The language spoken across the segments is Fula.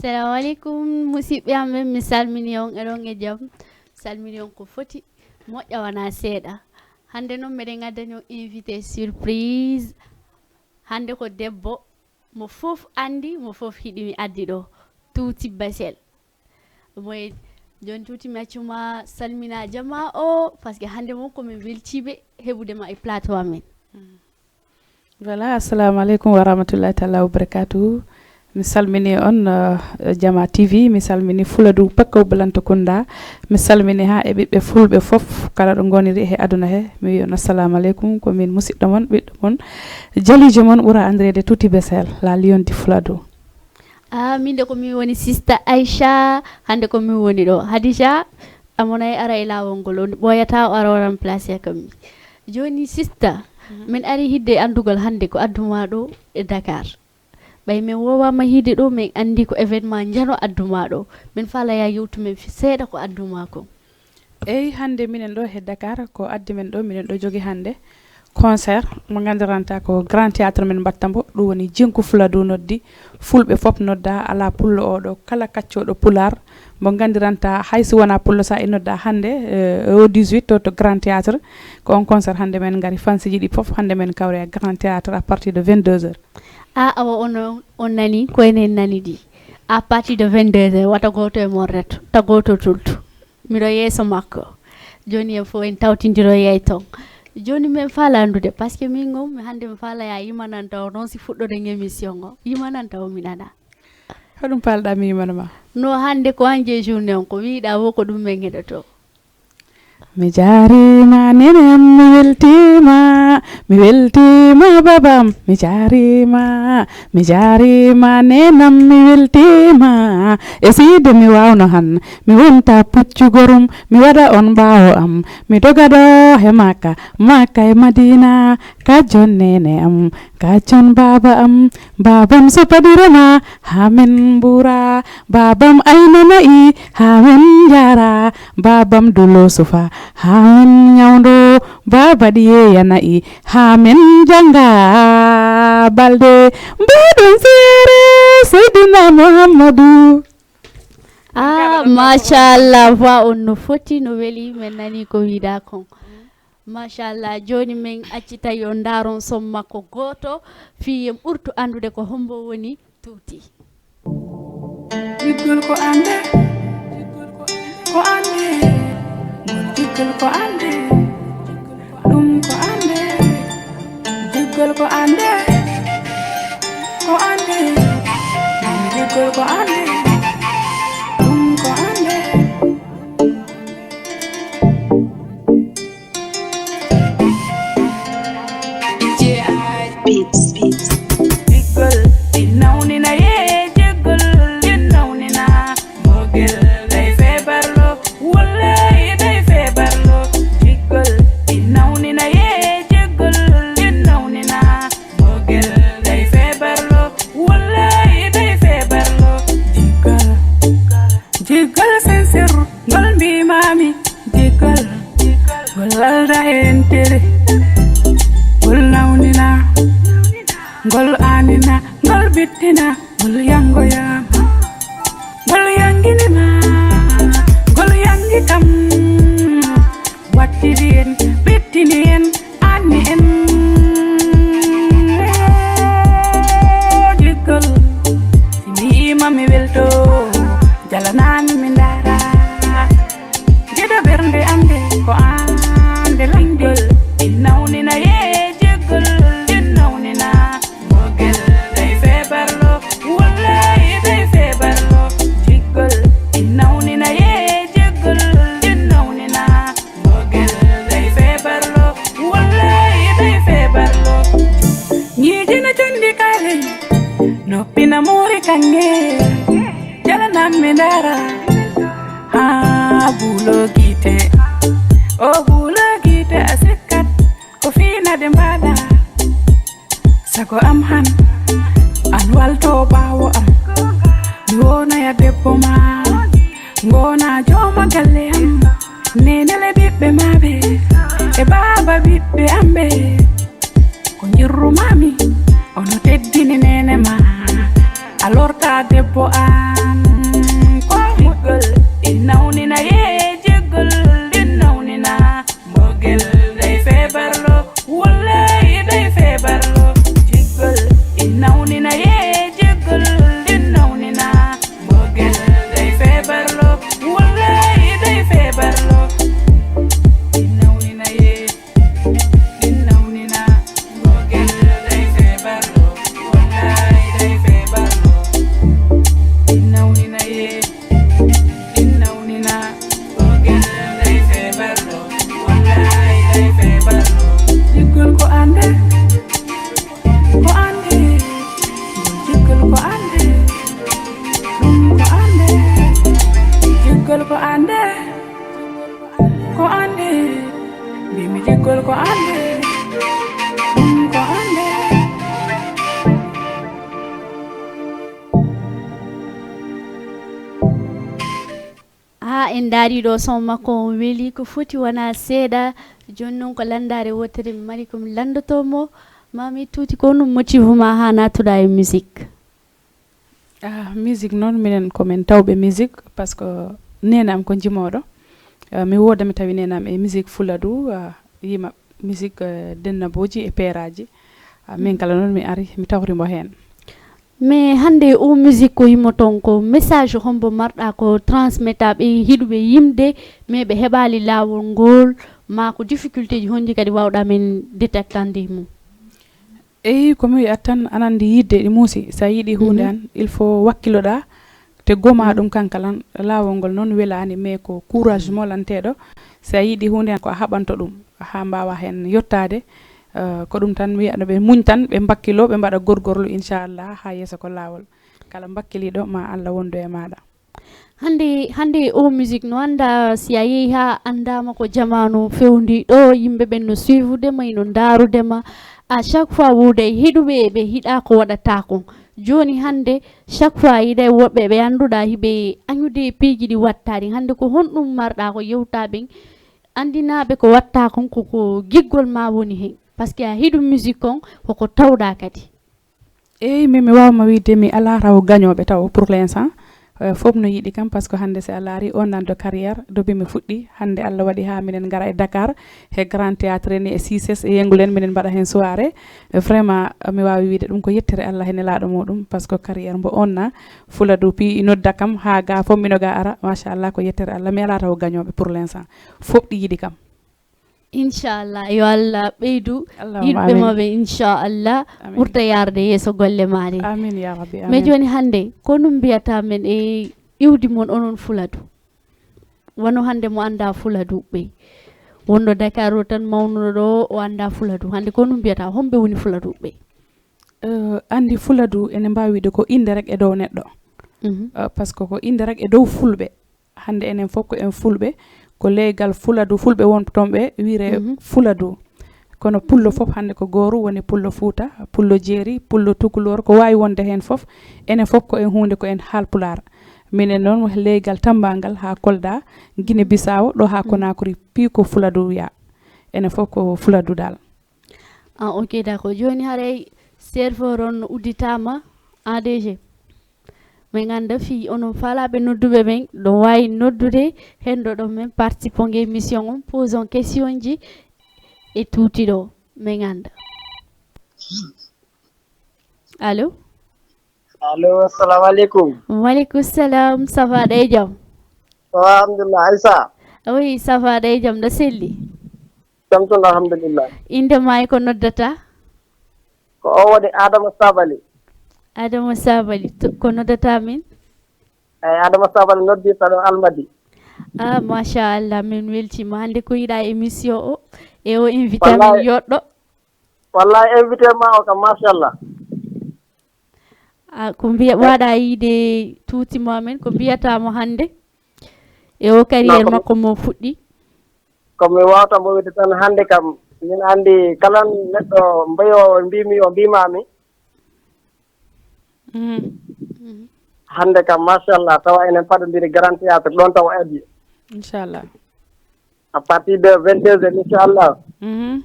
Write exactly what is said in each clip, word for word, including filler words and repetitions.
Assalamu alaikum, musidɓe am ɓe, mi salmini on, eɗon e jam? Salmini on ko foti, moƴƴa wona seeɗa. Hannde noon meɗen ngaddani on invité surprise. Hannde ko debbo mo fof anndi, mo fof hiɗi mi addi ɗo, Tuuti Basel. Moye, jooni Tuuti mi accuma salmina jama o, parce que hannde moom ko min weltiiɓe heɓude ma e plateau amen. Voilà, assalamu alaikum wa rahmatullahi taala wa barakatuh. Mi salmini on uh, Jama T V, mi salmini Fuladu Pakkaw Balanta Kunda, mi salmini ha e ɓiɓɓe fulɓe fof kala ɗo goniri he aduna he, mi wi on assalamu alaikum, ko min musidɗo mon, ɓiɗɗo mon, jalijo mon ɓura andirede Tuti Besel, la lion di Fuladu. Ah, min de ko min woni sista Aisha, hande ko min woni ɗo. Hadija, amonay ara e lawol ngol, o ɓooyata o ara o remplacer kam mi. Joni sista, min ari hidde anndugol hannde ko adduma ɗo e Dakar. Ɓay min wowama hiide ɗo, min anndi ko événement njano adduma ɗo. Min faalaya yewtu min seeɗa ko adduma ko. Eyi, hannde minen ɗo he Dakar ko addi men ɗo, minen ɗo jogi hannde concert mo nganndiranta ko grand théâtre men mbatta mbo, ɗum woni Jinku Fuladu noddi, fulɓe fof nodda, ala pullo oɗo, kala kaccoɗo pular mo nganndiranta hay si wona pullo sa e nodda hannde eh, au dix-huit to, to grand théâtre, ko on concert hannde men ngari, fansiji ɗi fof hannde men kawre e grand théâtre à partir de vingt-deux heures. A awa ono on nani ko enen nani ɗi à partir de vingt-deux heures, wata goto e mon reto, ta goto tultu. Miɗo yeeso makko. Joni en fof en tawtidiro yey ton. Joni min faala anndude, parce que min gom mi hannde mi faalaya yimananta o noon si fuɗɗoɗen émission o. Yimananta o mi nana. Hoɗum paalɗa mi yimana ma? No hannde ko an jeyi journée on, ko wiɗa wo ko ɗum min heɗoto. Mi jaarima nenam, mi weltima, mi weltima babam, mi jaarima, mi jaarima nenam, mi weltima. E side mi wawno han, mi wonta puccu gorum, mi waɗa on ɓaawo am, mi doga ɗo he Makka, Makka e Madina, ka jonnene am, ka jon baaba am, baabam sopadirama, ha men mbura, baabam ayna na'i, ha men njara, baabam dulo sufa, ha men nyawdo, baaba ɗi yeeya na'i, ha men janga balde, mbaɗon seere Seydina Muhammadu. Ah, machallah, voix on no foti, no weli, min nani ko wiɗa kon. Machallah, joni min accitay on ndaron son makko goto, fii en ɓurtu andude ko hombo woni Tuuti. Jiggol ko ande, ko ande, jiggol ko ande, ɗum ko ande. Jiggol ko ande, ko ande, jiggol ko ande, ɗum ko ande. Jiggol ɗi nawnina, yee jiggol ɗi nawnina. Mbogel day feebarlo, wallahi day feebarlo. Jiggol ɗi nawnina, yee jiggol ɗi nawnina. Mbogel day feebarlo, wallahi day feebarlo. Jiggol, jiggol sincère, ngol mbimami. Jiggol, ngol alda e entere. Ngol nawnina, ngol anina, ngol bittina, ngol yangoyama. Ngol yanginima, ngol yangi kam. Wattidi en, ɓettini en, anni en. Jiggol, si mi yima mi welto, jalanami mi ndara. Geɗo ɓernde am nde, ko an nde langgol. Ɗi nawnina, yee jiggol, ɗi nawnina. Mbogel day feebarlo, wallahi day feebarlo. Jiggol, ɗi nawnina, yee jiggol, ɗi nawnina. Mbogel day feebarlo, wallahi day feebarlo. Ñiijina candi kale, noppina muuri kanŋe. Jalanam mi ndara, haa buulo gite. O buulo gite a sikkat, ko fiinade mbaɗa. Sago am han, an walto ɓaawo am. Mi wonaya debbo ma, ngona jooma galle am. Nenele ɓiɓɓe ma ɓe, e baaba ɓiɓɓe am ɓe. Ko njirrumami, ono teddini nene ma. A lorta debbo am, École ko annde, ɗum ko annde. Haa en ndaari ɗo son makko on weli ko foti wona seeɗa. Jooni noon ko lanndaare wootere mi mari ko mi lanndotoo mo. Mami Tuuti, ko honɗum motivu ma haa naatuɗaa e musique? Ah, musique noon, minen ko min tawɓe musique, parce que neene am ko jimooɗo. Ah, mi wooda mi tawi neene am e musique Fuladu, ah, yima musique, eh, dennabooji e peeraaji. Ah, min kala noon mi ari, mi tawri mo heen. Mais hannde o musique ko yimoton ko message hombo marɗa ko transmetta ɓe hiɗuɓe yimde, mais ɓe heɓaali laawol ngol, ma ko difficulté ji honji kadi wawɗa men détectande e mum? Eyi, ko mi wiyata tan, aɗa anndi yidde ɗi muusi. So a yiɗi huunde an, il faut wakkiloɗa, te goma ɗum kankalan. Laawol ngol noon welaani, mais ko courage molanteɗo. So a yiɗi huunde an, ko a haɓanto ɗum haa mbaawa heen yottaade. Eh, ko ɗum tan mi wiyatno ɓe, muñ tan, ɓe mbakkilo, ɓe mbaɗa gorgorlu, inchallah, haa yeeso ko laawol. Kala mbakkiliɗo, ma Allah wondu e maɗa. Hannde, hannde o musique no annda, si a yehi haa anndama ko jamaanu fewndi ɗo, yimɓe ɓen no suivre ma, ino ndaarudema. À chaque fois wooday hiɗuɓe ɓe hiɗa ko waɗata kon. Jooni hannde, chaque fois yiɗay woɓɓe ɓe annduɗa hiɓe añude piiji ɗi wattaɗi. Hannde ko honɗum marɗa ko yewta ɓen, anndinaɓe ko watta kon ko, ko giggol ma woni hen? Parce que a hiɗu musique kon koko tawɗa kadi. Eyi, min mi waawma wiide mi alaa taw gañooɓe taw pour l'instant. Eh, fof no yiɗi kam, parce que hannde si a laari un an de carrière, depuis mi fuɗɗi, hannde Allah waɗi haa minen ngara e Dakar, he Grand Théâtre ni, e six S, e Yengulen, minen mbaɗa heen soirée. Eh, vraiment, mi waawi wiide ɗum ko yettere Allah he nelaaɗo muɗum, parce que carrière mbo un an, Fuladu P nodda kam, haa ga fof mino ga ara, machallah, ko yettere Allah, mi alaa taw gañooɓe pour l'instant. Fof ɗi yiɗi kam. Inchallah, yo Allah ɓeydu Allahumma yiɗɓe amin. Maɓɓe, inchallah, amin. Ɓurta yarde yeeso golle maɗe. Amin, ya Rabbi, mais amin. Jooni hannde, ko ɗum mbiyata men e iwdi mon onon Fuladu? Wano hannde mo annda Fuladu ɓe. Wonɗo Dakar o tan mawnuɗo ɗo, o annda Fuladu. Hannde ko ɗum mbiyata, homɓe woni Fuladu ɓe? Eh, anndi Fuladu, ene mbaawi wiide ko innde rek e dow neɗɗo. Mhm. Eh, parce que ko innde rek e dow Fulɓe. Hannde enen fof ko en Fulɓe, ko leegal Fuladu, Fulɓe won toon ɓe wiyre Mhm. Fuladu. Kono Pullo fof hannde ko gooru, woni Pullo Fuuta, Pullo Jeeri, Pullo Tukulóor, ko waawi wonde heen fof. Enen fof ko en huunde, ko en Haalpulaar. Minen noon, leegal Tamba ngal haa Kolda, Gine Bisaawo, ɗo haa Mhm. Konakri, piiw ko Fuladu wiya. Enen fof ko Fuladu dal. Ah, ok, d'accord. Jooni haray serveur on no udditaama, A D G. Min annda fii onon faalaaɓe nodduɓe ɓen, ɗon waawi noddude heen ɗo ɗon men participant e émission on, pose on question ji e tuuti ɗo. Min annda. Allo? Allo, assalamu aleykum. Wa aleykum salam, ça va, ɗa e jam? Alhamdulillah, Aïssa. Oui, ça va, ɗa e jam, ɗa selli? Jam tan, alhamdulillah. Innde ma e ko noddata? Ko o woni Adama Sabali. Adama Sabali, to, ko noddata min? Eyi, Adama Sabali noddirta ɗo Almadi. Ah, machallah, min weltima. Hannde ko yiɗa émission o, e o invité min Wallahi. Yoɗɗo. Wallahi, invité ma o kam, machallah. Ah, ko mbiya, waɗa yiide tuuti mo amen, ko mbiyata mo hannde? E o carrière Non, ko makko mo fuɗɗi? Ko mi wawta mo wiide tan hannde kam, min anndi kala neɗɗo mbeyo mbimi o mbimami. Mhm. Hannde kam, machallah, tawa enen paɗodiri Grand Théâtre, ɗon tawa adi. Inchallah. À partir de vingt-deux heures, inchallah. Mhm.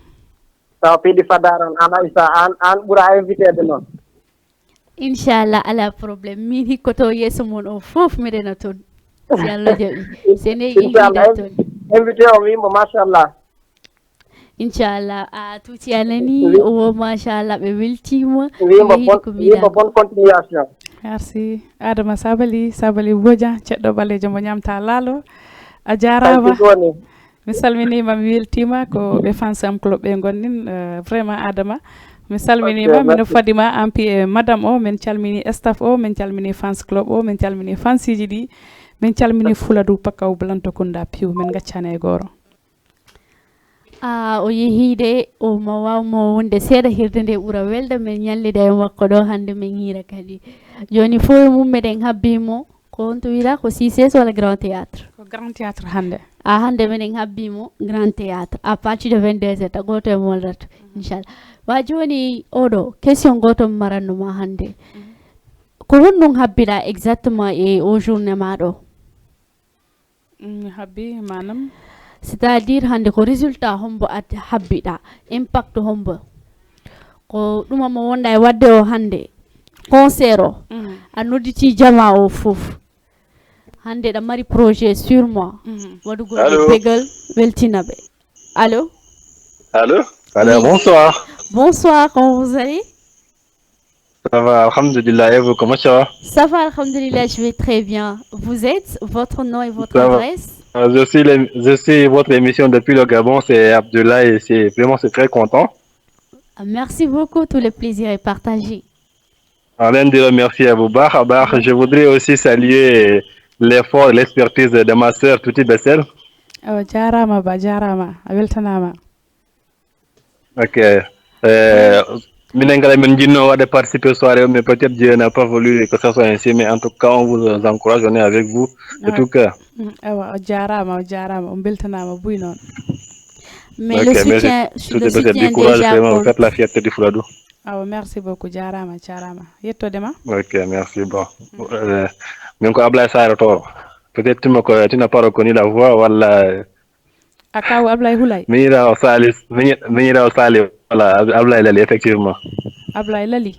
Tawa piiɗi fadaran, an Aïssa, an, an ɓura invité de noon. Inchallah, ala problème. Min hikkoto yeeso mon o fof mi rena toon. Si Allah jaɓi. Se ne Inchallah, yiɗi toon. Invité o mi yimɓe, machallah. Inchallah. A tuuti a nani, Wi- o wo, machallah, ɓe weltima. Wimbo Ɓe yiɗi bon, ko wimbo mbiɗa. Bonne continuation. Merci. Adama Sabali, Sabali Bodian, ceɗɗo ɓaleejo mo ñamta laalo. A jaaraama. Thank you, Tony. Mi salminiima, mi weltiima, ko ɓe fans am club ɓe ngonnin, eh, vraiment Adama. Mi salminiima, Ok, mino merci. Fadima Ampi e madame o, min calmini staff o, min calmini fans club o, min calmini fansiji ɗi, min calmini Fuladu Pakaw Blanto Kunda Piw, min ngaccani e gooro. Ah, o yehi de, o ma waaw mo wonde seeɗa hirde nde ɓura welde, min ñallida e makko ɗo hannde, min hiira kadi. Jooni fof e mum meɗen habbi mo, Ko honto wiɗa, ko C C S walla Grand Théâtre? Ko Grand Théâtre hannde. A, hannde minen habbi mo Grand Théâtre à partir de vingt-deux heures, ta gooto e moolrata, inchallah. Wa jooni oɗo question gooto mi maranno ma hannde. Ko honɗum habbiɗa exactement e o journée ma ɗo? Mm, habbi manam? C'est-à-dire hannde ko résultat hombo at habbiɗa, impact hombo? Ko ɗuma mo wonɗa e waɗde o hannde, concert o, a nodditi jama o fof. Hannde ɗa mari projet sûrement waɗugol ɓe begal, weltina ɓe. Allô? Allô? Allô, bonsoir. Bonsoir, comment vous allez? Ça va, alhamdulillah. Et vous, comment ça va? Ça va, alhamdulillah, je vais très bien. Vous êtes, votre nom et votre adresse? Euh, Je suis, le- je suis votre émission depuis le Gabon, c'est Abdullah et c'est vraiment c'est très content. Ah, merci beaucoup, tout le plaisir est partagé. Alors, l'un de merci à vous, Bah, Bah. Je voudrais aussi saluer l'effort, l'expertise de ma sœur Tuti Bessel. Awa jarama ba jarama a weltanama. Ok. Euh, minen kala min jinno waɗde participer soirée o, mais peut-être Dieu n'a pas voulu que ça soit ainsi, mais en tout cas on vous encourage, on est avec vous de tout cœur. Mm, awa o jarama o jarama o beltanama buy noon. Mais le Ok, merci. soutien, Tout le est possible. Du soutien courage, déjà vraiment, vous compte. Faites la fierté du Fuladu. Awa merci beaucoup jarama jarama yettode ma. Ok, merci. Bon. Euh, min ko Ablaye Sarr Toro. Peut-être tu me connais, tu n'as pas reconnu la voix, voilà. A kaw Ablaye Hulay. Miñirawo Salif, miñi- miñirawo Salif, voilà, Ab- Ablaye Lali, effectivement. Ablaye Lali.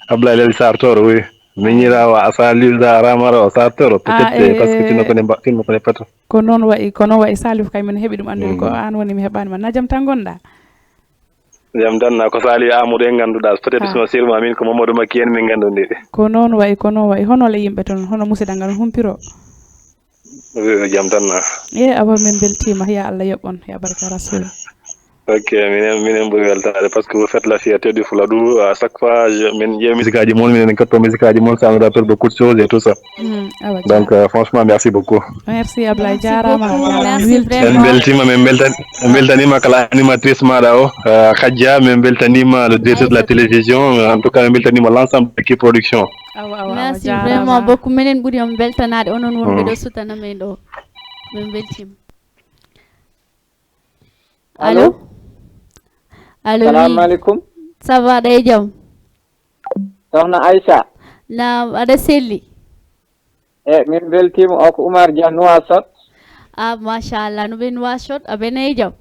Ablaye Lali Sarr Toro, oui. Miñirawo a Salif da Ramaro Sarr Toro. Ah, Peut-être, euh, parce que tu ne eh. connais pas, tu ne connais pas trop. Ko noon wayi ko noon wayi Salif kay min heɓi ɗum anndude ko an woni mi heɓaani ma na jam tan ngonɗa? Jam tan na ko Salif Amadou en ngannduɗaa, peut-être sima sirma min ko Mamadou Makki en min nganndondiri. Ko noon wayi ko noon wayi hono le yimɓe toon hono musidal ngal humpiro? Wi- jam tan na. E awa min mbeltiima ya Allah yoɓ on ya barka rasul. Ok, minen minen ɓuri weltaade parce que vous faites la fierté du Fuladu. À chaque fois je- min ƴeew musique aji mon minen en ketto musique aji mon, ça nous rappelle beaucoup de choses et tout ça. Mm, awa Donc euh, franchement merci beaucoup. Merci Ablaye Merci jarama beaucoup. jarama. Merci Weltiima. En vraiment. Beltima, min beltan- en beltanima kala animatrice maɗa o, euh, Khadja, min beltanima le directeur de la télévision, euh, en tout cas min beltanima l'ensemble de l'équipe production. Awa awa awa Merci jarama. Vraiment beaucoup, minen ɓuri on beltanaade onon wonɓe ɗo sutana men ɗo. Min beltima. Allô? Allô? Allô, Salam oui. Alaikum. Ça va, ɗa e jam? Soxna Aïcha. Naam, aɗa selli? E min beltima o ko Oumar Dia Nouakchott. Ah, machallah, no ɓe Nouakchott, aɓe ne e jam?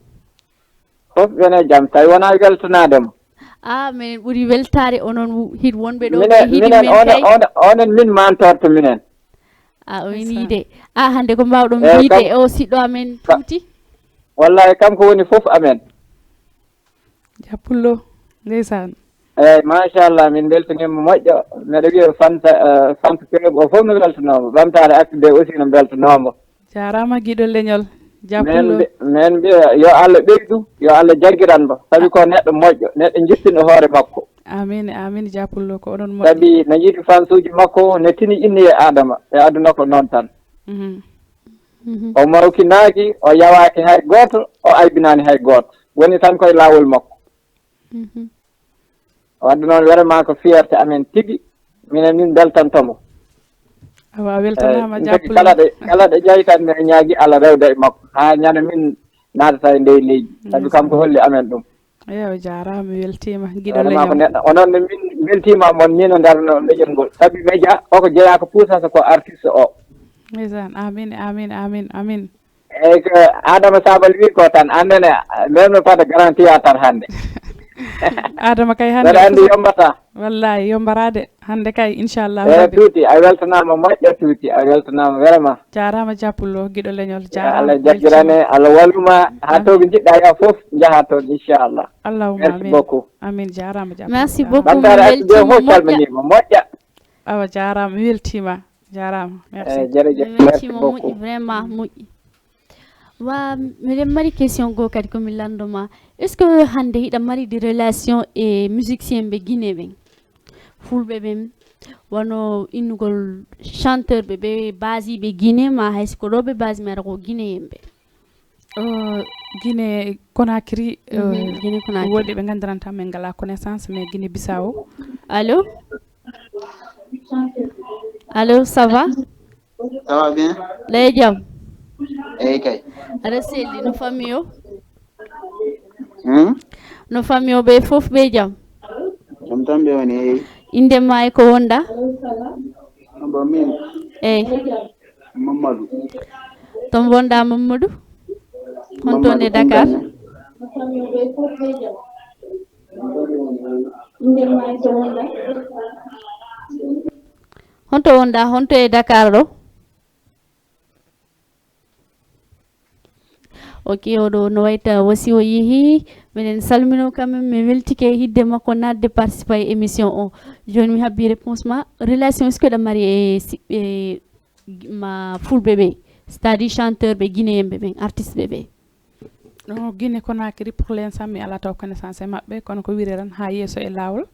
Fof ɓene jam tawi wona weltanade mo. Ah, minen ɓuri weltade onon hiɗ wonɓe ɗo Minen hiɗi minen men onon kay. Onon- onon min mantorto minen. Ah, o ini de. Ah, hande ko mbawɗon Eh, wiide kam- o siɗɗo amen Tuuti? Wallahi kam ko woni fof amen. Jappullo ndeysaan. Eyyi machallah min beltanima moƴƴo. Mbeɗa wiya fanta fanta club o fof no weltanoma ɓamtare actu de aussi no beltanoma. Jarama giɗo leñol. Min Jappullo. mbi- min mbiya yo Allah ɓeydu yo Allah jaggiran mo saabi ko neɗɗo moƴƴo neɗɗo jittinɗo hoore makko. Amin amin jappullo ko onon moƴƴi. Saabi no yiɗi fansuji makko ne tini inni e adama e aduna ko noon tan. Mhm. Mhm, O mawkinaki o yawaki hay goto o aybinani hay goto woni tan koye lawol makko. mhm. Wadde noon vraiment ko fierté amen tigi minen min beltantomo. Awa a weltanama Eyyi, jappullo. Kala ɗo kala ɗo jeeyi tan mbiɗa ñaagui Allah rewda e makko ha ñande min naatata e ndey leydi saabi kanko holli amen ɗum. Eyyi o jarama mi weltima giɗo Vraiment ko leñol. Neɗɗo onon ne min beltima mon ni no darno leñol ngol saabi média koko jeeya ko puusata ko artiste o. Ndeysaan amin amin amin amin. Eyyi ko Adama Sabal wi ko tan annene même no fada grand théâtre hande. Adama kay hande Mbeɗa andi yombata. Wallahi yombarade hande kay inchallah Eyyi rabbi. Tuuti a weltanama moƴƴa Tuuti a weltanama vraiment. Jarama jappullo giɗo leñol Ya Allah jarama. jaggirane Allah walluma ha to ɓe jiɗɗa ya foof jaaha toon inchallah. Allahumma Merci amin. Beaucoup. Amin jarama jappullo. Merci Jarama. Beaucoup. Ɓamtaare Mi actu de weltima fof moƴƴa. Calminima moƴƴa. Awa jarama mi weltima jarama. Merci. Eyyi jërëjëf Mi merci weltima moƴƴi beaucoup. Vraiment moƴƴi. Wa miɗen mari question goo kadi komi lanndoma, est ce que hannde hiɗa mari de relation e musicien ɓe Guinée ɓen? Fulɓe ɓen wano innugol chanteur ɓe ɓe basiɓe Guinée ma hay siko ɗo ɓe basi mi ara ko Guinée en ɓe? O Guinée Conakry. Mhm, Guinée Conakry. Woodi ɓe gandiranta min ngala connaissance mais Guinée Bissau. Allo? Allo, ça va? Ça va bien? Ɗa e jam? Eyi kay. Aɗa selli, no famille o? Hmm? No famille o ɓe fof ɓe jam? Jam tan ɓe woni, eyi. Inde ma e ko wonɗa? Bon, min? Eyi. Mamadou. To wonɗa Mamadou? Honto ne Dakar? Honto wonɗa? Honto e Dakar ɗo? Ok, oɗo no wayta wasi o yeehi. Meɗen salmino quand même, mi weltike hidde makko naatde participa e émission o. Joni mi habbi réponse ma. Relation est-ce que ɗa mari e siɓɓe ma fulɓe ɓe, c'est-à-dire chanteur ɓe, guinéen ɓe ɓen, artiste ɓe ɓe? No Guinée Conakry, pour l'instant mi ala taw connaissance e maɓɓe, kono ko wiri tan ha yeeso e lawol.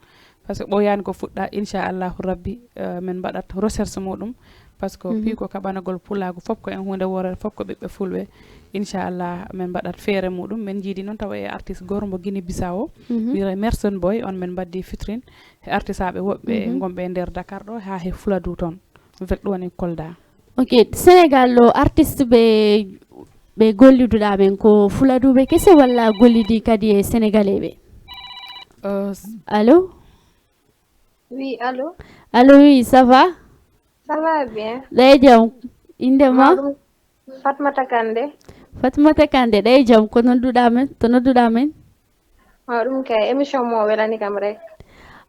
Parce que ɓoyani ko fuɗɗa, inchallahu rabbi, eh, min mbaɗat recherche muɗum. Parce que piiko kaɓanagol pulagu fof ko en hunde worere, fof ko ɓiɓɓe fulɓe. Inchallah min mbaɗat feere muɗum. Min jiidi noon tawa e artiste goto mo Guinée Bissau, wiyre Merson Boy, on min mbaddi fitrine e artisaɓe woɓɓe gonɓe e nder Dakar ɗo ha he Fuladu toon. Vek ɗo woni Kolda. Ok, Sénégal ɗo artiste ɓe ɓe golliduɗa ɓen ko fuladuɓe kese walla gollidi kadi e sénégalais ɓe? Allo? Oui, allo? Allo, oui, ça va? Ça va bien. Ɗa e jam? Inde ma? Mawɗum. Fatmata Kande. Fatmata Kande, ɗa e jam? Ko nodduɗa men? To nodduɗa men? O ɗum kay émission mo welani kam rek.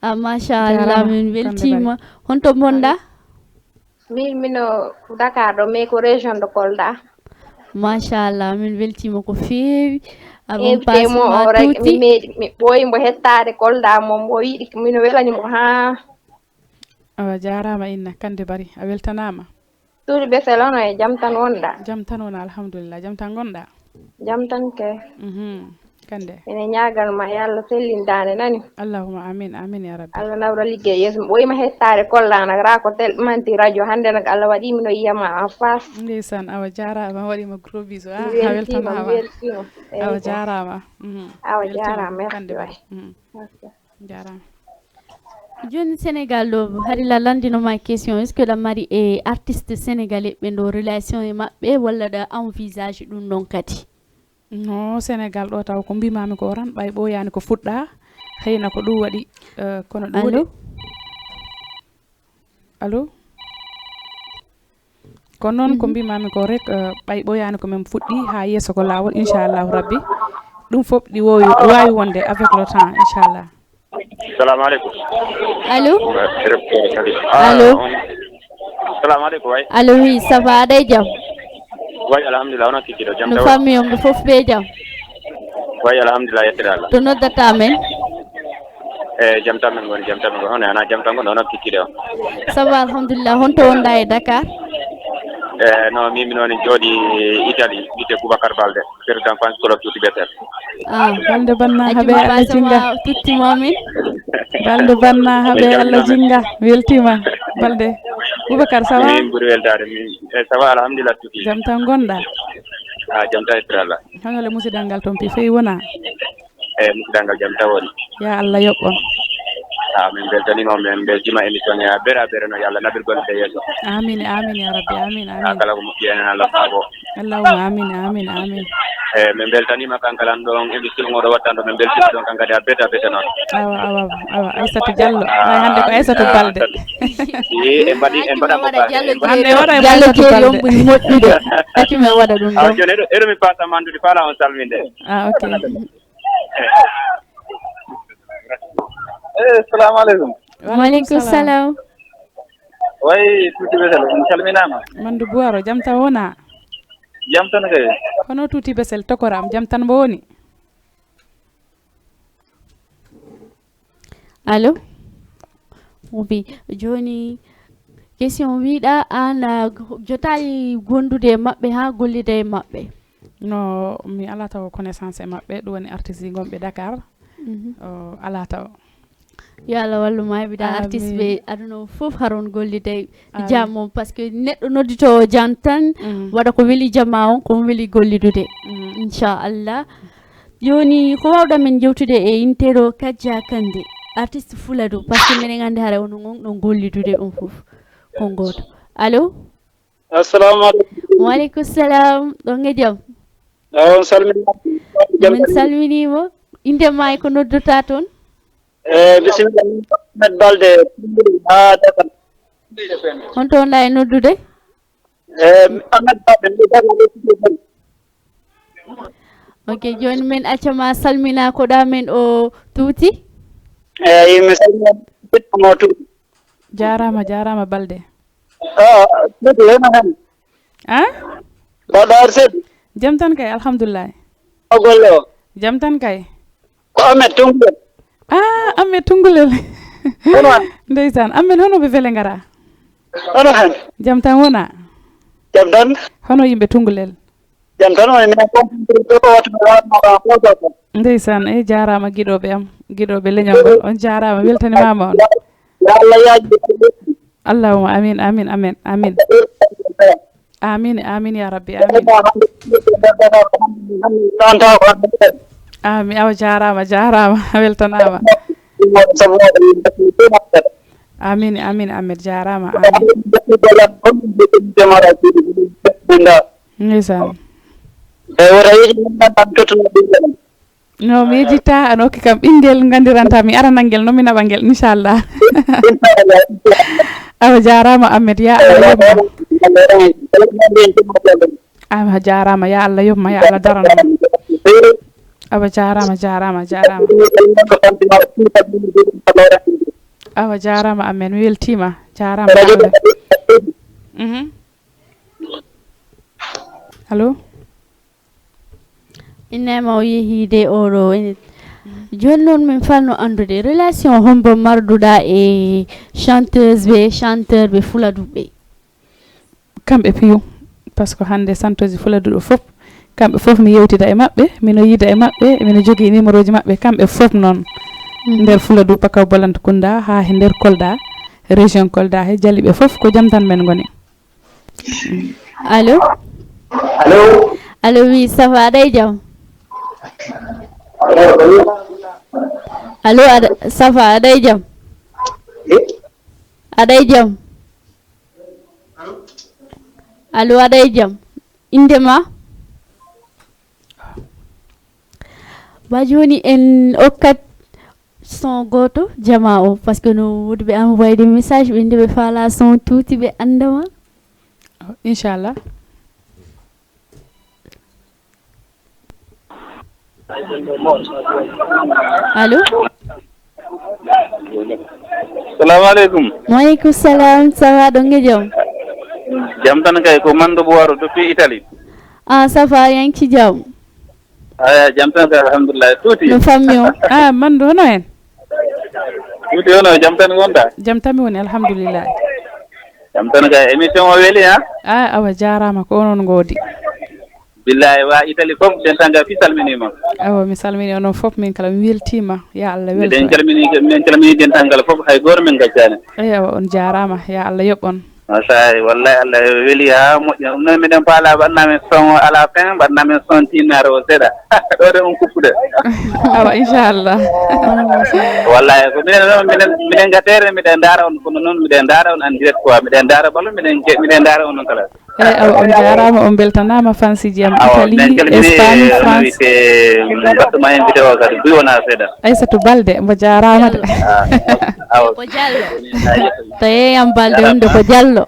Ah, machallah, min weltima. Honto bonɗa? Min mino Dakar ɗo, mais ko région de Kolda. Machallah, min weltima ko feewi. Aɓe invité mo o rek, mi meeɗi, mi ɓooyi mbo hettaade Kolda mo, mbo yiɗi, mino welani mo ha. Awa jarama inna Kande Bari, a weltanama. Suudu Besel, ono e jam tan wonɗa? Jam tan wona, alhamdulillah. Jam tan gonɗa? Jam tan kay. Mhm. Kande. Ene ñaagal ma yo Allah sellin daande nani. Allahumma amin, amin ya rabbi. Allah nawra liggey yeeso. Mi ɓooyima hettaade Kolda nak, raa ko tel manti radio. Hannde nak Allah waɗi mino yiyama en face. Ndeysaan, awa jarama, waɗima gros bisou. Ah, a weltanama. Awa jarama. Mhm. Awa jarama, merci waay. Mhm. Jarama. Joni Sénégal ɗo, hari la landino ma question, est-ce que ɗa mari e artiste sénégalais ɓe ɗo relation e maɓɓe walla ɗa envisage ɗum ɗon kadi? No Sénégal ɗo taw ko mbimami ko tan ɓay ɓoyani ko fuɗɗa, hayna ko ɗum waɗi, eh, kono ɗum waɗi. Allo? Allo? Kono noon ko mbimami ko rek, eh, ɓay ɓoyani ko min fuɗɗi ha yeeso ko lawol, inchallahu rabbi. Ɗum fof ɗi wowi, wawi wonde avec le temps, inchallah. Salamu aleykum. Allo? Allo? Salamu aleykum, way. Allo, oui, ça va, aɗa e jam? Way, alhamdulillah, onon kikkiɗo, jam tawa? No famille on ɓe fof ɓe jam? Way, alhamdulillah, yettira Allah. To noddata men? E jam tan min ngoni, jam tan min ngoni. Hono ana jam tan ngoni, hono kikkiɗe o? Ça va, alhamdulillah. Honto wonɗa e Dakar? E no, min, min woni jooɗi Italie, wiyete Boubacar Balde, président fans club Tuuti Besel. Ah. Balde banna habe Allah jinga. Tutti momin. Balde banna habe Allah jinga. Weltima. Balde. Boubacar, ça va? Min ɓuri weltade, min. E, ça va, alhamdulillah, Tuuti. Jam tan gonɗa? Ah, jam tan, yettira Allah. Hono le musidal ngal toon pi fey wona? E musidal ngal jam tan woni. Ya Allah yoɓ on. Ah, min beltanima on, min beltima émission he ha bere ha bere no yo Allah naɓir golle ɗe yeeso. Amin, amin ya rabbi, amin, amin. Ah, kala ko moƴƴi enen Allah faabo. Allahumma amin, amin, amin. E min beltanima kan kala ɗon émission oɗo wattanɗo, min beltima ɗon kan kadi ha bete ha bete noon. Awa, awa, awa, Aissatou Diallo. Ah, ay hande ko Aissatou Balde. Yi, en mbaɗi, en mbaɗa mo Balde. Hande waɗa Diallo Aissatou Balde. On ɓuri moƴƴude. Accu mi waɗa ɗum. Ah, ɗon. Joni eɗo, eɗo mi pasa mandude, fala on salminde. Ah, ok. Eh, salamu aleykum. Wa aleykum salam. Way, Tuuti Besel, on calminama. Mandu Buwaro, jam tan wona? Jam tan kay. Kono Tuuti Besel, tokoram, jam tan mbo woni? Allo? Wi, joni question wiɗa an, a, jotaali gondude e maɓɓe ha gollida e maɓɓe? No, mi ala taw connaissance e maɓɓe, ɗum woni artiste gonɓe Dakar. Mhm. O, ala taw. Yo Allah wallu ma, mbiɗa artiste ɓe aduna o fof haron gollide jam on, parce que neɗɗo noddito o jam tan, waɗa ko weli jama on, ko weli gollidude. Inchallah. Joni ko wawɗa men jewtude e intero Kadja Kande, artiste Fuladu, parce que minen andi hara on on ɗon gollidude on fof. Ko ngooto. Allo? Assalamu aleykum. Wa aleykum salam. Ɗon e jam? Awa, on salminaama. Jam min tan? Salminiima. Innde ma e ko nodduɗaa toon? Eh, bisimilla, min ko Ahmed Balde, haa Dakar. On toon ɗa e noddude? Eh, Ahmed Balde, mi Dakar, e Dakar. Ok, jooni min acca ma salmina ko ɗa men o tuuti? Eeyi, mi salmina ɓiɗɗo mo tuuti. Jaaraama, jaaraama Balde. Ah, tuuti, hono hen? Ah? Mbaɗɗa ar seydi? Jam tan kay, alhamdulillahi. O golle o? Jam tan kay. Ko Ahmed Tungulel. Ah, Ahmed Tungulel. Hono an? Ndeysaan, Ahmed, hono ɓe Vélingara? Hono hen? Jam tan wona? Jam tan? Hono yimɓe Tungulel? Jam tan woni, minen fof, ɗo wattu mi waɗno ɗo fof ɗo. Ndeysaan, e jaaraama giɗooɓe am, giɗooɓe leñol ngol. On jaaraama, weltanimaama on. Yo Allah yaajin. Allahumma amin, amin, amin, amin. Amin, amin ya rabbi, amin. Amin, awa jaaraama, jaaraama, weltanaama. Amin, amin, amin, jaaraama, amin. Ndeysaan. Eyi, wota yiɗi min nan tan tottuno ɓinngel am. No, mi yejjitta, an okki kam ɓinngel, nganndiranta mi aranangel, no mi naɓa ngel, inchallah. Inchallah, inchallah. Awa jaaraama, Ahmed, ya Allah yoɓ ma. Awa jaaraama, ya Allah yoɓ ma, ya Allah darano ma. Awa jaaraama, jaaraama, jaaraama. Awa jaaraama, Ahmed, mi weltiima, jaaraama, ya Allah. Mhm. Allo? Innama o yehi de oɗo. Jooni noon min falno anndude relation hombo marduɗa e chanteuse ɓe, chanteur ɓe Fuladu ɓe? Kamɓe piyu, parce que hannde chanteuse Fuladu ɗo fof, kamɓe fof mi yewtida e maɓɓe, mino yiida e maɓɓe, mino jogii numéro ji maɓɓe, kamɓe fof noon. Mhm. Nder Fuladu, Pakaw Bolanta Kunda, haa he nder Kolda, région Kolda, he Jali ɓe fof ko jam tan men ngoni. Allo? Allo? Allo, oui, ça va, aɗa e jam? Allo, aɗa, ça va, aɗa e jam? Aɗa e jam? Allo, aɗa e jam? Innde ma? Ba jooni en okkat son gooto jamaa o, parce que no woodi ɓe envoyé des messages, ɓe nde ɓe faala son tuuti, ɓe anndama. Oh, inchallah. Allo? Salamu aleykum. Wa aleykum salam, ça va, ɗon e jam? Jam tan kay, ko Mando Buwaro depuis Italie. Ah, ça va, yaa ngi ci jam? Aya, jam tan kay, alhamdulillah. Tuuti. No fammi o? Ah, Mando, hono en? Tuuti, hono jam tan ngonɗa? Jam tan mi woni, alhamdulillah. Jam tan kay, émission o weli, ha? Ah, awa, jaaraama, ko onon ngoodi. Billahi, wa Italie fof, dental ngal fii salminiima. Awa, mi salmini onon fof, min kala mi weltiima. Ya Allah welto en. Miɗen calmini, min calmini dental ngal fof, hay gooto min ngaccaani. Eyi, awa, on jaaraama. Ya Allah yoɓ on. Masayi, wallahi Allah weli haa moƴƴa. Ɗum noon miɗen paala mbaɗnaa min son à la fin, mbaɗnaa min son tiinnaare o seeɗa. Ɗo de on kuppude. Awa, inchallah. Wallahi, ko minen noon, minen, minen ga terrain, miɗen ndaara on, kono noon miɗen ndaara on en direct quoi. Miɗen ndaara ballon, miɗen, miɗen ndaara on noon kala. Eyi, awa, on jaaraama, on mbeltanaama, fansiji am Italie, Espagne, France. Mbaɗtuma invité o kadi, buy wona seeɗa. Aissatou Balde, mbo jaaraama de. Ah, awa. Ko Diallo. To yeeyam Balde, wonde ko Diallo.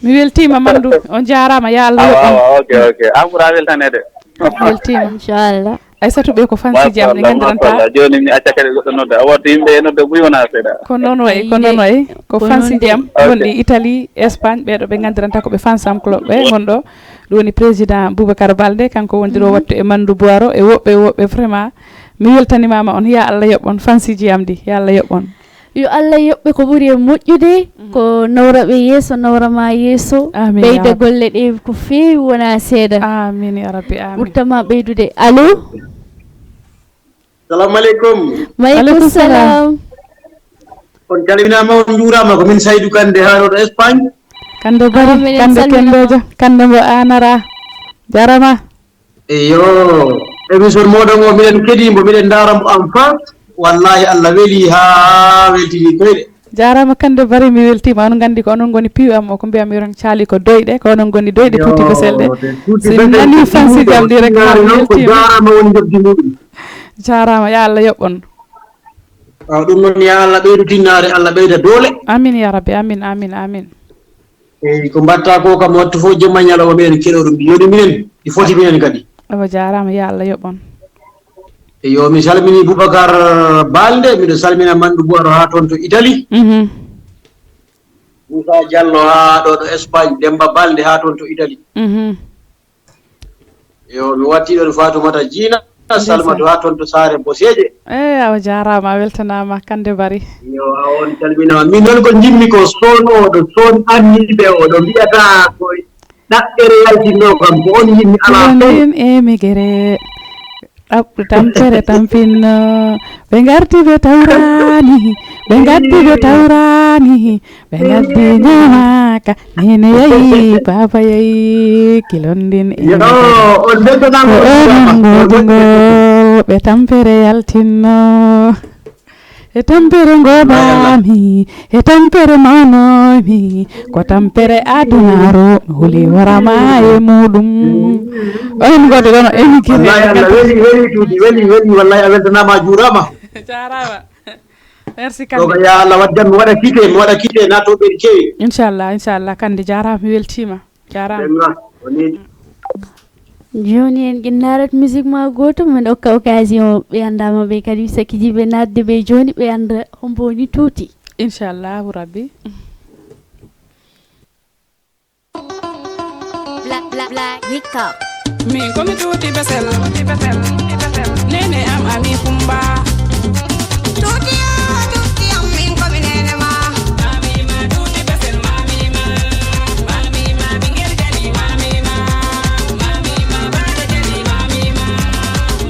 Mi weltiima, Mandu, on jaaraama, ya Allah yoɓ on. Awa, awa, ok, ok. An ɓura weltaneede. Weltiima. Inchallah. Aissatou ɓe ko fansiji am, ɓe nganndiranta. Machallah. Jooni mi acca kadi goɗɗo nodda. A waɗi yimɓe e nodda buy wona seeɗa. Ko noon wayi, ko noon wayi. Ko fansiji am wonɗi Italie, Espagne, ɓeeɗo ɓe nganndiranta ko ɓe fans am club ɓe ngonɗo. Ɗum woni président Boubacar Balde, kanko wonɗo ɗo wattu e Mandu Buwaro e woɓɓe e woɓɓe vraiment. Mi weltanimaama on, ya Allah yoɓ on, fansiji am ɗi, ya Allah yoɓ on. Yo Allah yoɓ ɓe ko ɓuri e moƴƴude, ko nawra ɓe yeeso, nawra ma yeeso, ɓeyda golle ɗe ko feewi wona seeɗa. Amin ya rabbi, amin. Ɓurta ma ɓeydude. Allo? Salamu aleykum. Wa aleykum salam. On calminaama, on njuuraama, ko min Saydu Kande, haa ɗo Espagne. Kande Bari, Kande Kendojo, Kande mbo Anara. Jarama. Eyo, émission mooɗon o, miɗen keɗii mbo, miɗen ndaara mbo en face. Wallahi, Allah weli haa weltini koyɗe. Jaaraama Kande Bari, mi weltiima. On nganndi ko onon ngoni piiw am o, ko mbiya mi ron caali ko doyɗe, ko onon ngoni doyɗe Tuuti Besel ɗe. So mi nani fansiiji am ɗi rek, mi weltiima. Jaaraama woni njoɓdi muɗum. Jaaraama, ya Allah yoɓ on. Waaw, ɗum noon, ya Allah ɓeydu tinnaare, Allah ɓeyda doole. Amin ya rabbi, amin, amin, amin. Eyi, ko mbaɗta ko kam wattu fof, jemma ñalawma meɗen keɗo ɗum, ɗi yoni minen, ɗi foti minen kadi. O jaaraama, ya Allah yoɓ on. Eyo, mi salmini Boubacar Balde, miɗo salmina Mandu Buwaro haa toon to Italie. Mhm. Moussa Diallo haa ɗo, ɗo Espagne, Demba Balde haa toon to Italie. Mhm. Yo, mi watti ɗon Fatoumata Djina, Salmatu haa toon to Saare Boseeje. Eyi, a jaaraama, a weltanaama, Kande Bari. Yo, a on calminaama. Min noon ko njimmi ko son oɗo, son anniɓe oɗo, mbiyata ko ɗaɓɓere yaltinno kam, ko on yimmi alaa ton. Ɗum ɗin emigere, ɗaɓɓu tampere tampinno, ɓe ngarti ɓe tawraani, ɓe ngarti ɓe tawraani, ɓe ngaddi ñamaaka, nene yayi, papa yayi, kilondin e yo, on beltanama ko on onon ngoodungo, ɓe tampere yaltinno. E tampere ngoodami, e tampere mawnomi, ko tampere adunaro, mi huli warama e muɗum. On ngodo gono emigire. Wallahi Allah weli, weli Tuuti, weli, weli, wallahi a weltanama, a juurama. Jarama. Merci Kande. Ɗo ko ya Allah waɗ jam, mi waɗa kite, mi waɗa kite, na to ɓeɗi kewi. Inchallah, inchallah, Kande jarama, mi weltima. Jarama. Ɗen na, o neeɗi. Joni en ƴennarat musique ma goto, min okka occasion ɓe andama ɓe kadi sakiji ɓe nadde ɓe joni ɓe anda hombo woni Tuuti. Inchallahu rabbi. Black, black, black, hip hop. Min komi Tuuti Besel. Nene am Ami Kumba. Tuuti o, Tuuti am, min komi nene ma. Mami ma, Tuuti Besel, mami ma. Mami ma, ɓingel jali, mami ma. Mami ma, baɗo jali, mami ma.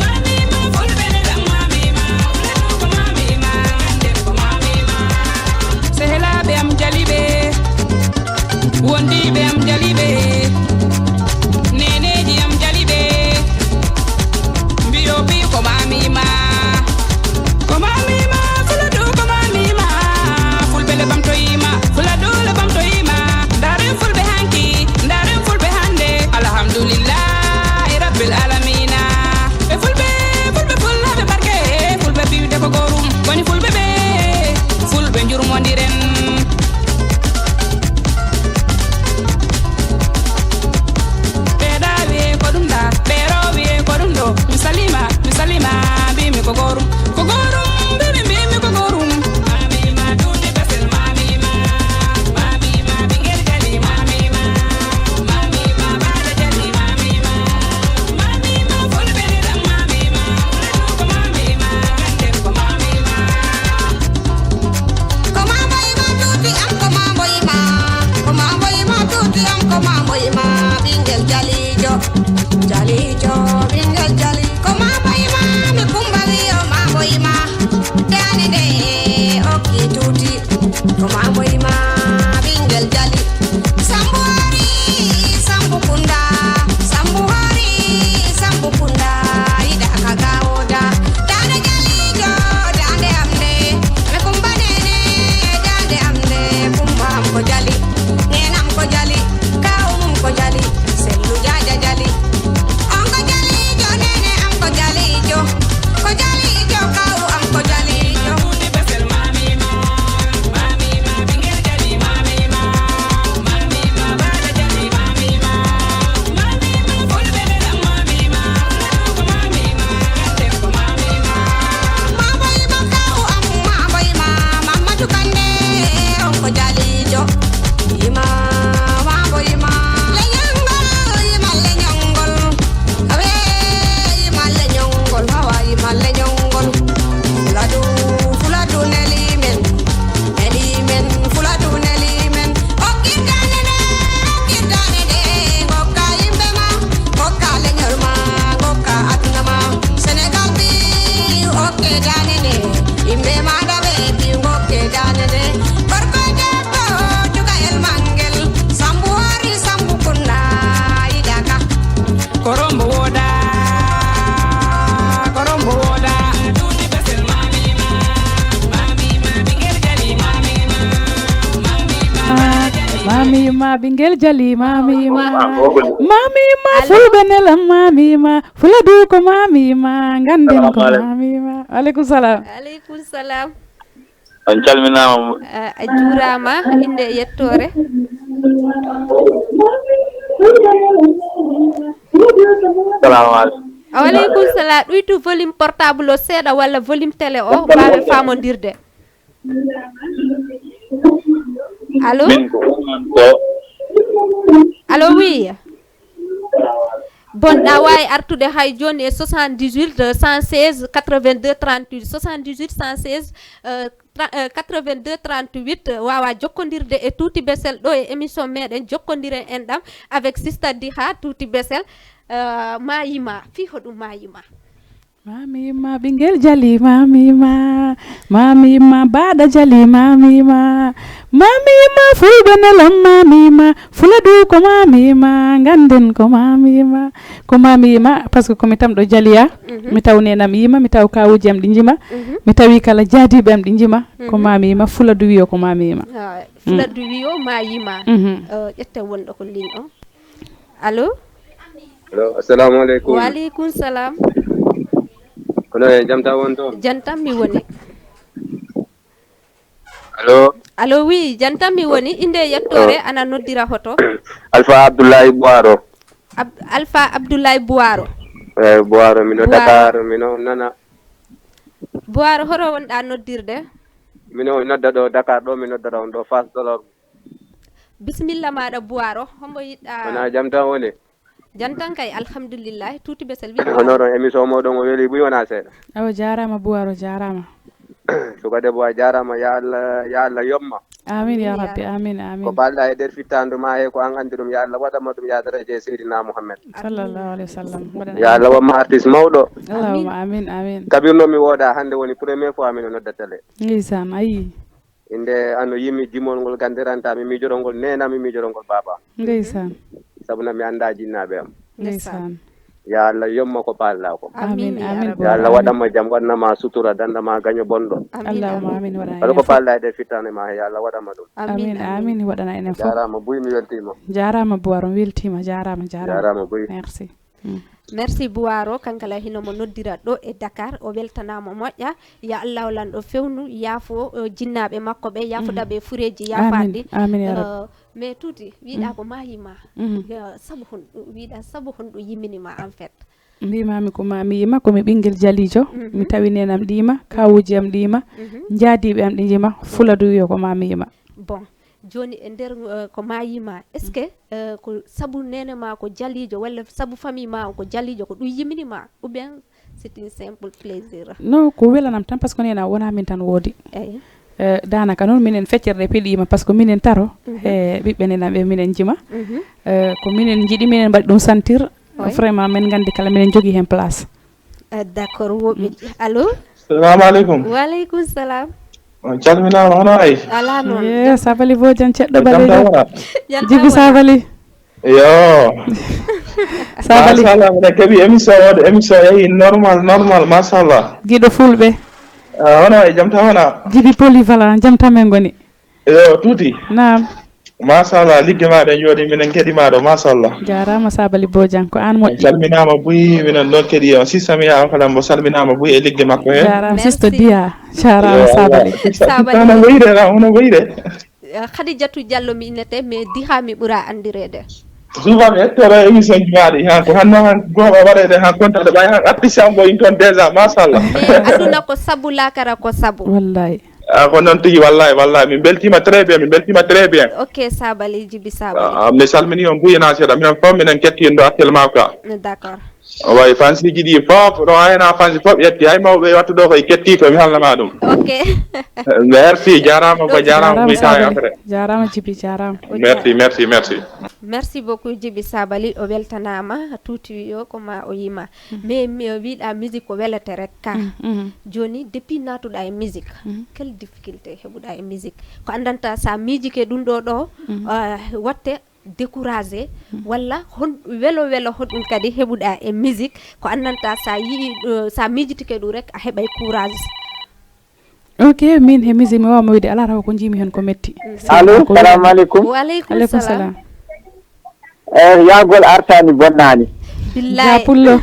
Mami ma, fulɓe ne ɗam, mami ma. Fulɓe ko mami ma, ganden ko mami ma. Sehelaaɓe am jaliɓe. Wondiiɓe am jaliɓe, neeneeji am jaliɓe, Mami ma, ɓingel jali, mami ma. Mami ma, Allo? Fulɓe nelam, mami ma. Fula du ko mami ma, ganden ko Salamu alaikum. Mami ma. Alaikum salam. Alaikum salam. On calminaama. A, a juuraama, innde e yettoore. Salamu alaikum. Wa alaikum salam. Ɗuytu volume portable o seeɗa walla volume télé o, mbaawen faamondirde. Allo? Min ko Ousmane Sow. Allo, oui. Bon, ɗa waawi artude hay jooni e soixante-dix-huit, cent seize, quatre-vingt-deux, trente-huit, soixante-dix-huit, cent seize, euh, tra-, euh, quatre-vingt-deux, trente-huit, euh, waawa jokkondirde e Tuuti Besel ɗo e émission meɗen Jokkondiren Enɗam avec Sista Diha Tuuti Besel, euh, ma yima, fii hoɗum ma yima? Mami ma, ɓingel jali, mami ma. Mami ma, baɗa jali, mami ma. Mami ma, fulɓe nelam, mami ma. Fula du ko mami ma, ganden ko mami ma. Ko mami ma, parce que ko mi tamɗo jaliya. Mhm. Mi taw nenam yima, mi taw kawuji am ɗi jima. Mhm. Mi tawi kala jaadiɓe am ɗi jima. Ko Mhm. mami ma, fula du wiyo ko mami ma. Ah, fula Mm. du wiyo ma yima. Mhm. Euh, ƴette wonɗo ko ligne o. Allo? Allo, assalamu alaikum. Wa alaikum salam. Kono e jam tan won toon? Jam tan mi woni. Allo? Allo, oui, jam tan mi woni. Innde e yettoore, Oh. ana noddira hoto? Alpha Abdoulaye Boiro. Ab-, Alpha Abdoulaye Boiro. Eh, Boiro, mino Boiro. Dakar, mino nana. Boiro, hoto wonɗa noddirde? Mino nodda ɗo Dakar, ɗo mi noddata on ɗo Fass Delorme. Bisimilla maɗa Boiro, hombo yiɗɗa? Wona jam tan woni? Jam tan kay, alhamdulillahi, Tuuti Besel wi Hono ɗon émission moɗon o weli buy wona seeɗa. Awa jarama Boiro, jarama. Suka debbo a jarama, ya Allah, ya Allah yomma. Amin ya Amin ya rabbi, Rabbi. Amin, amin. Ko balɗa e nder fittandu ma he ko an andi ɗum, ya Allah waɗanma ɗum ya daraja e Seydina Muhammad. Sallallahu alaihi wasallam. Waɗana Ya Allah wamma artiste mawɗo. Allahumma amin, amin. Kabirno mi woda hande woni première fois mino nodda télé. Ndeysaan, ayi. Inde ano yimi jimol ngol gandiranta mi miijorol ngol nena mi miijorol ngol baba. Ndeysaan. Sabu na mi anda jinnaaɓe am. Ndeysaan. Ya Allah yomma ko paalɗa ko. Amin, Amin, ya amin, Rabbi. Ya Allah waɗanma jam, waɗanama sutura, dandanama gaño bonɗo. Amin, Allahumma amin. Amin, waɗana Kala ko en fof. Paalɗa e ɗe fittane ma, ya Allah waɗanma ɗum. Amin, Amin, amin. Amin, waɗana enen fof. Jarama buy, mi weltima. Jarama Boiro, mi weltima, jarama, jarama. Jarama buy. Merci. Mm. Merci Boiro, kankala hino mo noddira ɗo e Dakar, o weltanama moƴƴa. Ya Allah lanɗo fewnu, yaafo, eh, jinnaaɓe makko ɓe, yaafoda Mhm. ɓe fureeji Amin, yaafaɗi. Amin ya Rabbi. Eh, mais Tuuti, wiɗa Mhm. ko ma yima. Mhm. Ya, sabu honɗum, wiɗa sabu honɗum yiminima en fait? Mbimami ko ma mi yima, ko mi ɓingel jalijo, Mhm. mi tawi nenam ɗima, kawuji am ɗima, Mhm. jaadiɓe am ɗi jima, fula du wiyo ko ma mi yima. Bon, joni e nder, eh, ko ma yima, est-ce que, eh, ko sabu nene ma ko jalijo, walla sabu famille ma on ko jalijo, ko ɗum yimini ma, ou bien c'est un simple plaisir? Non, ko welanam tan, parce que nena wona min tan woodi. Eyi. Eh, danaka noon minen feccere ɗe piɗima, parce que minen taro, Mhm. e ɓiɓɓe nenam ɓe minen jima. Mhm. Eh, ko minen jiiɗi, minen mbaɗi ɗum sentir. Oui. Vraiment, min gandi kala minen jogui hen place. Eh, d'accord, woɓɓe. Mm. Allo? Salamu alaikum. Wa alaikum salam. On calminama, hono ay? Ala noon. Ye, Sabali Bojang, ceɗɗo Jam tan ɓaleejo. Wona? Jam tan Jibi wona? Sabali. Yo. Sabali. Machallah, minen keeɓi émission o, de émission yahi normal, normal, machallah. Giɗo fulɓe. Ah, hono ay, jam tan wona? Jibi polyvalent, jam tan men ngoni. Yo, Tuuti. Naam. Machallah, ligge ma ɗen jooɗi, minen keɗima ɗo, machallah. Jarama Sabali Bojang, ko an moƴƴi. Calminama buy, minen ɗon keɗi on. Sista mi yaa on kala mbo salminama buy e ligge makko he. Jarama Merci. Sister Dia, jarama Yo, Sabali. Sista, Sabali. Sista, no wayre, na, hono wayre? Eh, Khadijatou Diallo mi innete, mais Diha mi ɓura andirede. Souvent mi hettoro émission ji maɗi, han ko hanno han goɓa waɗede han kontaɗo ɓay han artiste am ɗo in toon déjà, machallah. Mais aduna ko sabu, lakara ko sabu. Wallahi. Ah, ko noon tigi, wallahi, wallahi. Min beltima très bien, min beltima très bien. Ok, Sabali, Jibi Sabali. Ah, mi salmini on buy na seeɗa. Minen fof minen ketti en ɗo actuellement quoi. D'accord. Way fansiji ɗi fof, ɗo ayna fansi fof ƴetti. Hay mawɓe wattu ɗo koye ketti ko mi halnama ɗum. Ok. Merci, jarama ko Ɗo jarama Jarama mi tawi Sabali. Après. Jarama Jibi, jarama. Merci, merci, merci. Merci beaucoup, Jibi Sabali. O weltanama, Tuuti wi o ko ma o yima. Mhm. Mais mi, o wiɗa musique ko welete rek ka. Mhm, mhm. Joni, depuis natuɗa e musique, Mhm. quelle difficulté heɓuɗa e musique? Ko andanta sa miijike ɗum ɗo ɗo, Mhm. ah, watte découragé, Mhm. walla hon welo welo honɗum kadi heɓuɗa e musique? Ko andanta sa yi'i, eh, sa miijitike ɗum rek a heɓay courage. Ok, min he musique mi wawa mawide ala taw ko jiimi hen ko metti. Allo, salamu aleykum. Wa aleykum salam. Eyyi, yahgol artani bonnani. Billahi. Ja Pullo.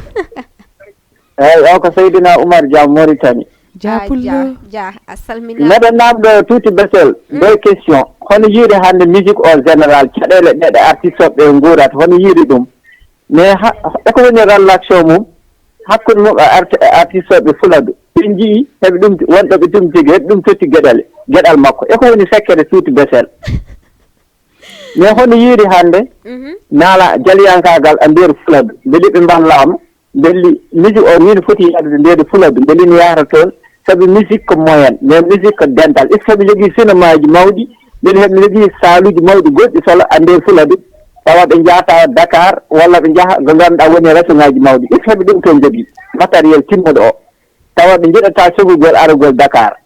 Eyyi, o ko Seydina Oumar Dia Mauritanie. Ja Pullo. Ja, a salmina. Meɗen namɗo Tuuti Besel, deux questions. Hono yiide hande musique o général, caɗele ɗe ɗe artiste ɓe guurata, hono yiide ɗum? Mais ha, eko woni relation mum hakkunde mum e art-, e artiste ɓe Fuladu? Ɓe jii heɓe ɗum, wonɗo ɓe ɗum jogii, heɓe ɗum totti geɗale, geɗal makko. Eko woni fekkere Tuuti Besel? Mais hono yiide hande naala jaliyankagal a nder Fuladu, beeli ɓe mballama, beeli musique o ni no foti yaadude nder Fuladu, beeli no yahata toon, sabu musique ko moyen, mais musique ko dental. Est-ce que ɓe jogii sinemaji mawɗi? Beeli heɓe jogii saluji mawɗi goɗɗi solo a nder Fuladu, tawa ɓe njahata Dakar walla ɓe njaha ko ganduɗa woni restaurant ngaji mawɗi? Est-ce que heɓe ɗum toon jogii matériel timmuɗo o, tawa ɓe njiɗata sogugol arugol Dakar?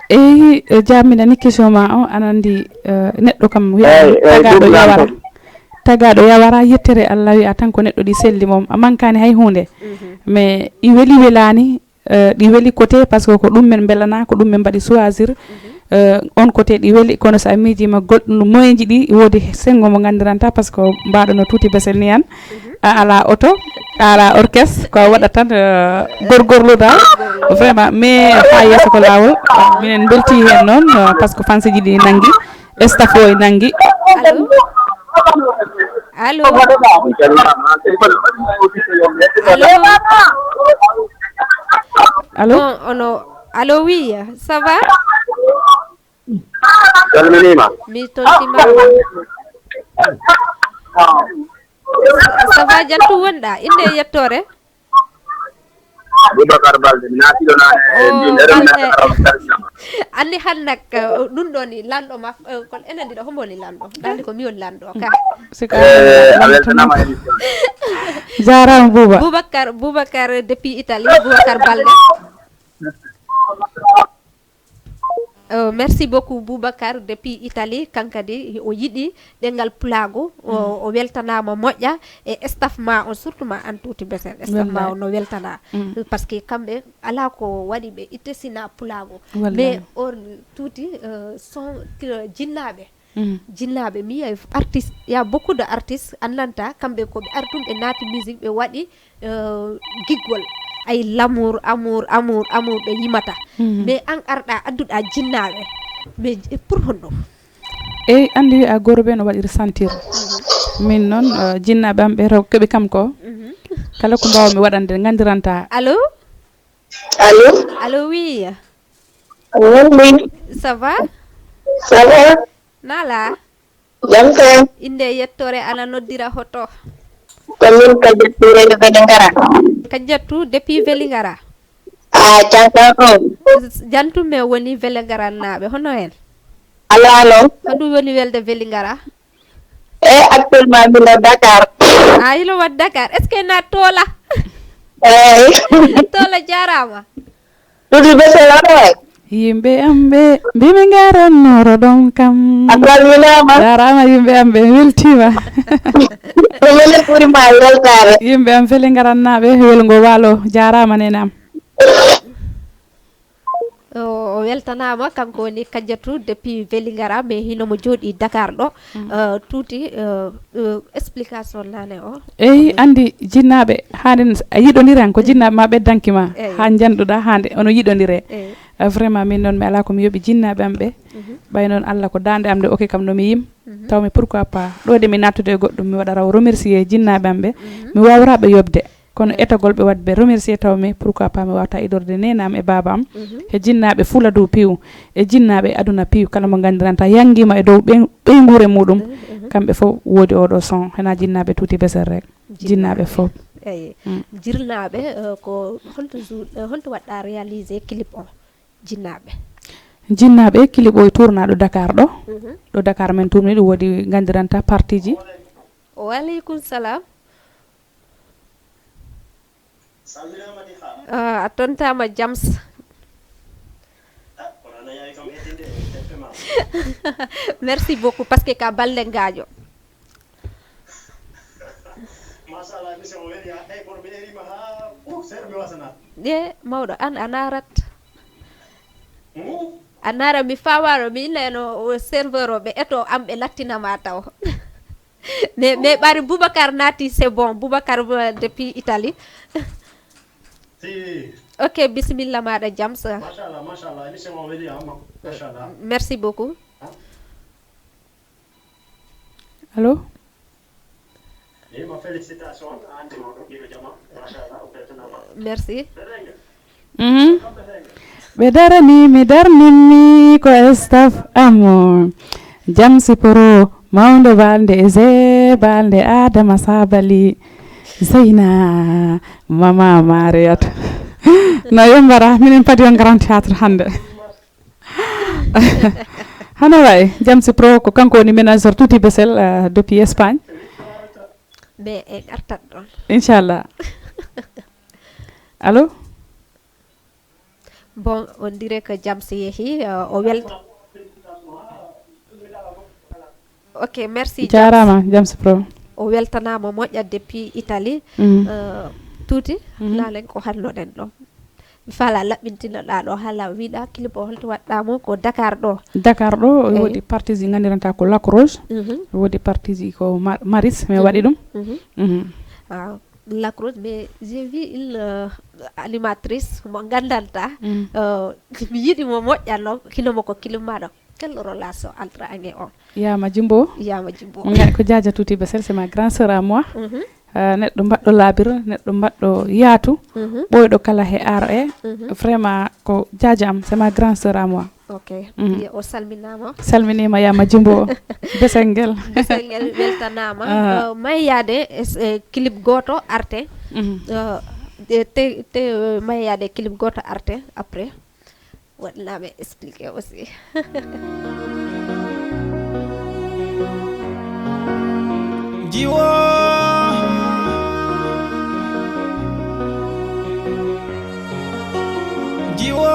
Eyi, eh, ja mi nani question ma o, aɗa andi, eh, neɗɗo kam wiya tagaɗo yawara. Tagaɗo yawara, yettere Allah wiya tan ko neɗɗo ɗi selli mom, a mankani hay hunde. Mais ɗi weli welani, eh, ɗi weli côté, parce que ko ɗum men belana, ko ɗum men mbaɗi choisir. Eh, on côté ɗi weli, kono sa miijima goɗɗum moyenji ɗi, wodi sengo mo gandiranta, parce que mbaɗo no Tuuti Besel ni an. A ala oto, a ala orchestre, ko a waɗa tan, eh, gorgorloda. Vraiment, mais ha yeeso ko lawol. Minen belti hen noon, eh, parce que fanseji ɗi nangi, staff o e nangi. Allo? Allo? Allo? Allo? Bon, ono, allo, oui, ça va? Salminima. Mi tontima. Ça va, Jantu wonɗa? Inde e yettore? Boubacar Balde, mi naatiɗo nane e Oh, ndin, eɗen Balde. Naatara on salminama. Anni han nak, eh, ɗum ɗo ni, lanɗo ma, eh, kon enen ɗiɗo, hombo woni lanɗo? Dandi ko mi woni lanɗo, ka. Sika Eh, a weltanama émission. Jarama Bouba. Boubacar, Boubacar depuis Italie, Boubacar Balde. Euh, merci beaucoup, Boubacar, depuis Italie. Kankadi, o yiɗi ɗengal pulaagu, o, o weltanaama moƴƴa, e staff ma on, surtout ma an Tuuti Besel, staff ma on no weltana. Parce que kamɓe, ala ko waɗi ɓe ittesina pulaagu. Wallahi. Mais on Tuuti, euh, son, euh, jinnaaɓe. Jinnaaɓe, mi yiyay artiste, y a beaucoup de artistes, annanta, kamɓe ko ɓe artum ɓe naati musique, ɓe waɗi, euh, giggol. Ay, l'amour, amour, amour, amour, ɓe yimata. Mais an arɗa, adduɗa jinnaaɓe. Mais pour honɗum? Eyi, andi wiya goroɓe no waɗi ressentir. Min noon, euh, jinnaaɓe am ɓe rew-, keɓi kam ko. Kala ko mbawmi waɗande, gandiranta. Allo? Allo? Allo, oui. Allo, oui. Ça va? Ça va? Nala? Jam tan. Inde e yettore, ana noddira hoto? Ko min Kadiatou Rewɓe Vélingara. Kadiatou depuis Vélingara? Ah, Cankan on. Jantu me woni Vélingara naaɓe, hono en? Alaa noon. Hoɗum woni welde Vélingara? E actuellement, miɗo Dakar. Ah, hino waɗi Dakar. Est-ce que na toola? Eey. Toola jaaraama. Tuuti Besel, hono waɗi? Yimɓe am ɓe, mbi mi ngaran noro ɗon kam. A salminaama. Jaaraama yimɓe am ɓe, mi weltiima. Ko minen ɓuri ma weltaare. Yimɓe am Vélingara naaɓe, welgo waalo, jaaraama neene am. O, o weltanaama, kanko woni Kadiatou depuis Vélingara, mais hino mo jooɗi Dakar ɗo. Euh, Tuuti, euh, euh, explication nane o. Eyi, andi jinnaaɓe, haaɗen s-, a yiɗondiran ko jinnaaɓe ma ɓeddanki ma, haa njanɗuɗa hande ono yiɗondire. Euh, vraiment, min noon mi alaa ko mi yoɓi jinnaaɓe am ɓe. Ɓay noon Allah ko daande am nde, oke kam no mi yim. Taw mi pourquoi pas, ɗo de mi nattude e goɗɗum, mi waɗa raw remercier jinnaaɓe am ɓe. Mi wawraɓe yoɓde. Kono etagol ɓe waɗde remercier taw mi, pourquoi pas mi wawta idorde nene am e baaba am, e jinnaaɓe Fuladu piw, e jinnaaɓe aduna piw, kala mo nganndiranta yanngiima e dow ɓey-, ɓeynguure muɗum, kamɓe fof woodi oɗo son, hena jinnaaɓe Tuuti Besel rek, jinnaaɓe fof. Eyi. Jirnaaɓe, eh, ko honto jou-, eh, honto waɗɗa réaliser clip o, jinnaaɓe? Jinnaaɓe, clip o e tournaɗo Dakar ɗo. Ɗo Dakar men tourni ɗo woodi nganndiranta partie ji. Wa aleykum salam. Ah, a tontaama Jams. Merci beaucoup, parce que ka balle ngaajo. Ye, mawɗo, an a narat. A nara mi fawaro mi illa no o serveur o ɓe eto am ɓe lattinama taw. Mais mais ɓari Boubacar naati, c'est bon. Boubacar euh, depuis Italie. Si. Ok, bismillah maɗa Jams. Machallah, machallah, émission o weli ama. Machallah. Merci beaucoup. Allo? Merci. Mhm. Ɓe darani mi darnimmi ko staff am. Jamsi Pro, mawnde balnde e ze balnde Adama Sabali. Zeyna, mama Mariat. No yombara, minen padi on grand théâtre hannde. Hano wayi, Jamsi Pro ko kanko woni ménageur Tuuti Besel euh, depuis Espagne. Mais en artat ɗon. Inchallah. Allo? Bon, on dirait que Jamsi yehi, euh, o wel. Ok, merci. Jarama Jamsi Pro. O weltanama moƴƴa depuis Italie. Mm. Euh, Tuuti, mm -hmm. Lalen ko hannoɗen ɗo. Mi fala laɓɓintinoɗa ɗo hala wiɗa clip o holto waɗɗamo ko Dakar ɗo. Dakar ɗo e wodi partie ji gandiranta ko Lac Rose. Mhm. Wodi partie ji ko Maris mi waɗi ɗum. Mhm. Ah, Lac Rose mais j'ai vu une euh, animatrice mo gandanta. Euh, mi yiɗi mo moƴƴa noon hino mo ko clip maɗo. Quelle relation entre Ange on? Yama Jimbo. Yama Jimbo. Ko Jaja Tuti Bessel, c'est ma grand sœur à moi. Mhm. Euh, neɗɗo mbaɗɗo laabir, neɗɗo mbaɗɗo yaatu, mhm. Ɓooyɗo kala he R A. Mhm. Vraiment ko jaaja am, c'est ma grand sœur à moi. Ok. Mhm. O salminama. Salminima Yama Jimbo. Besel ngel. Besel ngel weltanama. Ah. Euh, mayyaade e clip goto arte. Mhm. Euh, te, te euh, mayyaade clip goto arte après. Waɗanaa ɓe expliqué aussi. Jiwo. Jiwo.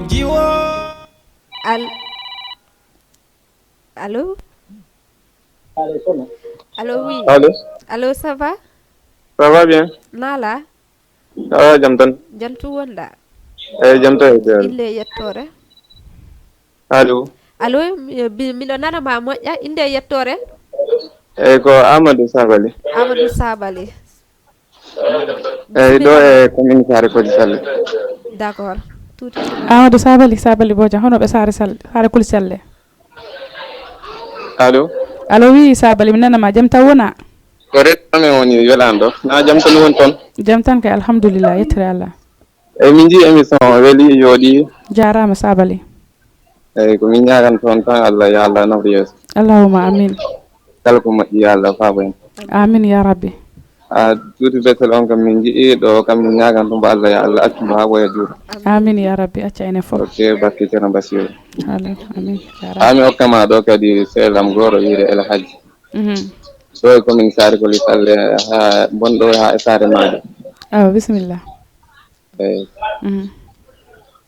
Jiwo. Al. Allô? Allô, oui. Allô? Allô, ça va? Ça va bien? Nala? Ah, jam tan. Jantu wonda. Eh, jam tan. Inde yettore. Allô? Allô, miɗo nana ma moƴƴa, inde yettore? Eh, ko Amadou Sabali. Amadou Sabali. Eyyi, ɗo e commune Saare Koli Salle. D'accord. Tuuti. Amadou Sabali, Sabali Boja, hono ɓe Saare Salle, Saare Koli Salle. Allo. Allo, wi Sabali, mi nanama, jam taw wona? Ko restaurant men woni welani ɗo. Na jam tan woni toon? Jam tan kay, alhamdulillah, yettere Allah. Eyyi, min jii émission o weli, yooɗi. Jarama Sabali. Eyyi, ko min ñaaganta on tan Allah, yo Allah nafru yeeso. Allahumma amin. Kala ko moƴƴi yo Allah faabo en. Amin ya rabbi. A tuuti betel on kam min jiɗi ɗo kam min ñaaganta mo Allah yo Allah accu mo haa ɓooya juuɗe. Amin ya rabbi, acca enen fof. Ok, barke Ceerno Basiru. Amin, amin. Jarama. Ami okkama ɗo kadi seelam goro wiide El Hadji. Mhm. Ɗo e commune Saare Koli Salle ha bonɗo ha e saare maaɗo. Awa bisimilla. Eyyi. Mhm.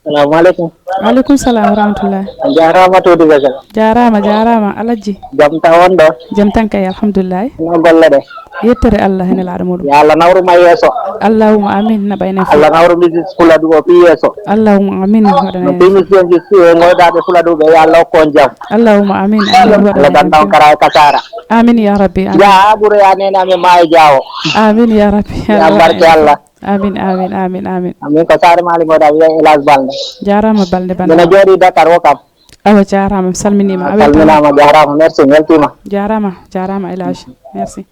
Salamu aleykum. Wa aleykum salam wa rahmatullah. A jarama Tuuti Besel. Jarama, jarama Alhaji. Jam tan won ɗo? Jam tan kay alhamdulillah. No golle ɗe? Yettere Allah e Nelaɗo muɗum. Yo Allah nawru ma yeeso. Allahumma amin, naɓa enen fof. Allah nawru musique pulaar o fii yeeso. Allahumma amin. No émission ji ngoyɗaɓe pulaar ɓe yo Allah hokku on jam. Allahumma amin. Amin. Allah danna on kara e kasara. Amin ya rabbi. Amin. Ya ɓuuro ya nene amin ma e jawo. Amin ya rabbi. Ya barke Allah. Amin, amin, amin, amin. Amin ko Saare Maali Mboɗa wiya Elas Balde. Jarama Balde Bana. Mbiɗa jooɗi Dakar o kam. Awa jarama, mi salminima. A salminama, jarama, merci, weltima. Jarama, jarama Elage, merci.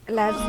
Elage.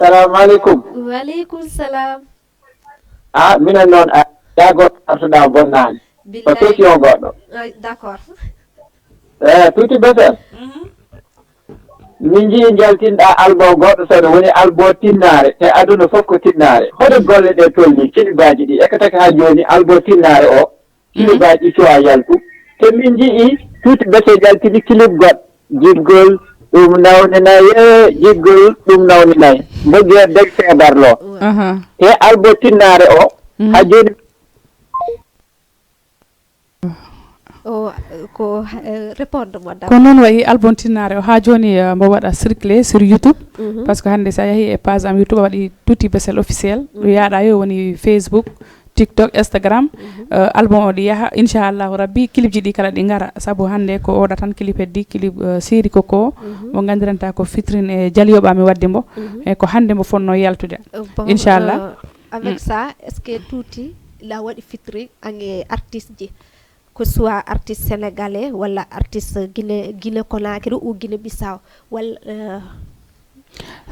Salamu aleykum. Wa aleykum salam. Ah, minen noon, a, yaa goɗɗo artuɗaa bonnaani. Ko billahi. Question goɗɗo. Ay, d'accord. Eh, Tuuti Besel. Mhm. Min njii njaltinɗaa album goɗɗo, so woni album tinnaare, e aduna fof ko tinnaare. Hoto golle ɗe tolni, kilibaaji ɗi, ekkatake haa jooni, album tinnaare o, kilibaaji ɗi cuwaa yaltu. Te min njii Tuuti Besel jaltini kilib goɗɗo. Jiggol, ɗum nawninay, eh, jiggol, ɗum nawninay. Mbogee deg feebar lo. Aha. Te album tinnaare o, mhm, haa jooni. O, ko, eh, répondre mo d'abord. Ko noon wayi, album tinnaare o haa jooni, eh, mbo waɗa circulé sur YouTube. Mhm. Parce que hannde so a yahii e page am YouTube, a waɗi Tuuti Besel officiel. Ɗum, mhm, yaaɗa yo woni Facebook, TikTok, Instagram. Mhm. Eh, album o ɗi yaha, inchallahu rabbi, clip ji ɗi kala ɗi ngara. Sabu hannde ko oɗa tan clip heddi, clip, eh, série ko ko. Mhm. Mo nganndiranta ko featuring e Jali Yoɓa mi waɗde mbo. Mhm. E ko hannde mbo fotnoo yaltude. Eh, bon, inchallah. Eh, avec, mm, ça, est-ce que Tuuti la waɗi featuring an e artiste ji? Que soit artiste sénégalais walla artiste Guinée, Guinée Conakry ou Guinée Bissau walla, euh,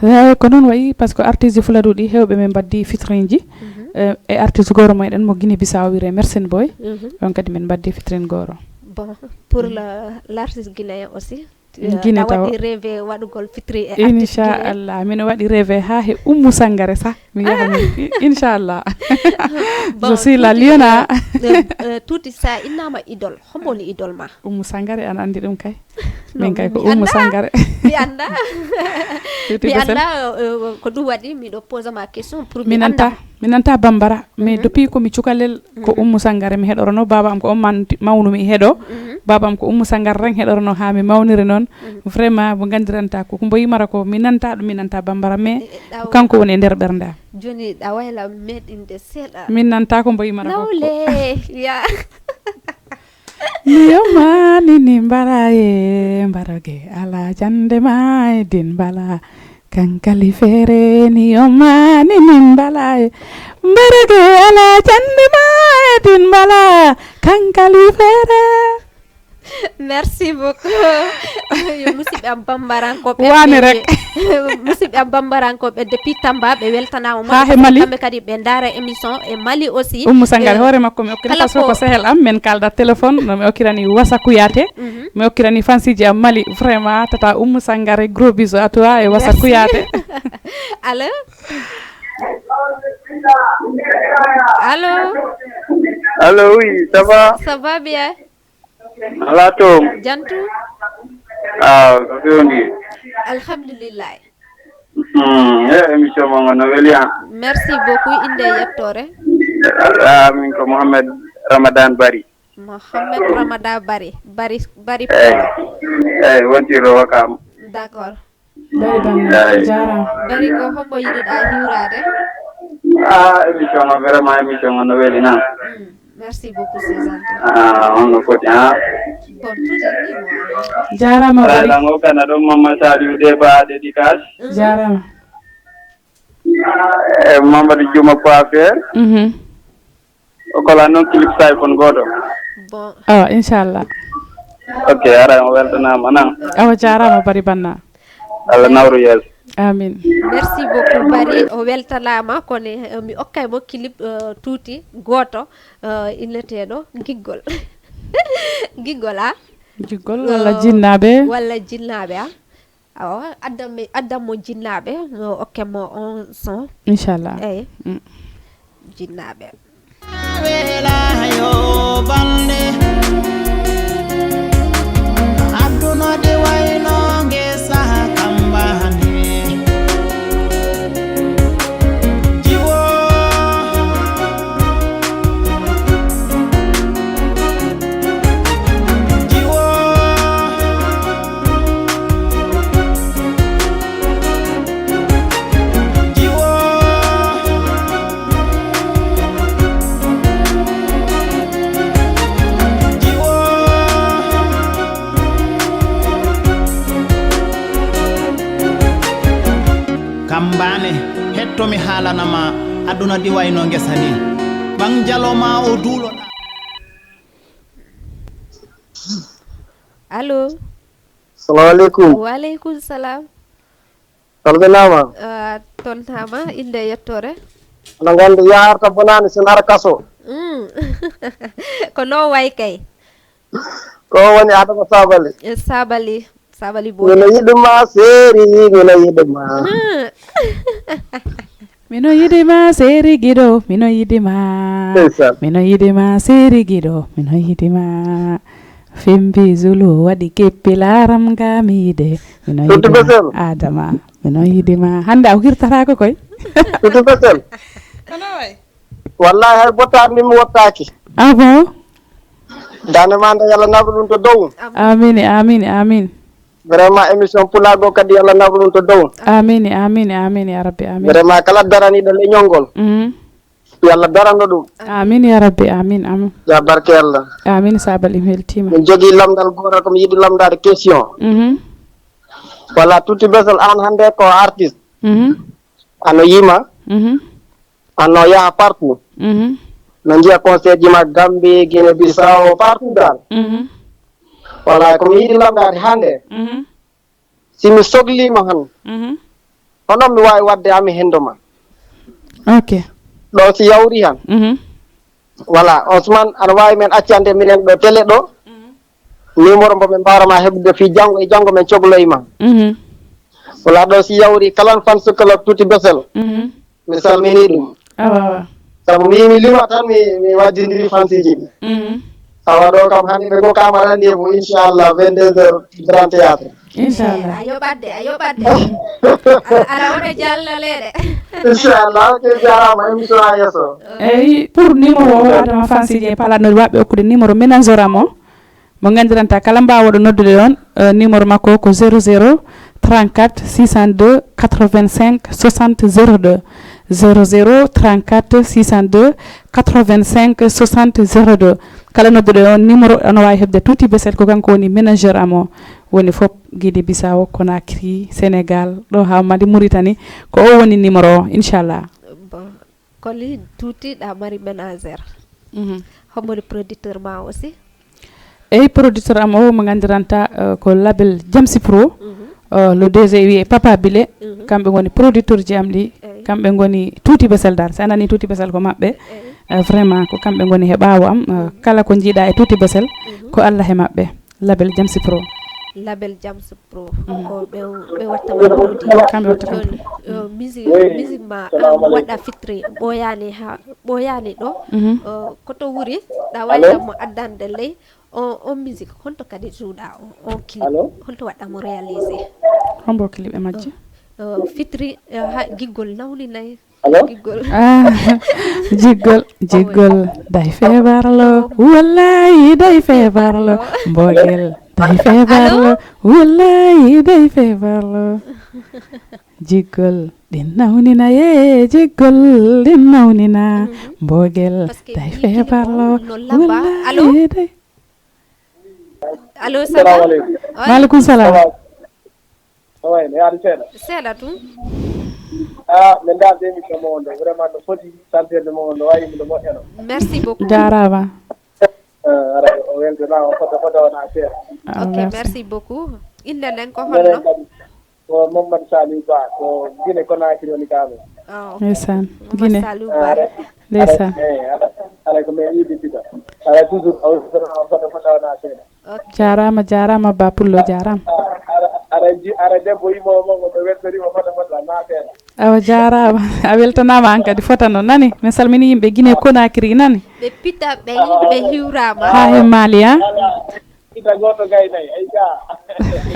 eeyi, ko noon wayi, par ce que artiste ji fuladuɗi heewɓe min mbaɗdi featuring ji, mhm, eh, e artiste gooro meɗen mo Guinée Bissau wiyetee Mersen Boy. Mhm. On kadi min mbaɗdi featuring gooro. Bon, pour, mm, le, l'artiste guinéen aussi, eh, Guinée a tawa waɗi rêve waɗugol featuring e artiste guinéen? Inchallah, mino waɗi rêve haa he Oumou Sangaré sah. Mi yaha mi, i-, inchallah. Bon, je suis la Tuuti, Liona. Eh, eh, Tuuti, sa innama idol, hombo woni idol ma? Oumou Sangaré, an andi ɗum kay. Non, min kay ko mi Oumou anda. Sangaré. Mi anda. Tuuti mi Besel. Anda, eh, ko ɗum waɗi miɗo posa ma question pour mi anda. Mi nanta, mi nanta Bambara, mais, mhm, depuis ko mi cukalel, ko, mhm, Oumou Sangaré mi heɗorono, baba am ko on man-, mawnumi heɗo. Mhm. Baba am ko Oumou Sangaré ren heɗorono haa mi mawniri noon. Mhm. Vraiment, mo nganndiranta ko, ko mbo yimata ko, mi nanta ɗum, mi nanta Bambara, mais, eh, eh, ɗaw-, kanko woni e nder ɓernde am. Jooni ɗa wayla meɗinde seeɗa. Min nanta ko mbo yimata ko. Nawle, ya. Mi yomani ni mbara e mbaroge ala jande ma e din mbala. Kankali fere ni yomani ni mbala e mbaroge ala jande ma e din mbala. Kankali fere. Merci beaucoup. Yo musidɓe am bambarankooɓe. Wani rek. Musidɓe am bambarankooɓe depuis Tamba, ɓe weltanaama. Ha he Mali. Kamɓe kadi ɓe ndaara émission e Mali aussi. Ummu Sangare, eh, hoore makko mi okkira, kala parce que ko, ko sehel am, min kalda téléphone, no mi okkirani Wasa Kouyaté. Mhm. Mi okkirani fansiji am Mali. Vraiment, tata Ummu Sangare, gros bisous à toi et Wasa Kouyaté. Merci. Allô? Allô? Allô, oui, ça va? Ça va bien. Alaa toon. Jantu? Ah, ko fewndi. Alhamdulillah. Hmm, eh, émission mon no weli, ah. Merci beaucoup, innde e yettoore. Ah, min ko Mohamed Ramadan Bari. Mohamed Ramadan Bari. Bari, Bari. Eh, eh, wontiro Wakam. D'accord. Bari Bannge, jaaraama. Bari, ko hombo yiɗuɗaa hiwraade? Ah, émission o, vraiment, émission o no weli, na. Mm, merci beaucoup, c'est gentil. Ah, on no foti, ah. Bon, tout est dit, moi. Jaaraama, Bari. Ala ngo kana ɗon Mamma Saliou Deba dédicace. Mhm. Jaaraama. Eh, Mamadou Diouma coiffeur. Mhm. O kola noon clip sa iPhone gooto. Bon. Awa, inchallah. Ok, ara, o weltanaama, nan. Awa, jaaraama, Bari Banna. Allah nawru yeeso. Amin. Merci beaucoup, Bari. O weltanaama, kono, eh, mi okkay mo clip, eh, tuuti gooto, eh, inneteeɗo Giggol. Giggol, a? Giggol walla, eh, Jinnaaɓe? Walla Jinnaaɓe, a? Awa, addan mi, addan mo Jinnaaɓe, mi okke mo on son. Inchallah. Eyi. Mm. Jinnaaɓe. Wela yo balɗe, aduna ɗi wayno ngesa kambane. Jiwo. Kambaane, hetto mi haalana ma, aduna ɗi wayno ngesa ni. Ɓang jalo ma o duuloɗa. Allo. Salamu aleykum. Wa aleykum salam. Salminaama. Ah, Tolnaama, innde e yettoore. Oɗo nganndi yaharta bonaani so nara kaso. Mm. Ko noon wayi kay. Ko o woni Adama Sabali. E Sabali, Sabali Boy. Mino yiɗi ma seeri, mino yiɗi ma. Hmm. Mino yiɗi ma seeri giɗo, mino yiɗi ma. Ndeysaan. Mino yiɗi ma seeri giɗo, mino yiɗi ma. Fimbi Zulu waɗi keppi laaram gamiide. Mino Sottu yiɗi ma besel. Adama, mino yiɗi ma. Hannde a hirtataako koy. Sottu besel. Kono way. Wallahi hay bottaari ndi mi wottaaki. Ah bon? Dande ma nde yalla nabru ɗum to dow. Amin, amin, amin. Vraiment émission pulaar go kadi yalla nabru ɗum to dow. Amin, amin, amin ya rabbi, amin. Vraiment kala daraniɗo leñol ngol. Mhm. Yalla darano ɗum. Amin ya rabbi, amin, amin. Ya barke Allah. Amin Sabali, mi weltima. Min jogii lamndal gootal ko mi yiɗi lamndaade question. Mhm. Walla Tuuti Besel, aan hannde ko artiste. Mhm. Ano yima. Mhm. Ano yaha partout. Mhm. No njiya concert ji ma Gambie, Guinée Bissau, partout dal. Mhm. Walla ko mi yiɗi lamndaade hannde. Mhm. Si mi sogliima han. Mhm. Hono mi waawi waɗde ami hendo ma. Ok. Ɗo si yawri han. Mhm. Walla Ousmane, aɗa waawi men accande minen ɗo télé ɗo. Mhm. Numéro mbo min mbaawra ma heɓude fii janngo e janngo min cogloyi ma. Mhm. Walla ɗo si yawri kala fans club Tuuti Besel. Mhm. Mi salminii ɗum. Awa, awa. Sabu mi, mi lima tan mi, mi waddindiri fansiji ɗi. Mhm. Awa ɗo kam hannde ɓe ngokkaama rendez-vous inchallah vingt-deux heures grand théâtre. Inchallah. A yoɓat de, a yoɓat de. Aɗa, aɗa waɗa jallaleeɗe. Inchallah, ok, jaaraama, émission a yeeso. Eyi, pour numéro o, Adama fansiji e palatnooɗi waɓɓe okkude numéro manager am o. Mo nganndiranta kala mbaawɗo noddude ɗon, eh, numéro makko ko zéro zéro trente-quatre six cent deux quatre-vingt-cinq soixante zéro deux, zéro zéro trente-quatre six cent deux quatre-vingt-cinq soixante zéro deux. Kala nodduɗo e on numéro, ono waawi heɓde Tuuti Besel, ko kanko woni manager am o. Woni fof Guinée Bissau, Conakry, Sénégal, ɗo haa Mali, Mauritanie, ko o woni numéro o, inchallah. Bon. Koli Tuuti, ɗa mari manager. Mhm. Hombo woni producteur ma aussi? Eyi, producteur am o mo nganndiranta, eh, ko label Jamsi Pro. Mhm. Eh, le D J wiye Papa Bile. Mhm. Kamɓe ngoni producteur ji am ɗi. Eyi. Kamɓe ngoni Tuuti Besel dar. Si a nani Tuuti Besel ko maɓɓe. Eyi. Eh, vraiment ko kamɓe ngoni he ɓaawo am. Eh, mhm. Kala ko njiiɗa e Tuuti Besel, mhm, ko Allah he maɓɓe. Label Jamsi Pro. Label Jamsi Pro. Mhm. Ko ɓe, ɓe watta ma produit. Kamɓe watta kam. Joni, eh, musique, musique ma, ah, mo waɗa fitri, ɓooyaani ha, ɓooyaani ɗo. Mhm. Eh, ko to wuri, ɗa wawi mo addande ley. On, on musique, honto kadi juuɗa on, on clip? Allô? Honto waɗɗa mo réalisé? Hombo clip e majji? Eh, eh, fitri, eh, ha, giggol nawni nayi. Allo? Giggol. Ah, jiggol, jiggol, day feebar lo. Wallahi, day feebar lo. Mbogel, day feebar lo. Allo? Wallahi, day feebar lo. Jiggol, ɗin nawnina ye, jiggol, ɗin nawnina. Mhm. Mbogel, parce que day feebar lo. No laba. Allo? Wallahi, day. Allo, ça va? Salamu aleykum. Wa aleykum salam. Ça va? Owe, no yaadu seeɗa? Seeɗa tun. Ah, min ndaarde émission mo on ɗo, vraiment no foti, santirde mo on ɗo, wayi no moƴƴano. Merci beaucoup. Jaaraama. Eh, ara o weltanaa, o fota, fota wona seeɗa. Ah, ok, merci. Merci beaucoup. Innde nden ko minen holno? Kadi ko Mamadou Saliou Ba, ko Guinée Conakry woni kaamen. Oh, ok. Ndeysaan. Mamadou Guinée. Saliou Ba. Ara, ndeysaan. Ara, eh, ara, ara ko min yiɗi pita. Ara toujours o weltanaa, o fota, fota wona seeɗa. Ok. Jaaraama, jaaraama, Ba Pullo, jaaraama. Ara, ara, ara ji-, ara debbo yimo mo, mo weltorima fota, fota, na feere. Awa, jaaraama. A weltanaama an kadi fota no nani. Min salmini yimɓe Guinée Conakry nani. Ɓe pita ɓen, ɓe hiwraama. Haa he Mali, ha? Pita gooto gaynay, ay ga.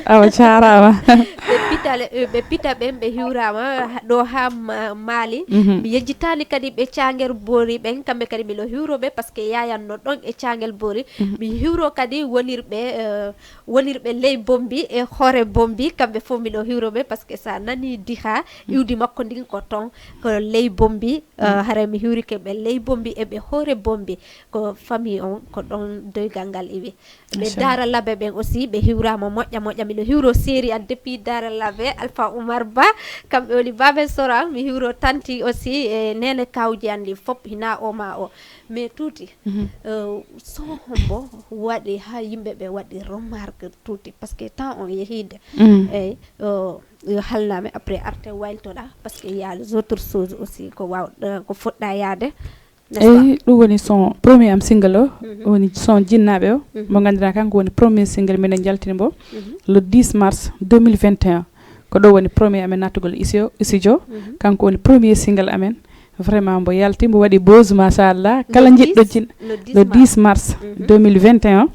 Awa, jaaraama. Ɓe pita le-, ɓe pita ɓen, ɓe hiwraama ha-, ɗo haa Ma-, Mali. Mhm. Mi yejjitaani kadi ɓe Caangel Boori ɓen, kamɓe kadi miɗo hiwro ɓe, parce que yayanno ɗon e Caangel Boori. Mhm. Mi hiwro kadi wonirɓe, eh, wonirɓe ley Bombi e hoore Bombi, kamɓe fof miɗo hiwro ɓe, parce que sa nani Diha, mhm, iwdi makko ndin ko ton, ko ley Bombi, eh, mhm, haray mi hiwrike ɓe ley Bombi e ɓe hoore Bombi, ko famille on, ko ɗon doygal ngal iwi. Ɓe Dara Labe ɓen aussi, ɓe hiwrama moƴƴa moƴƴa. Miɗo hiwro série an depuis Dara Labe, Alpha Oumar Ba, kamɓe woni Babel Sora. Mi hiwro Tanti aussi, e Nene Kawji an ɗi fof, hina o ma o. Mais Tuuti, euh, son hombo waɗi ha yimɓe ɓe waɗi remarque Tuuti, parce que temps on yehide. Eyyi, euh, yo halnami, après arte waytoɗa, parce que y a les autres choses aussi ko waw, euh, ko fuɗɗa yaade, n'est-ce pas? Eyyi, ɗum woni son premier am single o, woni son Jinnaɓe o, mo ganduɗa kanko woni premier single minen jaltini mbo le dix mars deux mille vingt et un. Ko ɗo woni premier amen nattugol isio studio. Kanko woni premier single amen. Vraiment mbo yalti, mbo waɗi buzz, machallah. Kala jiɗɗo jin le dix mars deux mille vingt et un,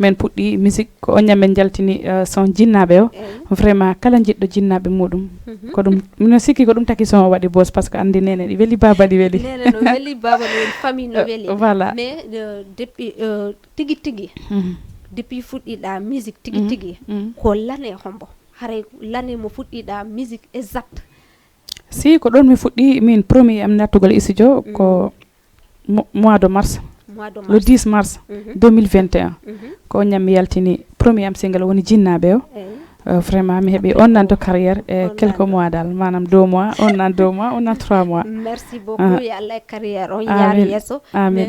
min puɗɗi musique, ko on ñam min jaltini, euh, son Jinnaɓe o. Vraiment kala jiɗɗo Jinnaɓe muɗum, ko ɗum, mino sikki ko ɗum taki son o waɗi buzz, parce que andi Nene ɗi weli, Baba ɗi weli. Nene no weli, Baba no weli, famille no weli. Voilà. Mais euh, depuis euh, tigi tigi, depuis fuɗɗiɗa musique tigi tigi, ko lane hombo? Haray lane mo fuɗɗiɗa musique exact? Si, ko ɗon mi fuɗɗi min premier am nattugol studio ko mo- mois de mars, mois de le mars dix mars deux mille vingt et un. Ko on ñam mi yaltini premier am single woni Jinnaɓe o. Euh, vraiment mi heɓi on nan de carrière e quelques mois dal, manam deux mois, on nan deux mois, on nan trois mois. Merci beaucoup. Yo Allah e carrière on yaaro yesso. Amin. Mais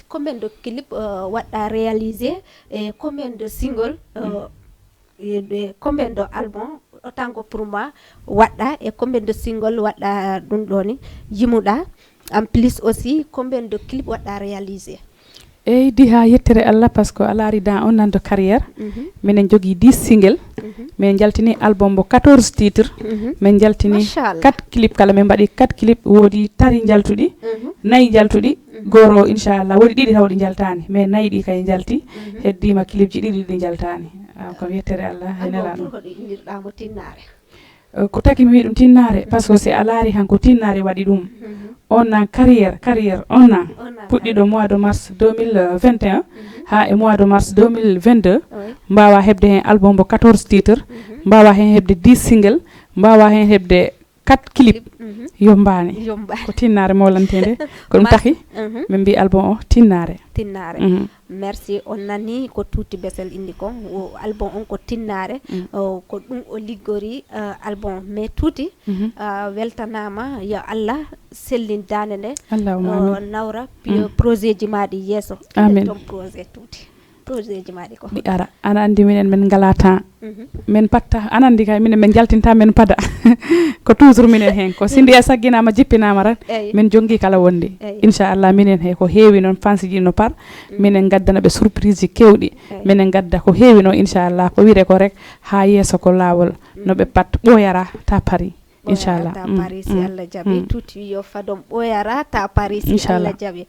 combien de clip euh, waɗɗa réalisé e combien de single euh, e combien de album, autant que pour moi, waɗɗa e combien de single waɗɗa ɗum ɗo ni, yimuɗa? En plus aussi, combien de clip waɗɗa réalisé? Eydi, ha yettere Allah, parce que a laari dans un an de carrière, minen jogii dix single, min jaltini album mo quatorze titres, min jaltini quatre clip, kala min mbaɗi quatre clip, woodi tati jaltuɗi, nayi jaltuɗi, goro inchallah, woodi ɗiɗi taw ɗi jaltani, mais nayi ɗi kay jalti. Heddima clipji ɗiɗi ɗi jaltani. Ah, ko yettere Allah e nelaɗo. Ko taki mi wi ɗum tinnaare, parce que si a laari han ko tinnaare waɗi ɗum. On nan carrière, carrière on nan puɗɗiɗo mois de mars deux mille vingt et un ha e mois de mars deux mille vingt-deux, mbawa heɓde hen album mo quatorze titres, mbawa hen heɓde dix single, mbawa hen heɓde quatre clip. Yombani. Yombani. Ko tinnaare mawlantede. Ko ɗum taki min mbi album o tinnaare. Tinnaare. Merci. On nani ko Tuuti Besel indi kon. O album on ko tinnaare. O, ko ɗum o liggori, euh, album. Mais Tuuti, euh, weltanama. Yo Allah sellin dande nde. Allahumma amin. Nawra piyo projet ji maɗi yesso. Amin. Ton projet Tuuti. Projet ji maɗi ko mi ara, ana andi minen min ngala temps. Min patta, ana andi kay minen min jaltinta min pada. Ko toujours minen hen ko sindi e sagginama jippinama ran. Min jongi kala wondi. Inchallah minen he ko heewi noon fansi ji no par. Minen gaddana ɓe surprise ji kewɗi. Minen gadda ko heewi noon inchallah, ko wire ko rek ha yesso ko lawol. No ɓe pat ɓoyara ta pari. Inchallah. Ta Paris si Allah jaɓi. Tuuti wi yo fadon ɓoyara ta Paris si Allah jaɓi.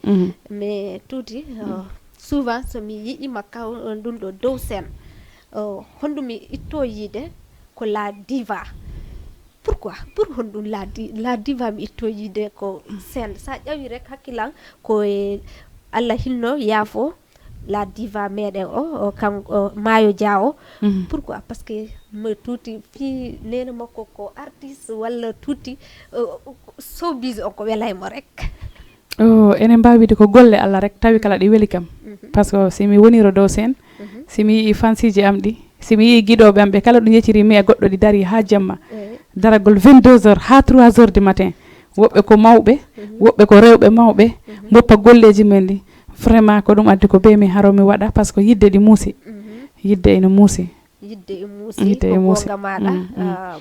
Mais Tuuti, euh, souvent so mi yiɗima kaw ɗum ɗo dow scène, euh, honɗum mi itto yiide ko la diva? Pourquoi? Pour honɗum la di- la diva mi itto yiide ko scène? Sa ƴawi rek hakkilan ko e Allah hinno yaafo la diva meɗen o, o kan o maayo dia o. Pourquoi? Parce que mo Tuuti fi nene makko ko artiste walla Tuuti, euh, showbiz on ko welay mo rek. O enen mbawi wiide ko golle Allah rek tawi kala ɗi weli kam. Parce que si mi woniro dow sen, si mi yii fansiji am ɗi, si mi yii giɗoɓe am ɓe kala ɗum yecciri mi e goɗɗo ɗi dari ha jemma, daragol vingt-deux heures ha trois heures du matin. Woɓɓe ko mawɓe, woɓɓe ko rewɓe mawɓe, mboppa golleji men ɗi. Vraiment ko ɗum addi ko be mi haro mi waɗa parce que yidde ɗi muusi. Yidde ene muusi. Yidde e muusi. Yidde e muusi. Ko goonga maɗa. Ah,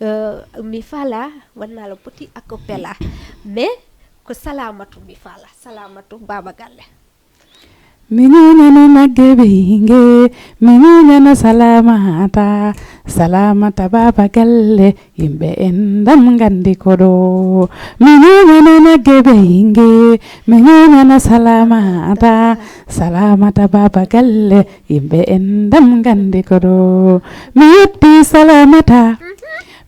euh, mi fala wannala poti acapella, mais ko Salamatu mi fala, Salamatu Baba Galle. Mi ñuñano Nagge Ɓeynge, mi ñuñano Salamata, Salamata Baba Galle, yimɓe en dam gandi ko ɗo. Mi ñuñano Nagge Ɓeynge, mi ñuñano Salamata, Salamata Baba Galle, yimɓe en dam gandi ko ɗo. Mi yetti Salamata,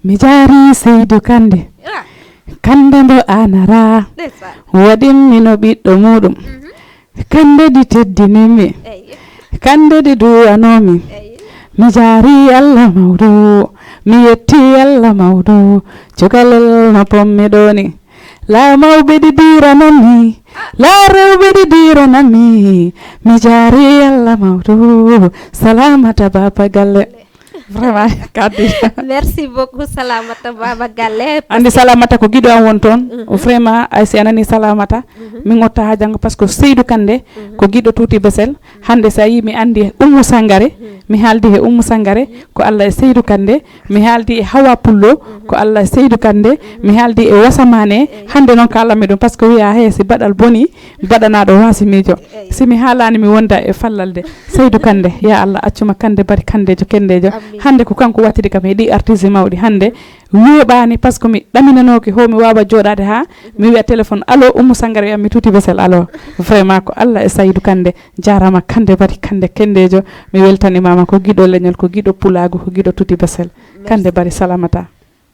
mi jaari Seydu Kande. Kande mbo anara, waɗimmi no ɓiɗɗo muɗum. Kande ɗi teddinimmi, kande ɗi duwanomi. Mi jaari Allah mawɗo, mi yetti Allah mawɗo. Cukalel no pommi ɗoni, La mawɓe ɗi diranami, la rewɓe ɗi diranami, mi jaari Allah mawɗo, salamata baba galle. Vraiment, kaddi. Merci beaucoup, Salamata Baba Galle. Andi Salamata ko giɗo am won toon. Vraiment, ay si a nani Salamata, min otta ha janngo parce que Seydou Kande ko giɗo Tuuti Besel. Hannde so a yii mi anndi Ummu Sangare, mi haaldi he Ummu Sangare, ko Allah e Seydou Kande. Mi haaldi e Hawa Pullo, ko Allah e Seydou Kande. Mi haaldi e Wasamane. Hannde noon kaalanmi ɗum parce que wiya he si baɗal boni, baɗanaaɗo waasi miijo. Si mi haalaani mi wonda e fallalde. Seydou Kande, ya Allah, accuma Kande bari Kandejo Kendejo. Hannde ko kanko wattidi kam he ɗi artiste mawɗi hannde. Weeɓaani parce que mi ɗaminanooki ho mi waawa jooɗaade haa mi wiya téléphone allo Ummu Sangare wiya mi Tuuti Besel allo. Vraiment ko Allah e Saydou Kande. Jaaraama Kande bari Kande Kendejo. Mi weltanimaama ko giɗo leñol ko giɗo pulaagu ko giɗo Tuuti Besel. Kande bari salamata.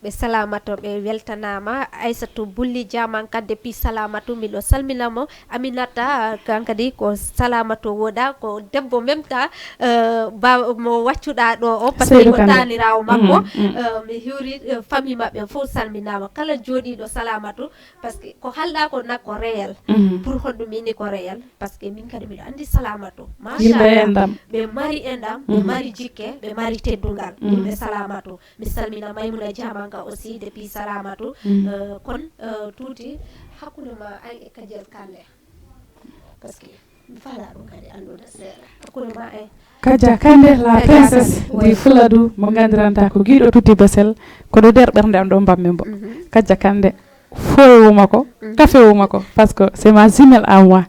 Ɓe salamato ɓe weltanama. Aissatou Bulli Diamanka depuis Salamatu miɗo salminamo. Aminata kan kadi ko Salamatu woda ko debbo même ta ba mo waccuɗa ɗo o parce que ko tanirawo makko. Mi hiwri famille maɓɓe fof salminama kala joɗiɗo Salamatu parce que ko halɗa ko nakko réel. Pour honɗum ini ko réel parce que min kadi miɗo andi Salamatu machallah ɓe mari enɗam ɓe mari jikke ɓe mari teddungal yimɓe Salamatu. Mi salmina Maymuna Jamanka aussi depuis Salamatu. Kon Tuuti hakkunde ma an e Kajel Kande parce que mi fala ɗum kadi anndude seeɗa hakkunde ma e Kaja Kande la princesse di Fuladu mo gandiranta ko giɗo Tuuti Besel ko ɗo nder ɓernde am ɗo mbammi mbo. Kaja Kande foyewuma ko kafewuma ko parce que c'est ma jumelle à moi.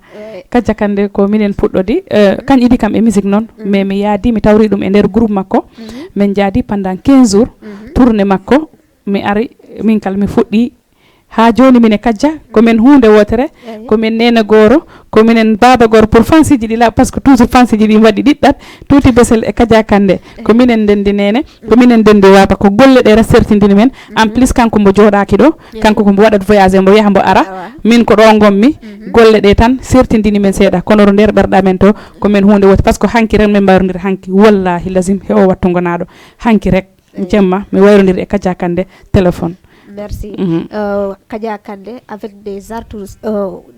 Kajja kande ko minen puɗɗodi kañ idi kam e musique noon mais mi yaadi mi tawri ɗum e nder groupe makko. Min jaadi pendant quinze jours tourné makko mi ari min kala mi fuɗɗi ha joni mine kajja ko min hunde wotere ko min nene goro ko minen baba goro pour fansiji ɗi la parce que toujours fansiji ɗi mbaɗi ɗiɗɗat Tuuti Besel e Kaja Kande ko minen ndendi nene ko minen ndendi baba ko golle ɗe ras sertindini men. En plus kanko mbo jooɗaki ɗo kanko ko mbo waɗat voyage mbo yaha mbo ara min ko ɗo ngonmi. Golle ɗe tan sertindini men seeɗa kono to nder ɓerɗe amen to ko men hunde wote par ce que hanki rek min mbayrodiri hanki wallahi lazim he o wattu gonaɗo hanki rek jemma mi wayrodiri e Kaja Kande téléphone. Merci. Kaja Kande avec des artistes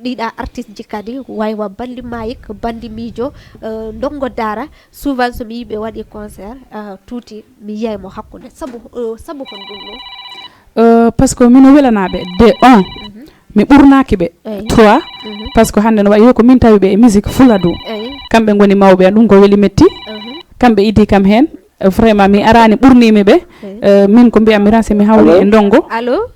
ɗiɗa artiste ji kadi waywa bandi mayik bandi miijo ndongo dara. Souvent so mi yii ɓe waɗi concert Tuuti mi yiyay mo hakkunde sabu sabu hon ɗum ɗum. Par ce que mino welanaɓe de un mi ɓurnaki ɓe trois par ce que hande no wayi ko min tawi ɓe e musique fuladu kamɓe goni mawɓe an ɗum ko weli metti. Kamɓe idi kam hen vraiment mi arani ɓurnimi ɓe. Min ko mbiyammi tan si mi hawri e ndongo. Allo.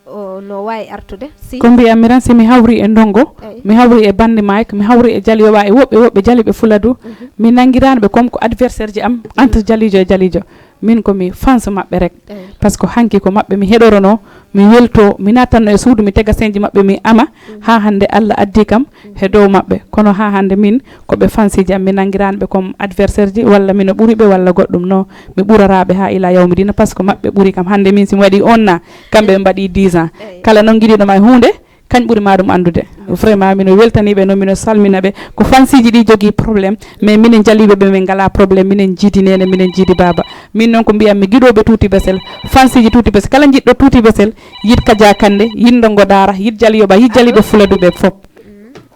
O no wawi artude si ko mbiyammi tan si mi hawri e ndongo mi hawri e bande mike mi hawri e jaliyoɓa e woɓɓe woɓɓe jaliɓe fuladu mi nangirani ɓe comme ko adversaire ji am entre jalijo e jalijo min komi fans maɓɓe rek par ce que hanki ko maɓɓe mi heɗorono mi welto mi natanno e suudu mi tega senji maɓɓe mi ama ha hande allah addi kam he dow maɓɓe kono ha hande min ko ɓe fansiji am mi nangirani ɓe comme adversaire ji walla mino ɓuuri ɓe walla goɗɗum no mi ɓuraraɓe ha ila yawmi dina par ce que maɓɓe ɓuuri kam hande min si mi waɗi on na kamɓe ɓe mbaɗi dix ans kala noon giɗiɗoma e hunde kañ ɓuuri ma ɗum andude vraiment mino weltaniɓe noon mino salmina ɓe ko fansiji ɗi jogui problème mais minen jaliɓe ɓe min ngala problème minen jiidi nene minen jiidi baba min noon ko mbiyammi giɗoɓe Tuuti Besel fansiji Tuuti Besel kala jiɗɗo Tuuti Besel yid Kaja Kande yid Ndongo Dara yid Jaliyoɓa yid jaliɓe fuladuɓe fop.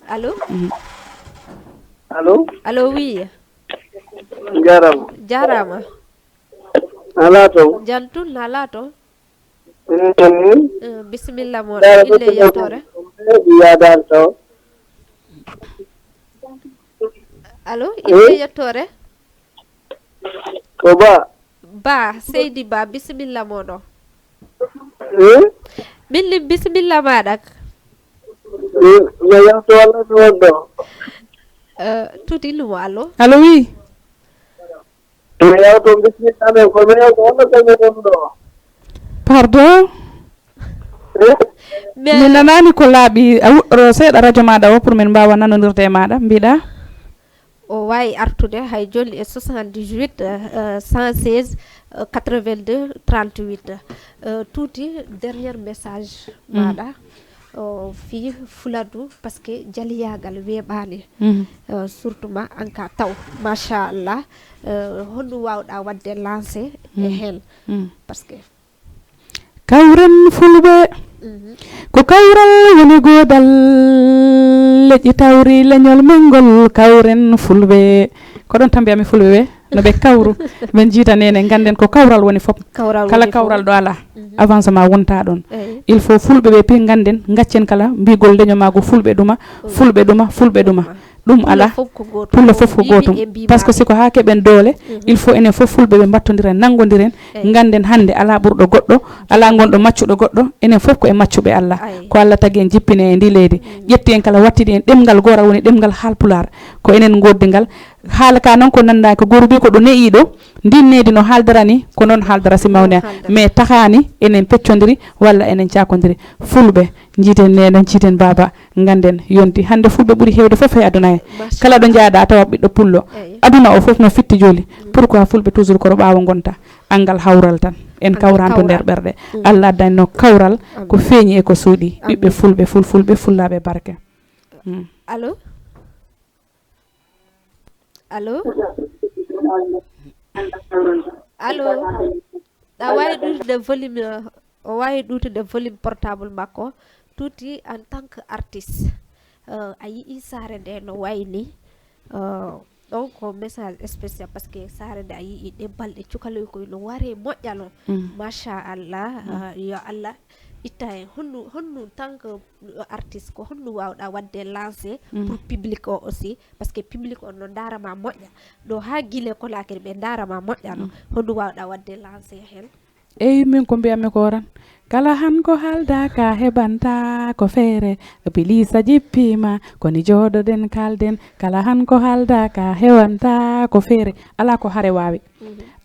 Allo. Allo. Allo oui. Jarama. Jarama. Ala to. Jam tun ala to. Bisimilla moɗon inde yettore. Yadal to. Allo inde yettore. Ko ba. Ba seydi ba bisimilla moɗon. Min lim bisimilla maɗa. Mi yalto walla mi wonɗo. Tuti lumo allo. Allo oui. Mi yalto bisimilla men ko mi yalto walla ko mi wonɗo. Pardon. Mi nanani ko laaɓi a wuɗɗoro seeɗa radio maɗa o pour min mbawa nanodirde e maɗa mbiɗa. O wawi artude hay joni e soixante-dix-huit cent seize quatre-vingt-deux trente-huit. Tuuti dernier message maɗa. Fi fuladu parce que jaliyagal weeɓani. Surtout ma anka taw machallah. Honɗum wawɗa wadde lancé e hen parce que Kawren fulɓe. Ko kawral woni goodal. Leƴƴi tawri leñol men ngol, kawren fulɓe. Ko ɗon tan mbiyami fulɓe ɓe, no ɓe kawru. Ɓen jiita nene, ngannden ko kawral woni fof. Kala kawral ɗo alaa, avancement wonta ɗon. Il faut fulɓe ɓe pi ngannden, ngaccen kala mbigol leño maago fulɓe ɗuma, fulɓe ɗuma, fulɓe ɗuma. Ɗum alaa. Pullo fof ko gootum. Parce que si ko haa keɓen doole, il faut enen fof fulɓe ɓe mbattondiren, nanngondiren. Ngannden hannde alaa ɓurɗo goɗɗo, alaa ngonɗo maccuɗo goɗɗo. Enen fof ko e maccuɓe Allah. Ko Allah tagi en, jippini en e ndi leydi, ƴetti en kala, wattidi en ɗemngal gooral, woni ɗemngal Haalpulaar. Ko enen ngooddi ngal. Haala ka noon ko nanndaani, ko goorubi ko ɗo ne'i ɗo, ndin neydi no haaldara ni, ko noon haaldara si mawni. Mais tahaani enen peccondiri walla enen cakondiri. Fulɓe, njiiten nene, njiiten baaba, ngannden yonti. Hannde fulɓe ɓuri heewde fof e aduna he. Kala ɗo njaaɗa a tawa ɓiɗɗo pullo. Aduna o fof no fitti jooli. Pourquoi fulɓe toujours ko ɗo ɓaawo ngonta? Anngal hawral tan. En kawran to nder ɓerɗe. Allah addanno kawral ko feeñi e ko suuɗi. Ɓiɓɓe fulɓe, fulfulɓe, fullaaɓe barke. Mm. Allo? Allo? Allo? Ɗa wawi ɗutude volume, o wawi ɗutude volume portable makko tuuti en tant que artiste. Euh, a yii saare nde no wayi ni. Euh, ɗon ko message spécial parce que saare nde a yii ɗe balɗe cukaloy koy no ware moƴƴa no. Machallah. Euh, yo Allah itta hen. Honno, honno tant que artiste ko honno wawɗa wadde lancé pour public o aussi, parce que public o no ndarama moƴƴa ɗo ha Guinée Conakry, ɓe ndarama moƴƴa no. Honno wawɗa wadde lancé hen? Eyi, min ko mbiyatmi ko tan, kala han ko haaldaaka heɓanta ko feere. Ibiliisa jippiima, koni jooɗoɗen kaalden. Kala han ko haaldaaka heɓanta ko feere. Alaa ko hare waawi.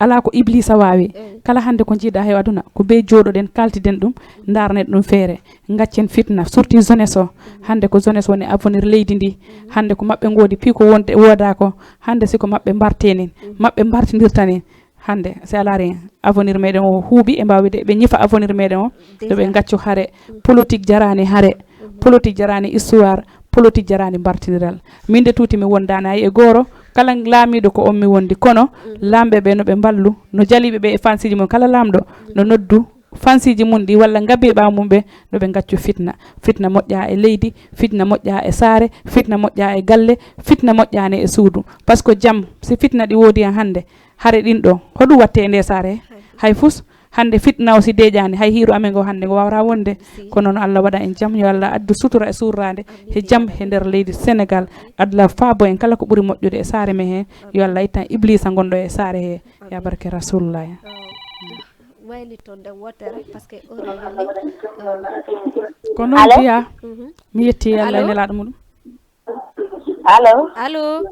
Alaa ko Ibliisa waawi. Kala hannde ko njiiɗa he aduna, ko bee jooɗoɗen, kaltiden ɗum, ndaarnen ɗum feere. Ngaccen fitna, surtout jeunesse o. Hannde ko jeunesse woni avenir leydi ndi. Hannde ko maɓɓe ngoodi, piiko wonde wooda ko. Hannde si ko maɓɓe mbartee nin, maɓɓe mbartindirta nin. Hannde, si a laari avenir meɗen o huuɓi, e mbaawi wiide ɓe ñifa avenir meɗen o, yo ɓe ngaccu hare. Politique jaraani hare, politique jaraani histoire, politique jaraani mbartindiral. Min de tuuti mi wondaani hay e gooro, kala laamiiɗo ko on mi wondi, kono laamɓe ɓe no ɓe mballu, no jaliiɓe ɓe e fansiji mum, kala laamɗo no noddu fansiji mum ɗi walla ngabiiɓe mum ɓe, no ɓe ngaccu fitna. Fitna moƴƴa e leydi, fitna moƴƴa e saare, fitna moƴƴa e galle, fitna moƴƴaani e suudu. Parce que jam, si fitna ɗi woodi hen hannde, hare ɗin ɗo, hoɗum watte e nde saare? Hay fus. Hannde fitna o si deeƴaani, hay hiiru amen ngo hannde ngo waawraa wonde. Kono no Allah waɗa en jam, yo Allah addu sutura e suurraande, he jam he nder leydi Senegal. Allah faabo en kala ko ɓuri moƴƴude e saare men he. Yo Allah ittan Ibliisa ngonɗo e saare he. Ya barke Rasulullah. Waylito nde wootere parce que heure o yoni. Ko noon Allo? Biya. Mi yetti Allah e nelaaɗo muɗum. Allo? Allo?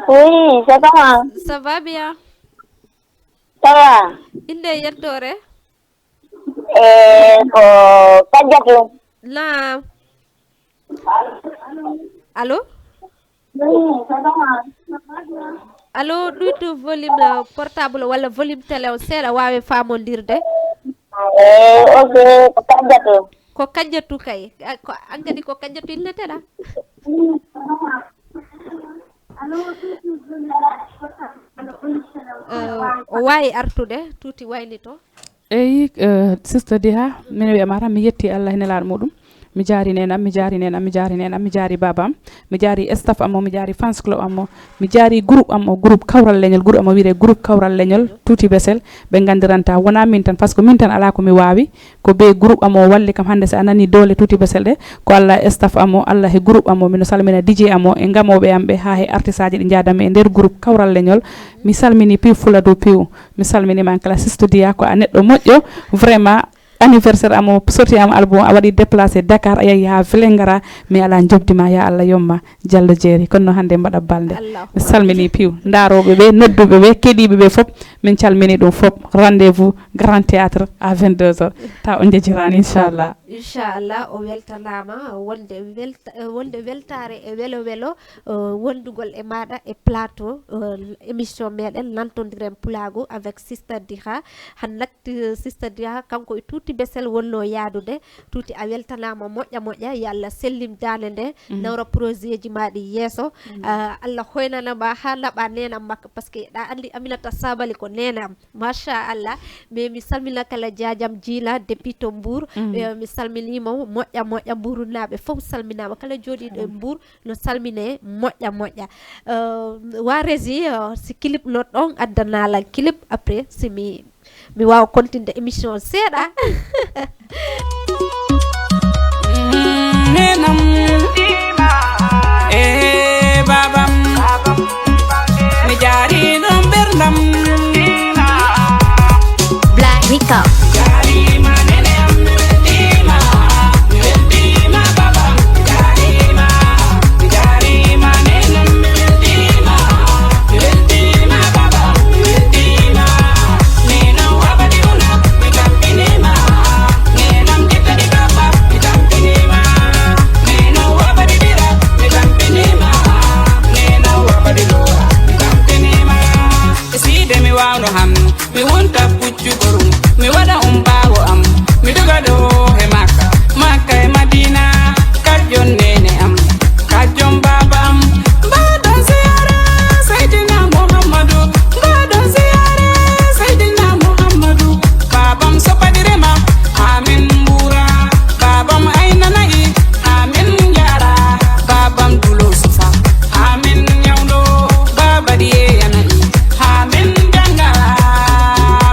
Oui, c'est comment? Ça va bien? Ça va? Innde e yettoore? Eh, ko Kajjatu. Naam. Allo? Allo, ɗuytu volume portable walla volume télé o seeɗa, waawe faamondirde. Eh, ok, ko Kajjatu. Ko Kajjatu kay. A, ko, an kadi ko Kajjatu inneteɗa? Eh, o waawi artude, tuuti waylito. Eyi, eh, Sister Diha, min wiyama tan mi yetti Allah e nelaaɗo muɗum. Mi jaari nenam, mi jaari nenam, mi jaari nenam, mi jaari babam, mi jaari staff am o, mi jaari fans club am o, mi jaari groupe am o, groupe Kawral Leñol, groupe am o wiyetee groupe Kawral Leñol, Tuuti Besel, ɓe nganndiranta, wonaa min tan, parce que min tan alaa ko mi waawi, ko bee groupe am o walli kam hannde, si a nanii doole Tuuti Besel ɗe, ko Allah e staff am o, Allah e groupe am o, mino salmina D J am o, e ngamooɓe am ɓe, haa e artiste aji ɗi njaadanmi e nder groupe Kawral Leñol, mi salmini piw Fuladu piw. Mi salminiima aan kala, Sister Diya, ko a neɗɗo moƴƴo, vraiment, anniversaire am o, sortie am album, a waɗi déplacé Dakar, a yahi haa Vélingara, mi alaa njoɓdi ma, ya Allah yomma, Jallo jeeri, kono no hannde mbaɗa balnde. Mi salmini piw, ndaarooɓe ɓe, nodduɓe ɓe, keɗiiɓe ɓe fof, min calmini ɗum fof. Rendez-vous Grand Théâtre à vingt-deux heures. Taw on njejiraani, inchallah. Inchallah, o weltanaama, wonde welta-, wonde weltaare e welo welo, eh, wondugol e maaɗa e plateau, eh, émission meɗen Lantondiren Pulaagu avec Sister Diha. Han natti, eh, Sister Diha, kanko e tout Tuuti Besel wonnoo yaadude, Tuuti a weltanaama moƴƴa moƴƴa, yo Allah sellim daande nde, nawra projet ji maa ɗi yeeso. Ah, Allah hoynana ma haa naɓa neenam makka, parce que ɗa anndi Aminata Sabali ko neenam. Machallah. Mais mi salmina kala jaajam Jiina depuis to Mbour. Eh, mi salminii mo moƴƴa moƴƴa, Mbuurunnaaɓe fof salminaama, kala jooɗiiɗo e Mbuur no salmine moƴƴa moƴƴa. Eh, wa régie, eh, si clip no ɗon addanaa lan clip, après si mi, mi waawa continde émission seeɗa. Nenam, eh, babam, mi jaari ɗon ɓerdam. Black Rico. Side mi wawno hannu, mi wonta puccu gorum, mi waɗa on ɓaawo am, mi doga ɗo e Makka, Makka e Madina, kajjon nene am, kajjon baaba am. Mbaɗon ziyara Seydina Muhammadu, mbaɗon ziyara Seydina Muhammadu. Baabam so paɗirema, amin mbura, baabam aynanayi, amin njara, baabam dulo sufa, amin ñawdo, baaba ɗi yeyanayi, amin janga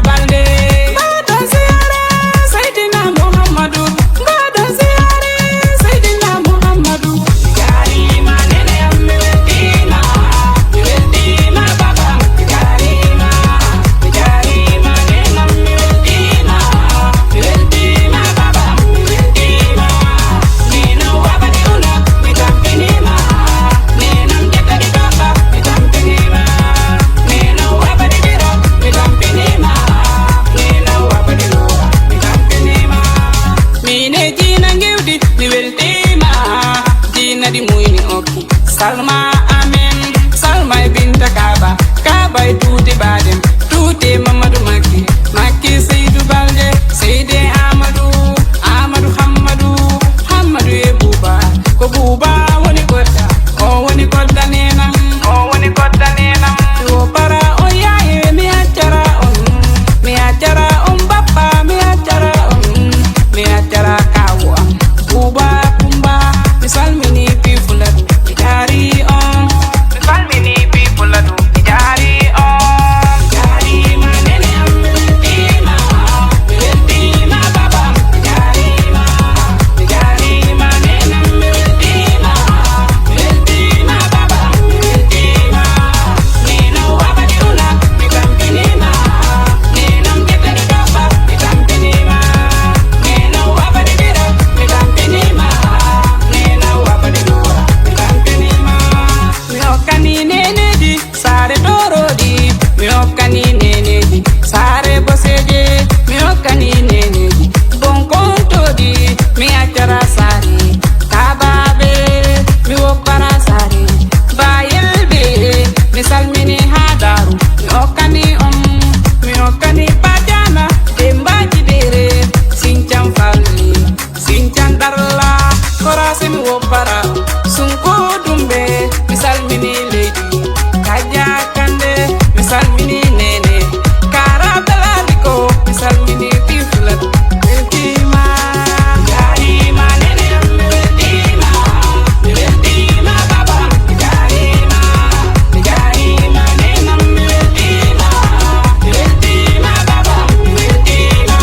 balde. Mbaɗon ziyara Seydina Muhammadu, mbaɗon ziyara Seydina Muhammadu. Mine Jiina ngewdi, mi weltiima. Jiina ɗi muyni okki. Salma amen, Salma e Binta Kaba, Kaba e Tuuti Badem, Tuuti e Mamadou Makki, Makki Seydou Balde, Seydi Amadou, Amadou Hammadu, Hammadu e Buuba, ko Buuba woni kodda, o woni kodda nenam, o woni kodda nenam. O para on yaaye, mi accora on, mi accora on bappa, mi accora on, mi accora kawu am. Buuba Kumba, mi salmini Pii Fuladu, mi jaari on. Mi salmini Pii Fuladu, mi jaari on. Mi jaarima nene am, mi weltiima, mi weltiima baba am, mi jaarima, mi jaarima nene am, mi weltiima, mi weltiima baba am, mi weltiima. Nene o abadi una, mi tampinima. Nene am jetta di dofa, mi tampinima. Nene o abadi dira, mi tampinima. Nene o abadi dura, mi tampinima. Mi hokkani neneji saare toroɗi, mi hokkani neneji saare boseje, mi hokkani neneji bonkontoɗi, mi accora saare kababe, mi woppara saare bayelbe, mi salmini haa daaru, mi hokkani on, mi hokkani bajana, dembaji dere, sincan falli. Sincan ɗalla, koraasi mi woppara, sunko dumbe, mi salmini leydi, kaja kande, mi salmini nene, kara beladi ko, mi salmini piflat, weltima, jarima nene am, weltima, weltima baba, jarima, jarima nene am, weltima, weltima baba, weltima.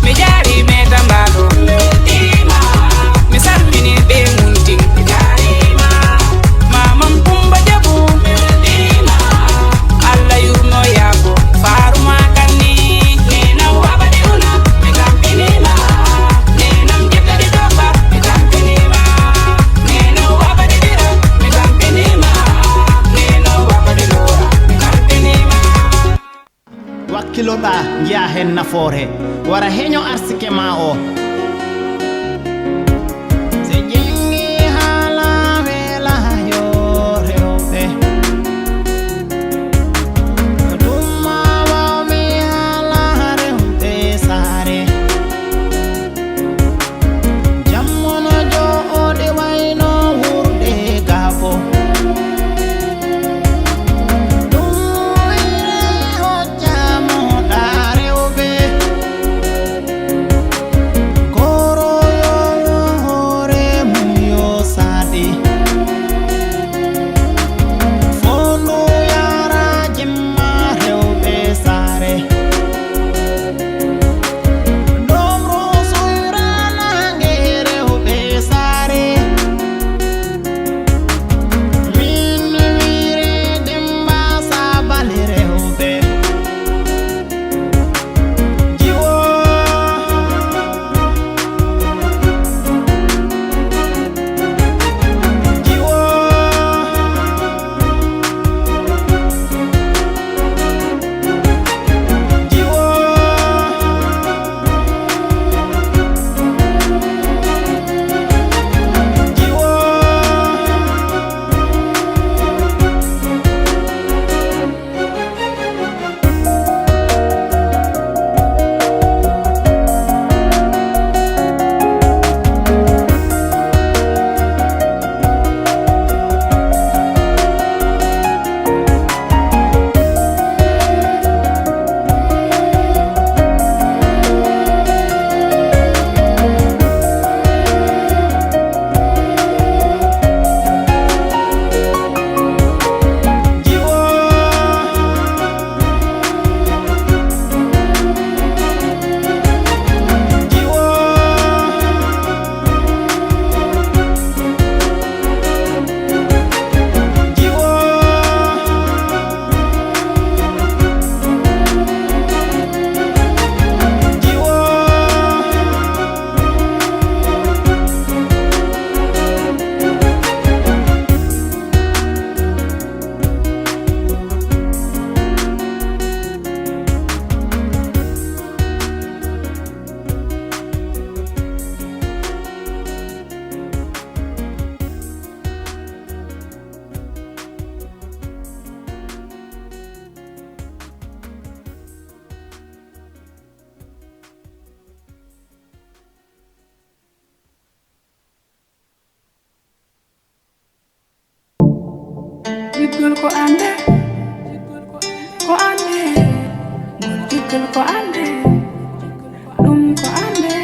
Mi jaari me tambaɗo, mi salmini ɓe muntin. Mamam Kumba Jabu, Allah yurmo yaabo, Faruma Kanni. Nena wabadi una, mi tampinima. Nenam jibdadi dofa, mi tampinima. Nena wabadi dira, mi tampinima. Nena wabadi lora, mi tampinima. Wakkiloɗa, njiya hen nafoore, wara heño arsike ma o. Jiggol ko annde, ko annde, ngol jiggol ko annde, ɗum ko annde.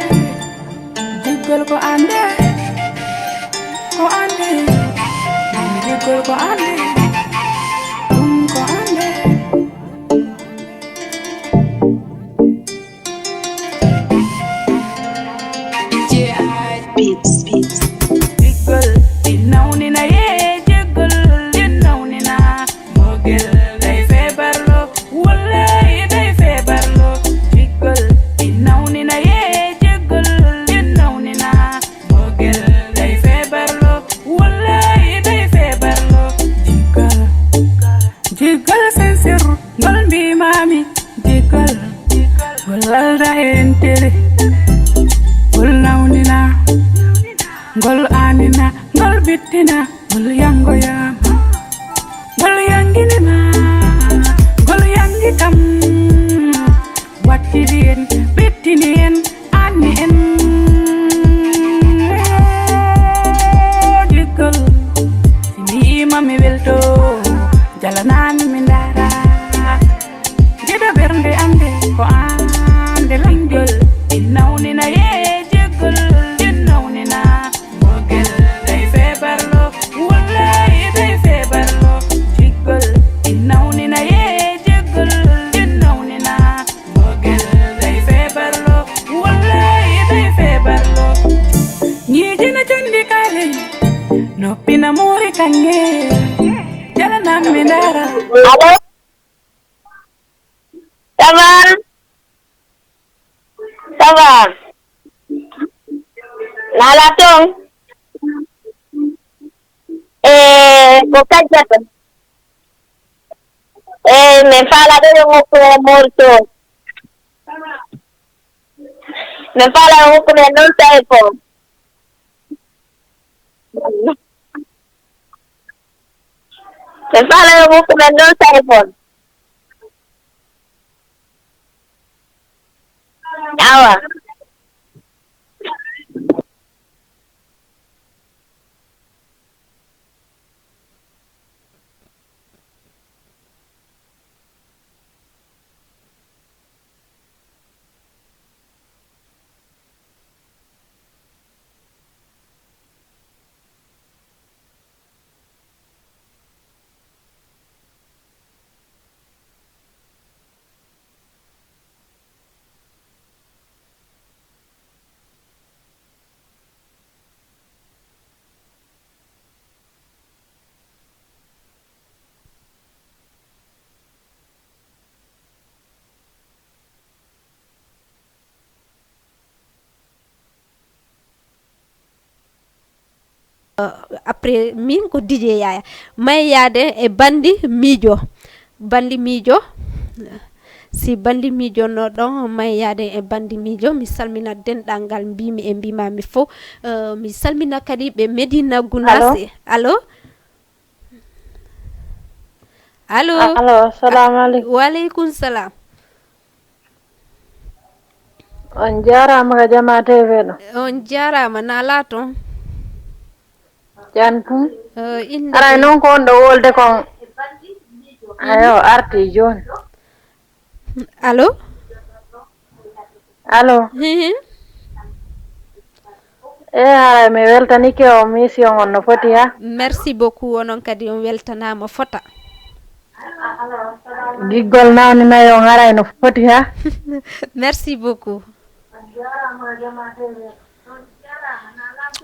Jiggol ko annde, ko annde, jiggol ko annde, ɗum ko annde. Jiggol, ɗi nawnina, yee, jiggol, ɗi nawnina. Mbëggeel day feebarloo, wallaahi day feebarloo. Jiggol, ɗi nawnina, yee, jiggol, ɗi nawnina. Mbëggeel day feebarloo, wallaahi day feebarloo. Jiggol, jiggol seen sirru, ngol mbiimaami. Jiggol, ngol alda e entere. Ngol nawnina, ngol aanina, ngol bittina, ngol yanngoyaama. Ngol yanngini ma, ngol yanngi kam. Wattiri en, ɓettini en, anni en. Jiggol, si mi yiima mi welto, jalanaami mi ndaara. Jiɗo ɓernde am nde ko aan nde lanndol. Ɗi nawnina, yee, jiggol, ɗi nawnina. Mbëggeel day feebarloo, wallaahi day feebarloo. Jiggol, ɗi nawnina, yee, jiggol, ɗi nawnina. Mbëggeel day feebarloo, wallaahi day feebarloo. Ñiiƴe na conndi kaale, noppi na muuri kaŋŋe. Jalanam mi ndaara. Allo? Ça va? Ça va? Nala toon? E ko kajjata? E min faala ɗo yo ngokku e morto. Min faala yo ngokku men non téléphone. Min faala yo ngokku men non téléphone. Awa. Après min ko Didier Yaya. May yaade e banndi miijo. Banndi miijo. Si banndi miijo no ɗon, may yaade e banndi miijo. Mi salmina denɗal ngal mbimi e mbimami fof. Eh, mi salmina kadi ɓe Medina Gunaas. Allo? Allo? Allo? Allo, salamu aleykum. Wa aleykum salam. On jaaraama ka Jama T V ɗo. On jaaraama, nala toon? Jan tum. Eh, innde aray ɓe- noon ko on ɗo wolde kon. Ayo, arti jooni. Allo? Allo? Hihi. E haray mi weltanike o mission on no foti ha? Merci beaucoup, onon kadi on weltanaama fota. Giggol nawni nayi on haray no foti ha? Merci beaucoup.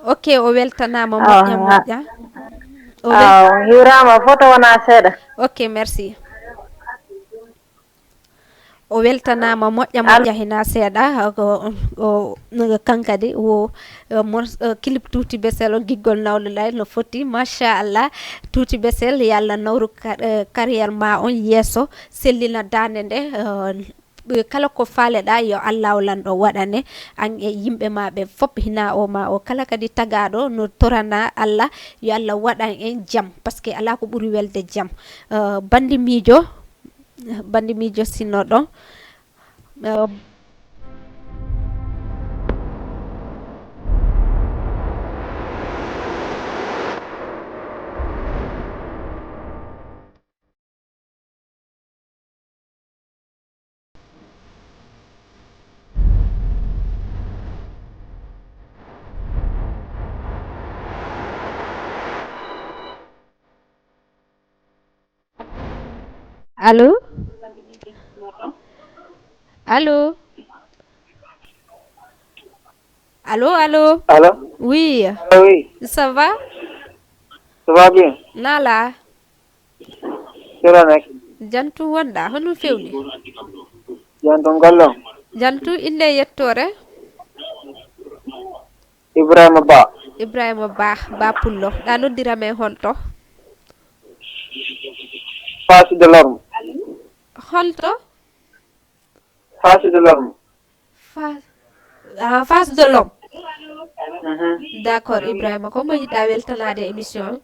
Ok, o weltanaama moƴƴa moƴƴa. O wel- Aw, hiwraama foto wona seeɗa. Ok, merci. O weltanaama moƴƴa moƴƴa hina seeɗa. Ko o kankadi wo mor clip Tuuti Besel on giggol nawlulay no foti machallah. Tuuti Besel yo Allah nawru carrière ma on yeeso, sellina daande nde. Kala ko faaleɗa yo Allahu lanɗo waɗane an e yimɓe ma ɓe fop hina o ma o kala kadi tagaɗo no torana Allah yo Allah waɗan en jam parce que ala ko ɓuri welde jam. Bandi miijo. Bandi miijo sinno ɗon. Allô? Allô? Allô, allô? Allô? Oui, Allô, oui. Ça va? Ça va bien? Nala? Sira nekk. Jantu wonɗa, hono fewni? Jantu gollon. Jantu, inde e yettoore? Ibrahima Ba. Ibrahima Ba, Ba Pullo. Ɗa noddira men honto? Face de l'orme. Honto? Face de l'orme. Face, ah, face de l'homme. Mhm. D'accord, Ibrahima, ko mo yiɗɗa weltanade émission?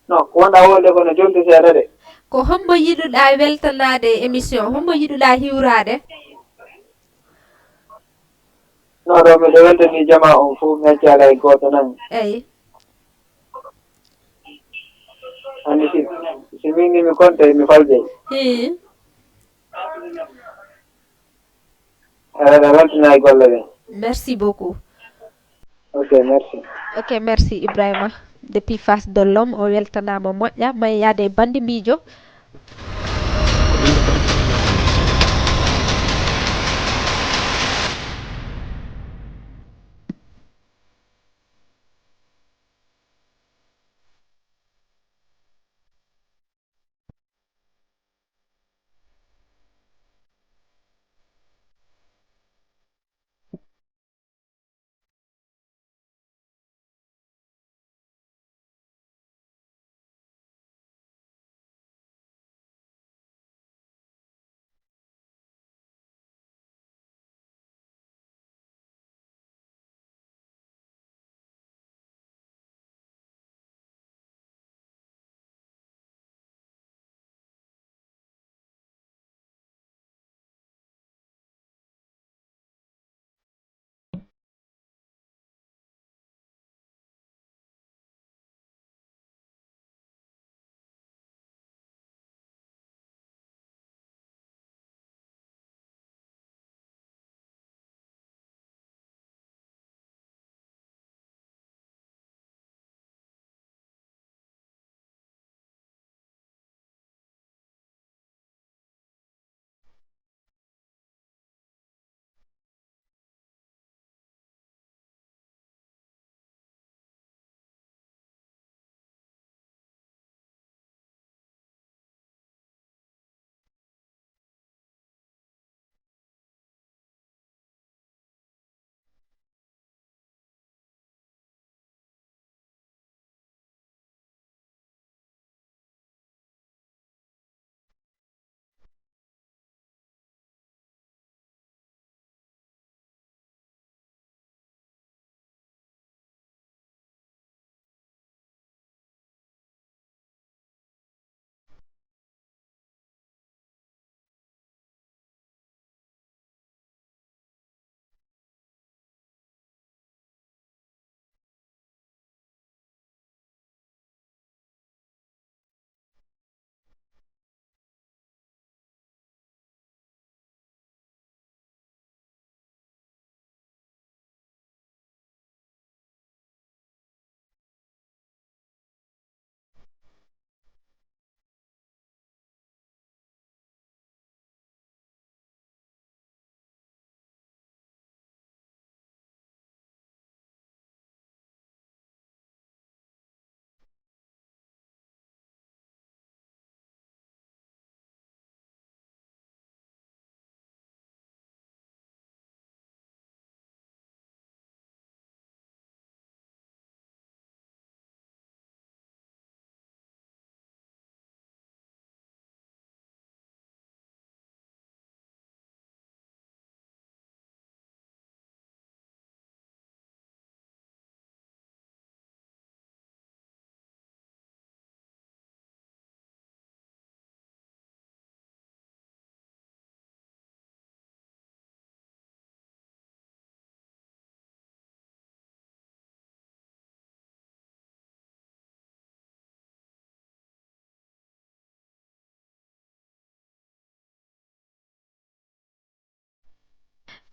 Non, ko wonɗa wolde ko no jolti seeɗa de. Ko hombo yiɗuɗa weltanade émission? Hombo yiɗuɗa hiwrade? Non, ɗo miɗo weltani jama on fof, mi accala e goto nan. Eyi. Andi si, si min ni mi konte mi faljay. Hi. Aɗa weltina e golle ɗen. Merci beaucoup. Ok, merci. Ok, merci Ibrahima. Depuis Face de l'Homme, o weltanama moƴƴa, may yaade e bande miijo.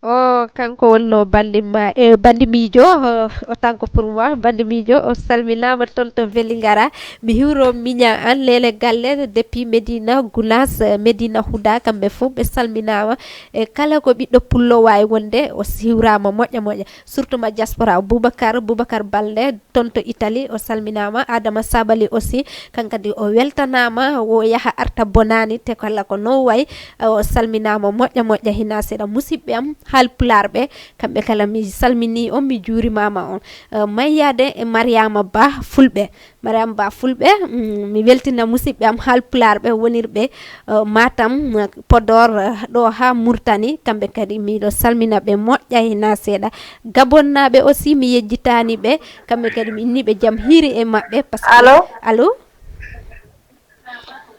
O kanko wonno bandimma e bandimiijo, o tanko pour moi bandimiijo. O salminaama toon to Velingara. Mi hiwro miña an Lele Galle depuis Medina Gounass, Medina Huda, kamɓe fof ɓe salminaama. E kala ko ɓiɗɗo pullo waawi wonde, o hiwraama moƴƴa moƴƴa, surtout ma diaspora. Boubacar Boubacar Balde toon to Italie, o salminaama. Adama Sabali aussi, kankadi o weltanaama. O yaha arta bonaani te kala ko noon wayi. O salminaama moƴƴa moƴƴa hina seeɗa. Musidɓe am haalpulaarɓe, kamɓe kala mi salminii on, mi juurimaama on. Eh, Mayyaade e Mariama Ba Fulɓe. Mariama Ba Fulɓe, mm, mi weltina musidɓe am haalpulaarɓe wonirɓe, eh, Matam, eh, Podor, eh, ɗo haa Murtani. Kamɓe kadi miɗo salmina ɓe moƴƴa hina seeɗa. Gabonnaaɓe aussi mi yejjitaani ɓe. Kamɓe kadi mi inni ɓe jam hiiri e maɓɓe. Parce que Allo? Allo?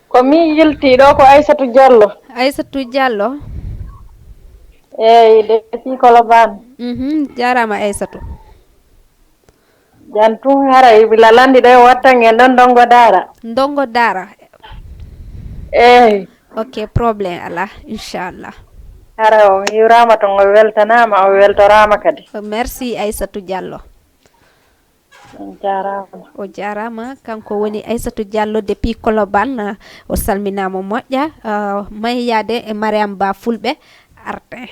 Ko min yilti ɗo ko Aissatou Diallo. Aissatou Diallo. Eyi, depuis Colobane. Mhm, jarama Aissatou. Jan tun haray bila landi ɗo e wattan en ɗon ndongo daara. Ndongo daara. Eyi. Ok, problème ala, inchallah. Hara on hiwrama ton, o weltanama, o weltorama kadi. Merci Aissatou Diallo. On jarama. O jarama, kanko woni Aissatou Diallo depuis Colobane. O salminama moƴƴa. Ah, Mayyaade e Mariam Ba Fulɓe Artin.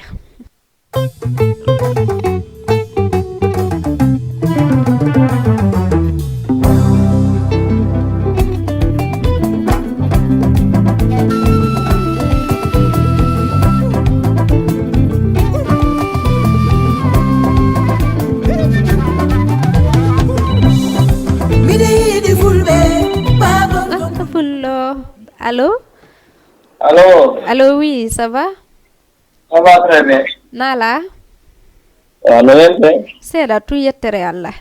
Miɗo yiɗi fulɓe, baaba. Ah, fullo. Allo? Allo? Allo, oui, ça va? Ça va très bien. Nala? Ah, no welde? Seeɗa, tun yettere Allah.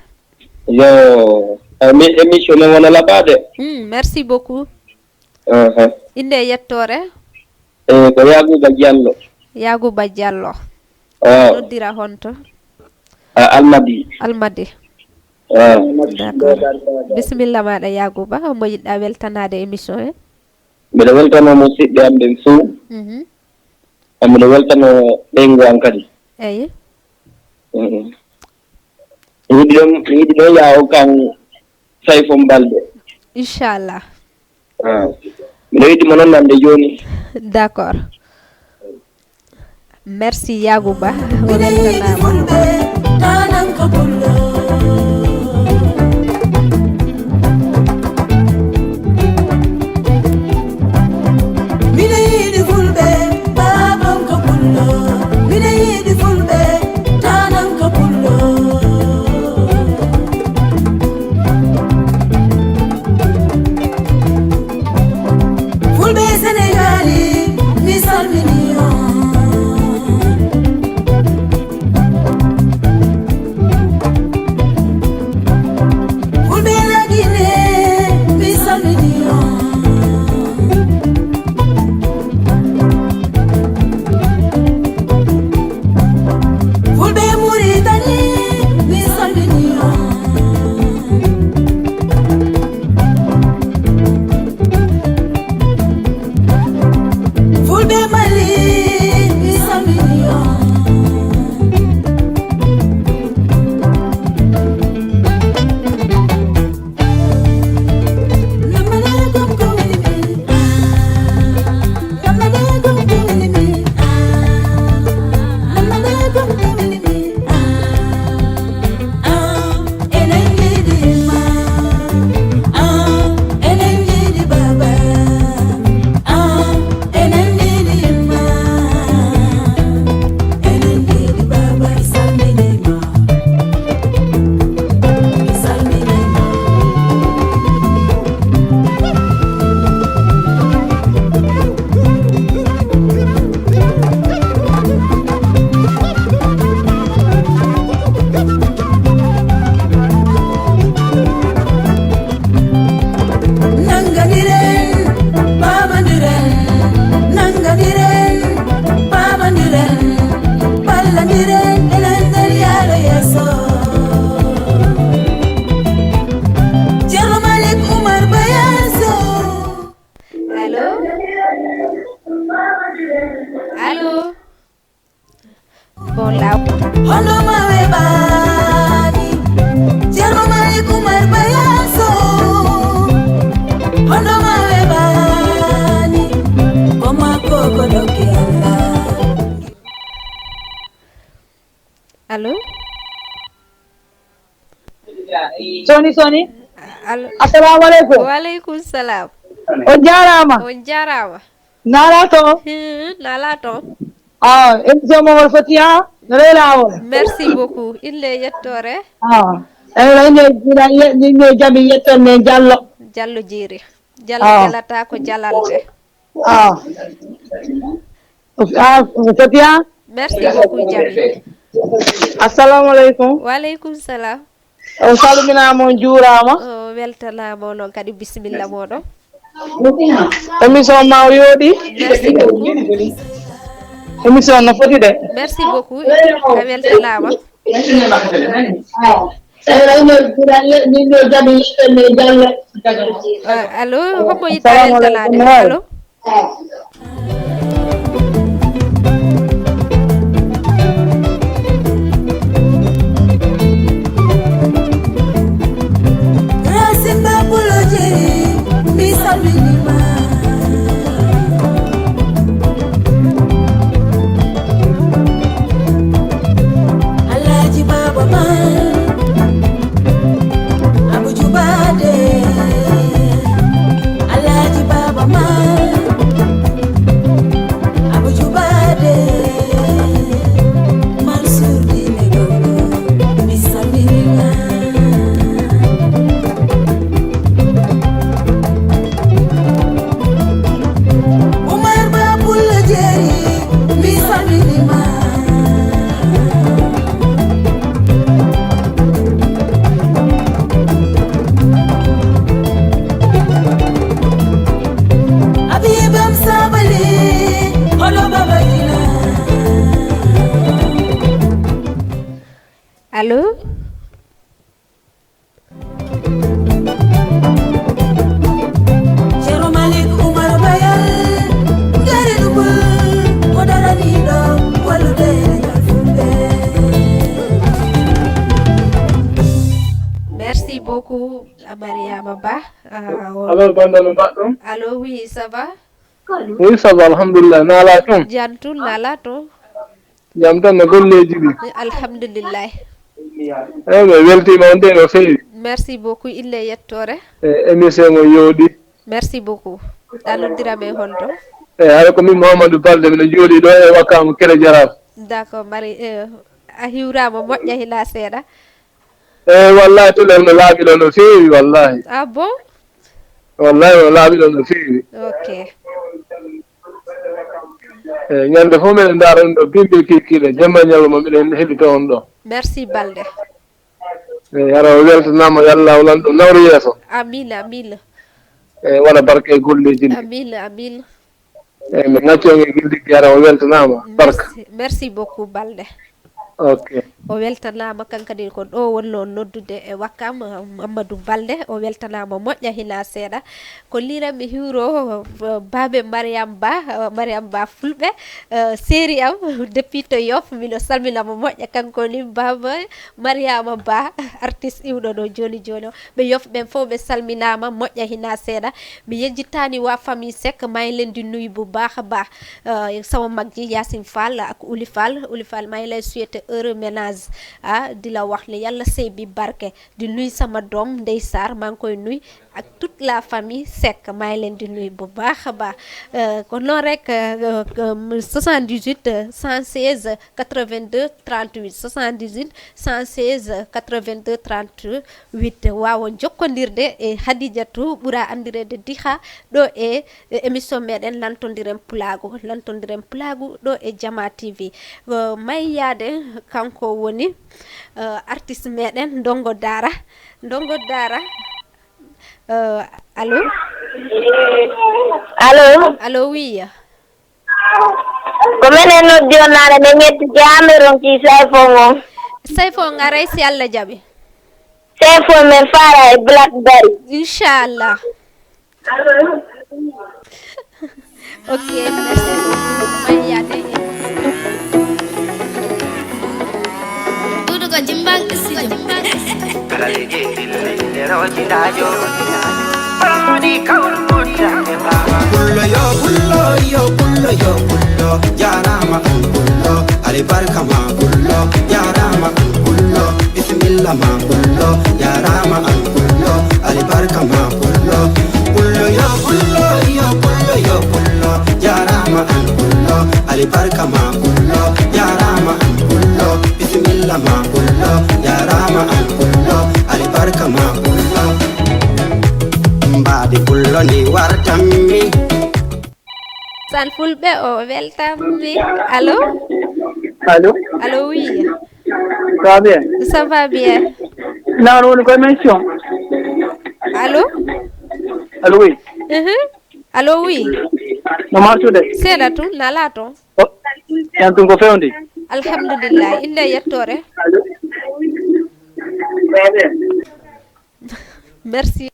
Yo, eh, mi émission men wona laɓaade. Hmm, merci beaucoup. Uh-huh. Innde e yettoore? Eh, ko Yaguba Diallo. Yaguba Diallo. Ah. Noddira honto? Ah, Almadi. Almadi. Ah. D'accord. Bisimilla maɗa Yaguba, mo yiɗɗa weltanaade émission he? Mbiɗa weltano musidɓe am ɓen fof. Mhm. E mbiɗa weltano ɓeyngu am kadi. Eyi. Mhm. Mi yiɗi ɗon, mi yiɗi ɗon yaa o kan Sayfon Balde. Inchallah. Ah. Mbiɗa yiɗi mo noon nande jooni. D'accord. Merci Yaguba. O weltanaama. Miɗo yiɗi fulɓe, baabam ko pullo. Miɗo yiɗi fulɓe, tanam ko pullo. Fulɓe Senegaali, mi salmini on. Bon, law. Hono ma weɓaani, Ceerno Maalik Umar Bayaso. Hono ma weɓaani, ko makko ko dokke Allah. Allo? Soni, soni. Allo? Assalamu aleykum. Wa aleykum salam. On jaaraama. On jaaraama. Naalaa toon? Hmm, naalaa toon. Ah, émission mo ngol foti haa no rewi laawol. Merci beaucoup. Innde e yettoore. Ah, eyi, ine, ine, ine jami yettoon men Jallo. Jallo Jeeri. Jallo, ah, jalata ko jalalte. Ah. Ah, foti haa? Merci beaucoup, Jami. Assalamu aleykum. Wa aleykum salam. On salminaama, on juuraama. O weltanaama, onon kadi bisimilla mooɗon. Émission ma o yooɗi. Merci beaucoup. Émission no foti de. Merci beaucoup. A weltanaama. Eh, allo, hombo yiɗɗa weltanaade? Allo? Racine Babulo Jeeri, mi salminiima. Alhaji Baba Maal, Abu Jubaade, Alhaji Baba Maal, Abu Jubaade, Mansour Diine Gombo, mi salminiima. Umar Ba Pullo Jeeri, mi salminiima. Abibam Sabali, hono Baba Jina. Allo? Ceerno Malik Umar Bayal, ngari ɗum, ko daraniiɗo wallude rengal fulɓe. Merci beaucoup, Mariama Ba. Ah, o- Allo, banda no mbaɗɗon? Allo, oui, ça va? Oui, ça va, alhamdulillah. Naalaa toon? Jam tun, naalaa toon? Jam tan no golleeji ɗi? Alhamdulillahi. Eyi, mi weltiima on de no feewi. Merci beaucoup, ille yettoore. E émission o yooɗi. Merci beaucoup. A noddiram e honto? Eyi, hara ko min Mouhamadou Balde, miɗo jooɗii ɗo e Wakam Kere Jaraaf. D'accord, mari, eh, a hiwraama moƴƴa hila seeɗa. Eyi, wallahi, tule no laaɓi ɗo no feewi, wallahi. Ah bon? Wallahi, no laaɓi ɗo no feewi. Ok. Eyi, ñande fof meɗen ndaara ɗum ɗo, bimbi e kikiiɗe, jemma e ñalawma miɗen heɗito on ɗo. Merci Balde. Eyi, hara o weltanaama, yo Allah lan ɗum nawru yeeso. Amin, amin. Eyi, waɗa barke e golleeji ɗi. Amin, amin. Eyi, mi ŋaccoŋe gilɗi, hara o weltanaama. Barka. Merci, merci beaucoup, Balde. Ok. O weltanaama, kankadi ko ɗo wonno noddude e Wakam, Mamadou Balde. O weltanaama moƴƴa hina seeɗa. Ko liran mi hiwro, eh, baabe Mariam Ba, eh, Mariam Ba Fulɓe, eh, séri am, depuis to Yoff, miɗo salmina mo moƴƴa, kanko ni baaba Mariama Ba, artiste iwɗo ɗo jooni jooni o. Ɓe Yoff ɓen fof ɓe salminaama moƴƴa hina seeɗa. Mi yejjitaani wa famille Seck, maa ngi leen di nuyu bu baax a baax. Eh, sama mag ji Yacine Fall ak Ouli Fall. Ouli Fall, maa ngi lay souhaiter heureux ménage. Ah, di la wax ne Yàlla sëy bi barke. Di nuyu sama doom Ndey Sarr, maa ngi koy nuyu ak toute la famille Seck, maa ngi leen di nuyu bu baax a baax. Eh, kon noonu rek, eh, eh, soixante-dix-huit, cent seize, quatre-vingt-deux, trente-huit, soixante-dix-huit, cent seize, quatre-vingt-deux, trente-huit. Waawon jokkondirde e Hadijatu ɓura anndireede Diha ɗo e, e émission meɗen Lantondiren Pulaagu, Lantondiren Pulaagu ɗo e Jama T V. Eh, may yaade kanko woni, eh, artiste meɗen Ndongo Daara. Ndongo Daara. Eh, allo? Allo? Allo, oui. Ko menen noddi on naane, men ƴetti Cameroun ki Sayfo ngon. Sayfo ngaray si Allah jaɓi. Sayfo men faara e Blackberry. Inchallah. Ok, merci beaucoup. May yaade hen. Pullo yo pullo, yo pullo, yo pullo, jarama an pullo, alibarka ma pullo, jarama an pullo, bisimilla ma pullo, jarama an pullo, alibarka ma pullo. Pullo yo pullo, yo pullo, yo pullo, jarama an pullo, alibarka ma pullo, jarama an pullo, bisimilla ma pullo, jarama an pullo, alibarka ma pullo. Mbaadi pullo ni wartammi. San fulɓe o weltammi. Allo? Allo? Allo, oui. Ça va bien? Ça va bien. Nano woni ko émission? Allo? Allo, oui. Mhm. Allo, oui. No martude? Seeɗa tun, nala ton. Oh, yan tun ko fewndi? Alhamdulillah, inde yettore. Merci.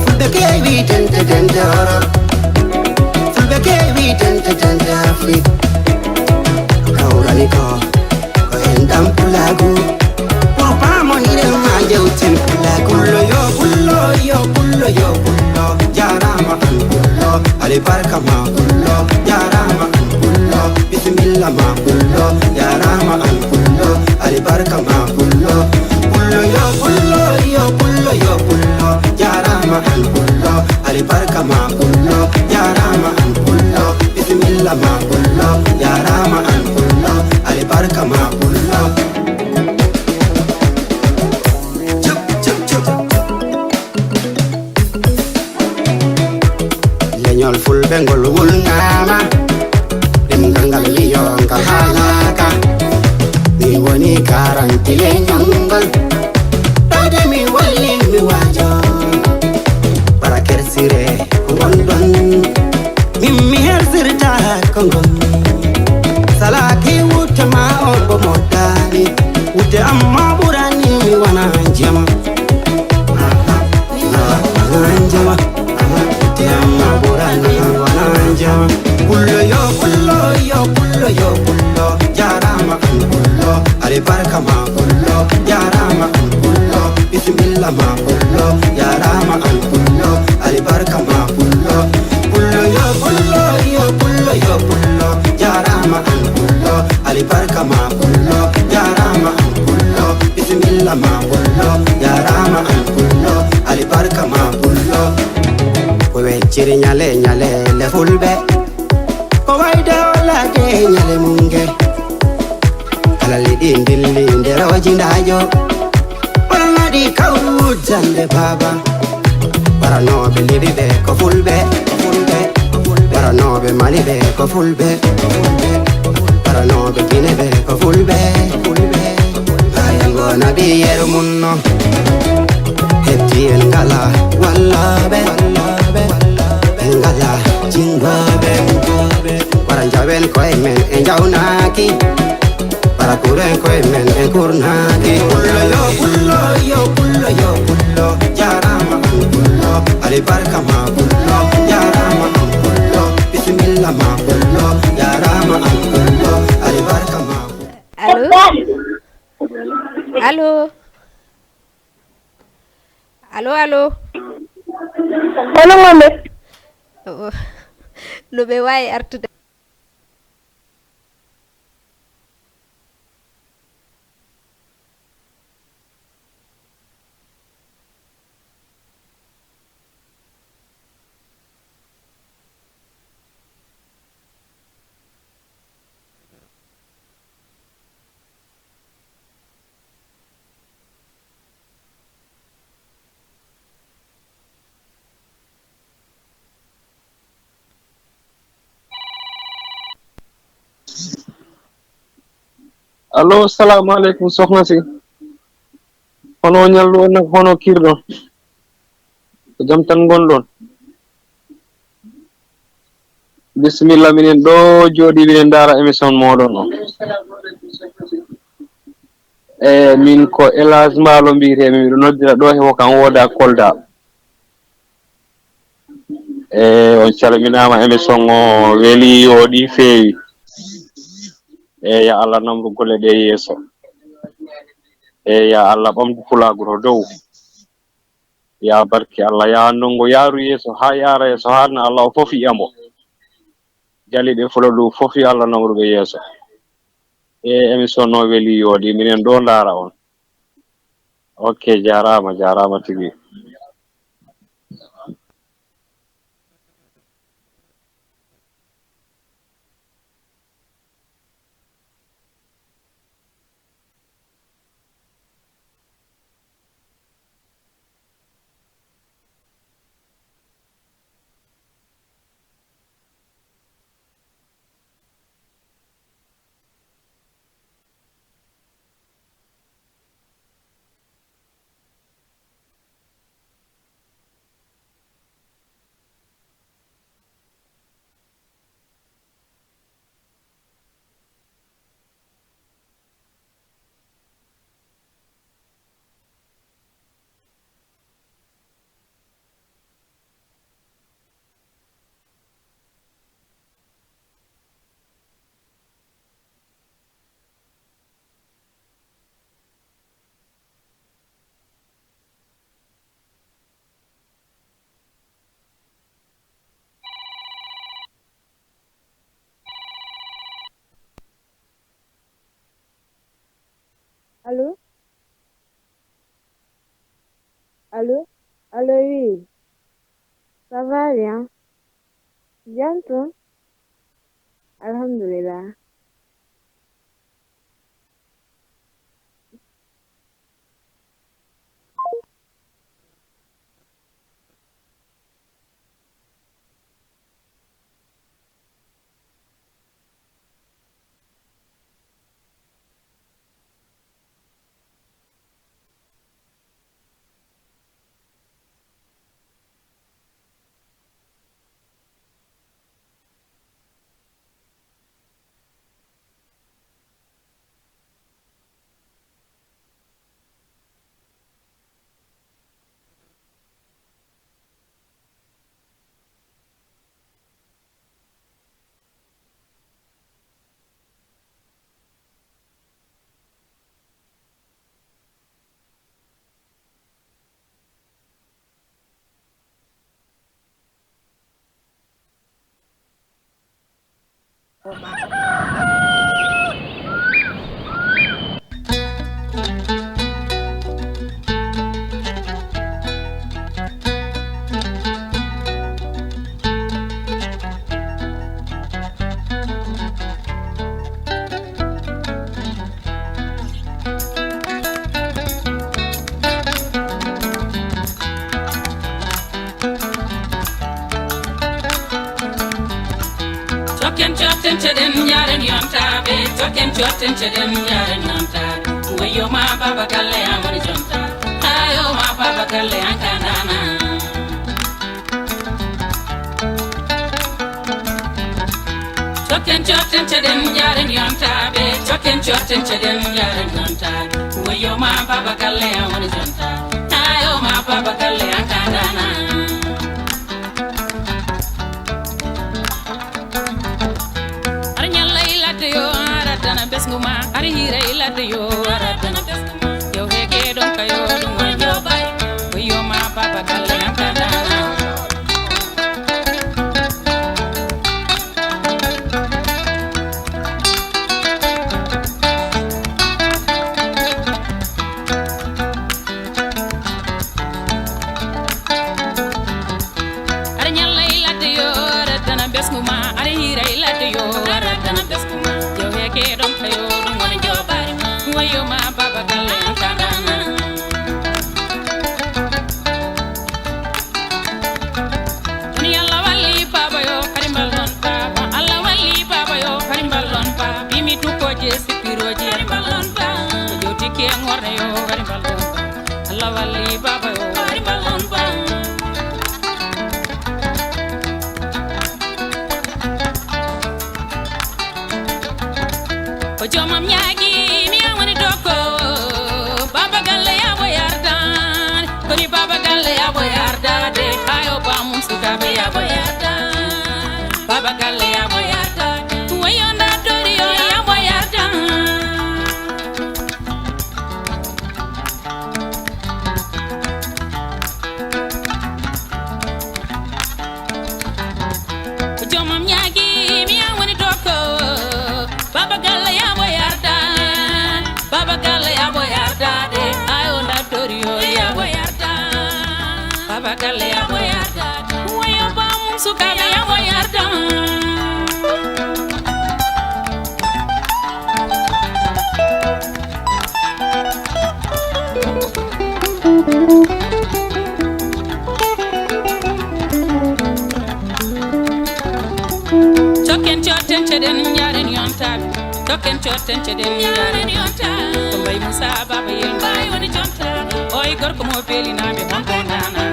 Fulɓe keewi tente tente oro. Fulɓe keewi tente tente Afrik. Hawrani ko, ko en ɗam pulaagu. Pour paamoniren ma jewten pulaagu. Pullo yo pullo, yo pullo, yo pullo. Jarama an pullo. Alibarka ma pullo. Jarama an pullo. Bisimilla ma pullo. Jarama an pullo. Alibarka ma pullo. Pullo yo pullo, yo pullo, yo pullo. Jarama an pullo. Alibarka ma pullo. Jarama an pullo. Bisimilla ma pullo. Jarama an pullo. Alibarka ma pullo. Cup, cup, cup. Leñol fulɓe ngol wulnaama, ɗemngal ngal liyo ngal haalaaka. Mi woni garanti leñol ngol, ɗo de mi wolli mi waajo. Bara kersire ko ngonɗon, min mi hersirta ko ngonmi. Salaaki wutte ma on ko moddani, wutte amma ɓurani mi wona jema. Wona jema. Tiyamma ɓurani wona jam. Pullo yo pullo, yo pullo, yo pullo. Jarama an pullo. Alibarka ma pullo. Jarama an pullo. Bisimilla ma pullo. Jarama an pullo. Alibarka ma pullo. Pullo yo pullo, yo pullo, yo pullo. Jarama an pullo. Alibarka ma pullo. Jarama an pullo. Bisimilla ma pullo. Jarama an pullo. Alibarka ma pullo. Ko wecciri ñale ñale le fulɓe. Ko wayde o laade ñale munge. Kala liɗi ndilli nder o jindaajo. Ɓornaɗi kawru jande baaba. Waranooɓe liɗi ɓe ko fulɓe, ko fulɓe. Waranooɓe Mali ɓe ko fulɓe, ko fulɓe. Waranooɓe Gine ɓe ko fulɓe, ko fulɓe. Haa yango naɓi yeru mum no. Heddi en ngala wallaaɓe, en ngala jingooɓe. Wara njawen koye men e njawnaaki. Bara kuren koye men e kurnaaki. Pullo yo pullo, yo pullo, yo pullo. Jarama an pullo. Alibarka ma pullo. Jarama an pullo. Bisimilla ma pullo. Jarama an pullo. Alibarka ma pullo. Allo? Allo? Allo, allo? Hono ngonɗon? Oh, no ɓe waawi artude? Allo, salamu aleykum, sohna si. Hono ñallu on nag, hono kiirɗon? Ko jam tan ngonɗon? Bisimilla, minen ɗo jooɗi, minen ndaara émission mooɗon on. E min ko Elage Mbaalo mbiyetee-mi, miɗo noddira ɗo he Wokan Wooda Kolda. E on calminaama, émission o weli, yooɗi, feewi. E ya Allah namru golle ɗe yeeso. E ya Allah ɓamtu pulaagu to dow. Ya barke Allah, ya ndongo yaaru yeeso, haa yaara yeeso, haa na Allah o fofi emo. Jali ɓe fula ɗum fofi Allah namru ɓe yeeso. E émission no weli, yooɗi, minen ɗo ndaara on. Ok, jaaraama, jaaraama tigi. Allo? Allo? Allo, oui. Ça va bien? Jam tun? Alhamdulillah. Cokken cotten ceɗen yaren yontaaɓe, cokken cotten ceɗen yaren yontaaɓe. Wayo ma baba galle an woni jonta, ayo ma baba galle an kandana. Cokken cotten ceɗen yaren yontaaɓe, cokken cotten ceɗen yaren yontaaɓe. Wayo ma baba galle an woni jonta, ayo ma baba galle an kandana. Aɗa ñalla e ladde yo, a raddana ɓesngu ma. Aɗa hiira e ladde yo, a raddana ɓesngu ma. Yo heege ɗon ka yo ɗum woni joɓaay. Ko yo ma baba galle an ka dana. Aɗa ñalla e ladde yo, a raddana ɓesngu ma. Aɗa hiira e ladde yo, a raddana ɓesngu ma. Yo heege ɗon ka yo ɗum woni joɓaari ma. Wayo ma baba galle an ka dana. Woni Allah walli baba yo, kadi mballon baba. Allah walli baba yo, kadi mballon baba. Bimi tukkoje sipiroje, kadi mballon baba. Ko jowtiki e ngorne yo, kadi mballon baba. Allah walli baba yo, kadi mballon baba. Woni dokko, baba galle yaabo yardan. Koni baba galle yaabo yardade. Ayo bamum sukaɓe yaabo yardan. Baba galle yaabo yardade. Wayo nda tori yo yaabo yardan. Jomam ñaagi mi an woni dokko. Baba galle yaabo yarda. Baba galle yaabo yarda de. Ayo nda tori yo yaabo yarda. Baba galle yaabo yarda. Wayo bamum sukaɓe yaabo yarda. Cokken cotten ceɗen njaren yontaɓe. Cokken cotten ceɗen njaren yontaɓe. Ko mbay Moussa Baba Yel Mbaye woni jontaɗo. Oy gorko mo belinaɓe on ko nana.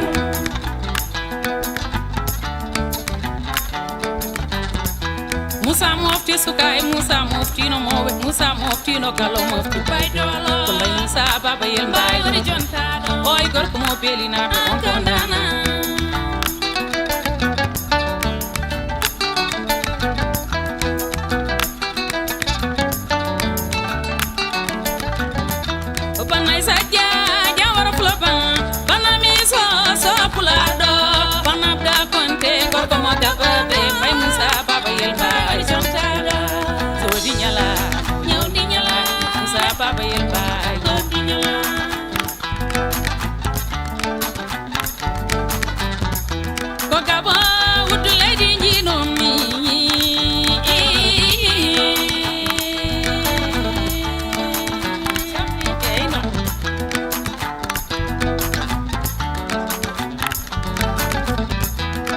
Moussa mofti suka e Moussa moftino mowe. Moussa moftino kalo mofti baydolo. Ko mbay Moussa Baba Yel Mbaye woni jontaɗo. Oy gorko mo belinaɓe on ko nana. O bannay sajja jawara fulo ban. Bannami so so pulaɗo. Bannabda konte gorko mo dababe. Mbay Moussa Baba Yel Mbaye jontaɗo. Sodi ñala ñawdi ñala. Moussa Baba Yel Mbaye ñawdi ñala. Ko Gabon wuddu leydi njiinumi.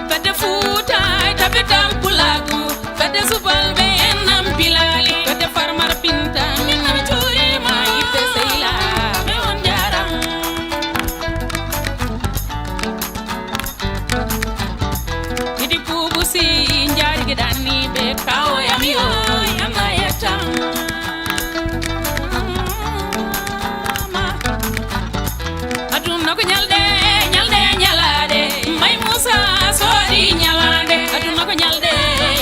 Fedde Fuuta e tabital Pulaagu. Fedde subalɓe en nam pilali. Fedde Farmar Binta min nam juurima. Yiɓɓe sehilaaɓe on njaarama. Idi Buubu Si njaari giɗanniiɓe kawoyam yo yama yettam. Aduna ko ñalɗe, ñalɗe, ñalaaɗe. Mbay Muusa soodi ñalaande. Aduna ko ñalɗe,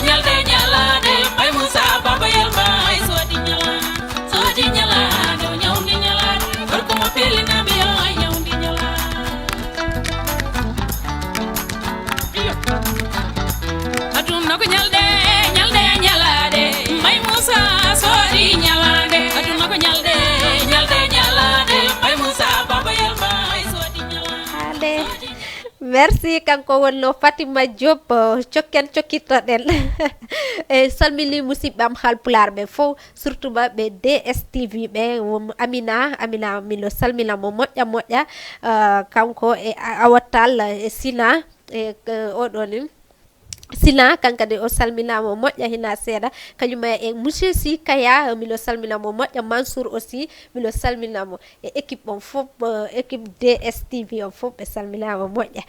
ñalɗe, ñalaaɗe. Mbay Muusa Baba Yel Mbaye soodi ñalaande. Soodi ñalaande, o ñawdi ñalaande. Gorko mo pelinaami yo ñawdi ñalaande. Aduna ko ñalɗe, ñalɗe, ñalaaɗe. Mbay Muusa soodi ñalaande. Aduna ko ñalɗe, ñalɗe, ñalaaɗe. Mbay Muusa Baba Yel Mbaye soodi ñalaande. Haalde. Merci, kanko wonno Fatima Diop, eh, cokken cokkitoɗen. E salmini musidɓe am Haalpulaar ɓe fof, surtout ma ɓe D S T V ɓe, won Amina, Amina mino salmina mo moƴƴa moƴƴa, eh, kanko e A-, Awa Tall, e Sina, e, eh, oɗo ni. Sina, kankadi o salminaama moƴƴa hina seeɗa, kañum e monsieur Sy Kaya, mino salmina mo moƴƴa, Mansour aussi, mino salmina mo, e équipe on fof, eh, équipe D S T V on fof, ɓe salminaama moƴƴa.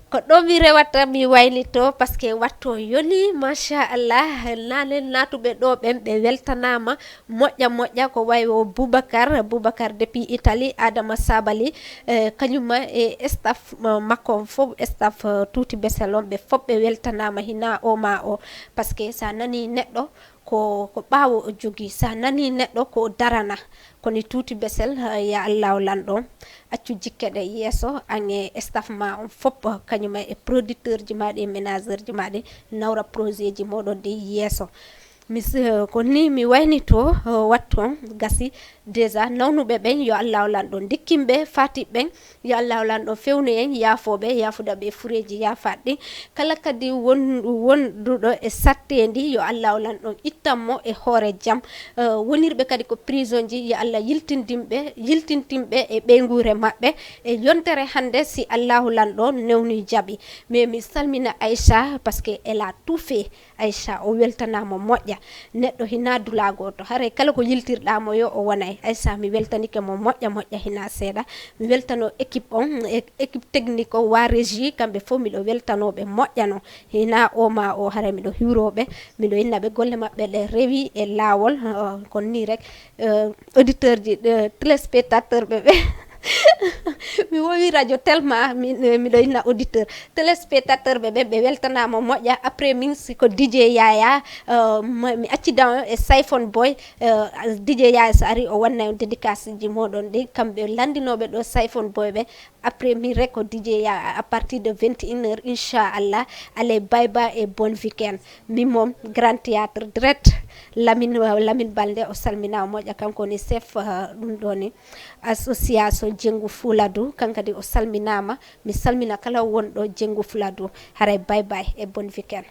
Ko ɗo mi rewata, mi waylito, parce que wattu on yoni, machallah, nanen naatuɓe ɗo ɓen, ɓe weltanaama, moƴƴa, moƴƴa, ko wayi o Boubacar, Boubacar depuis Italie, Adama Sabali, eh, kañum e staff ma-, makko on fof, staff, eh, Tuuti Besel on, ɓe fof ɓe weltanaama hina o ma o. Parce que sa nani neɗɗo ko, ko ɓaawo o jogii, sa nani neɗɗo ko o darana. Kono Tuuti Besel, eh, ya Allahu lanɗo, accu jikke ɗe yeeso, an e staff ma on fof, eh, kañum e producteur ji ma ɗi, e manager ji ma ɗi, nawra projet ji moɗon ɗi yeeso. Mi s-, ko ni mi waynito, eh, wattu on gasi déjà nawnuɓe ɓen, yo Allahu lanɗo ndikkinɓe, fatiɓe ɓen, yo Allahu lanɗo fewnu en, yaafo ɓe, yaafuda ɓe fureeji yaafaɗi. Kala kadi won-, wonduɗo e sattendi, yo Allahu lanɗo ittan mo e hoore jam. Eh, wonirɓe kadi ko prison ji, yo Allah yiltindinɓe, yiltintinɓe e ɓeynguure maɓɓe. E yontere hannde, si Allahu lanɗo newni jaɓi. Mais mi salmina Aïcha, parce que elle a tout fait. Aïcha, o weltanaama moƴƴa. Neɗɗo hina dula gooto, haray kala ko yiltirɗaa mo yo o wonay. Aysa, mi weltanike mo moƴƴa moƴƴa hina seeɗa. Mi weltano équipe on, e-, équipe technique o, wa régie, kamɓe fof miɗo weltanooɓe moƴƴa no. Hina o ma o, haray miɗo hiwrooɓe, miɗo inna ɓe golle maɓɓe ɗe rewi e laawol, uh, kon ni rek. Uh, auditeur ji, uh, téléspectateur ɓe ɓe. Mi wowi radio tellement mi, eh, miɗo inna auditeur. Téléspectateur ɓe ɓe, ɓe weltanama moƴƴa. Après min si ko D J Yaya, uh, mi, mi accidan e Siphon Boy, uh, D J Yaya so ari o wanna en dédicace ji moɗon ɗi, kamɓe landinoɓe ɗo Siphon Boy ɓe. Après min rek ko D J Yaya à partir de vingt et une heures, inchallah. Allez, bye bye et bon week-end. Min moom Grand Théâtre direct. Lamine, uh, Lamine Balde o salmina o moƴƴa, kanko ni chef, uh, ɗum ɗo ni association Jenngu Fuladu, kankadi o salminaama. Mi salmina kala wonɗo Jenngu Fuladu. Haray bye bye e bon weekend.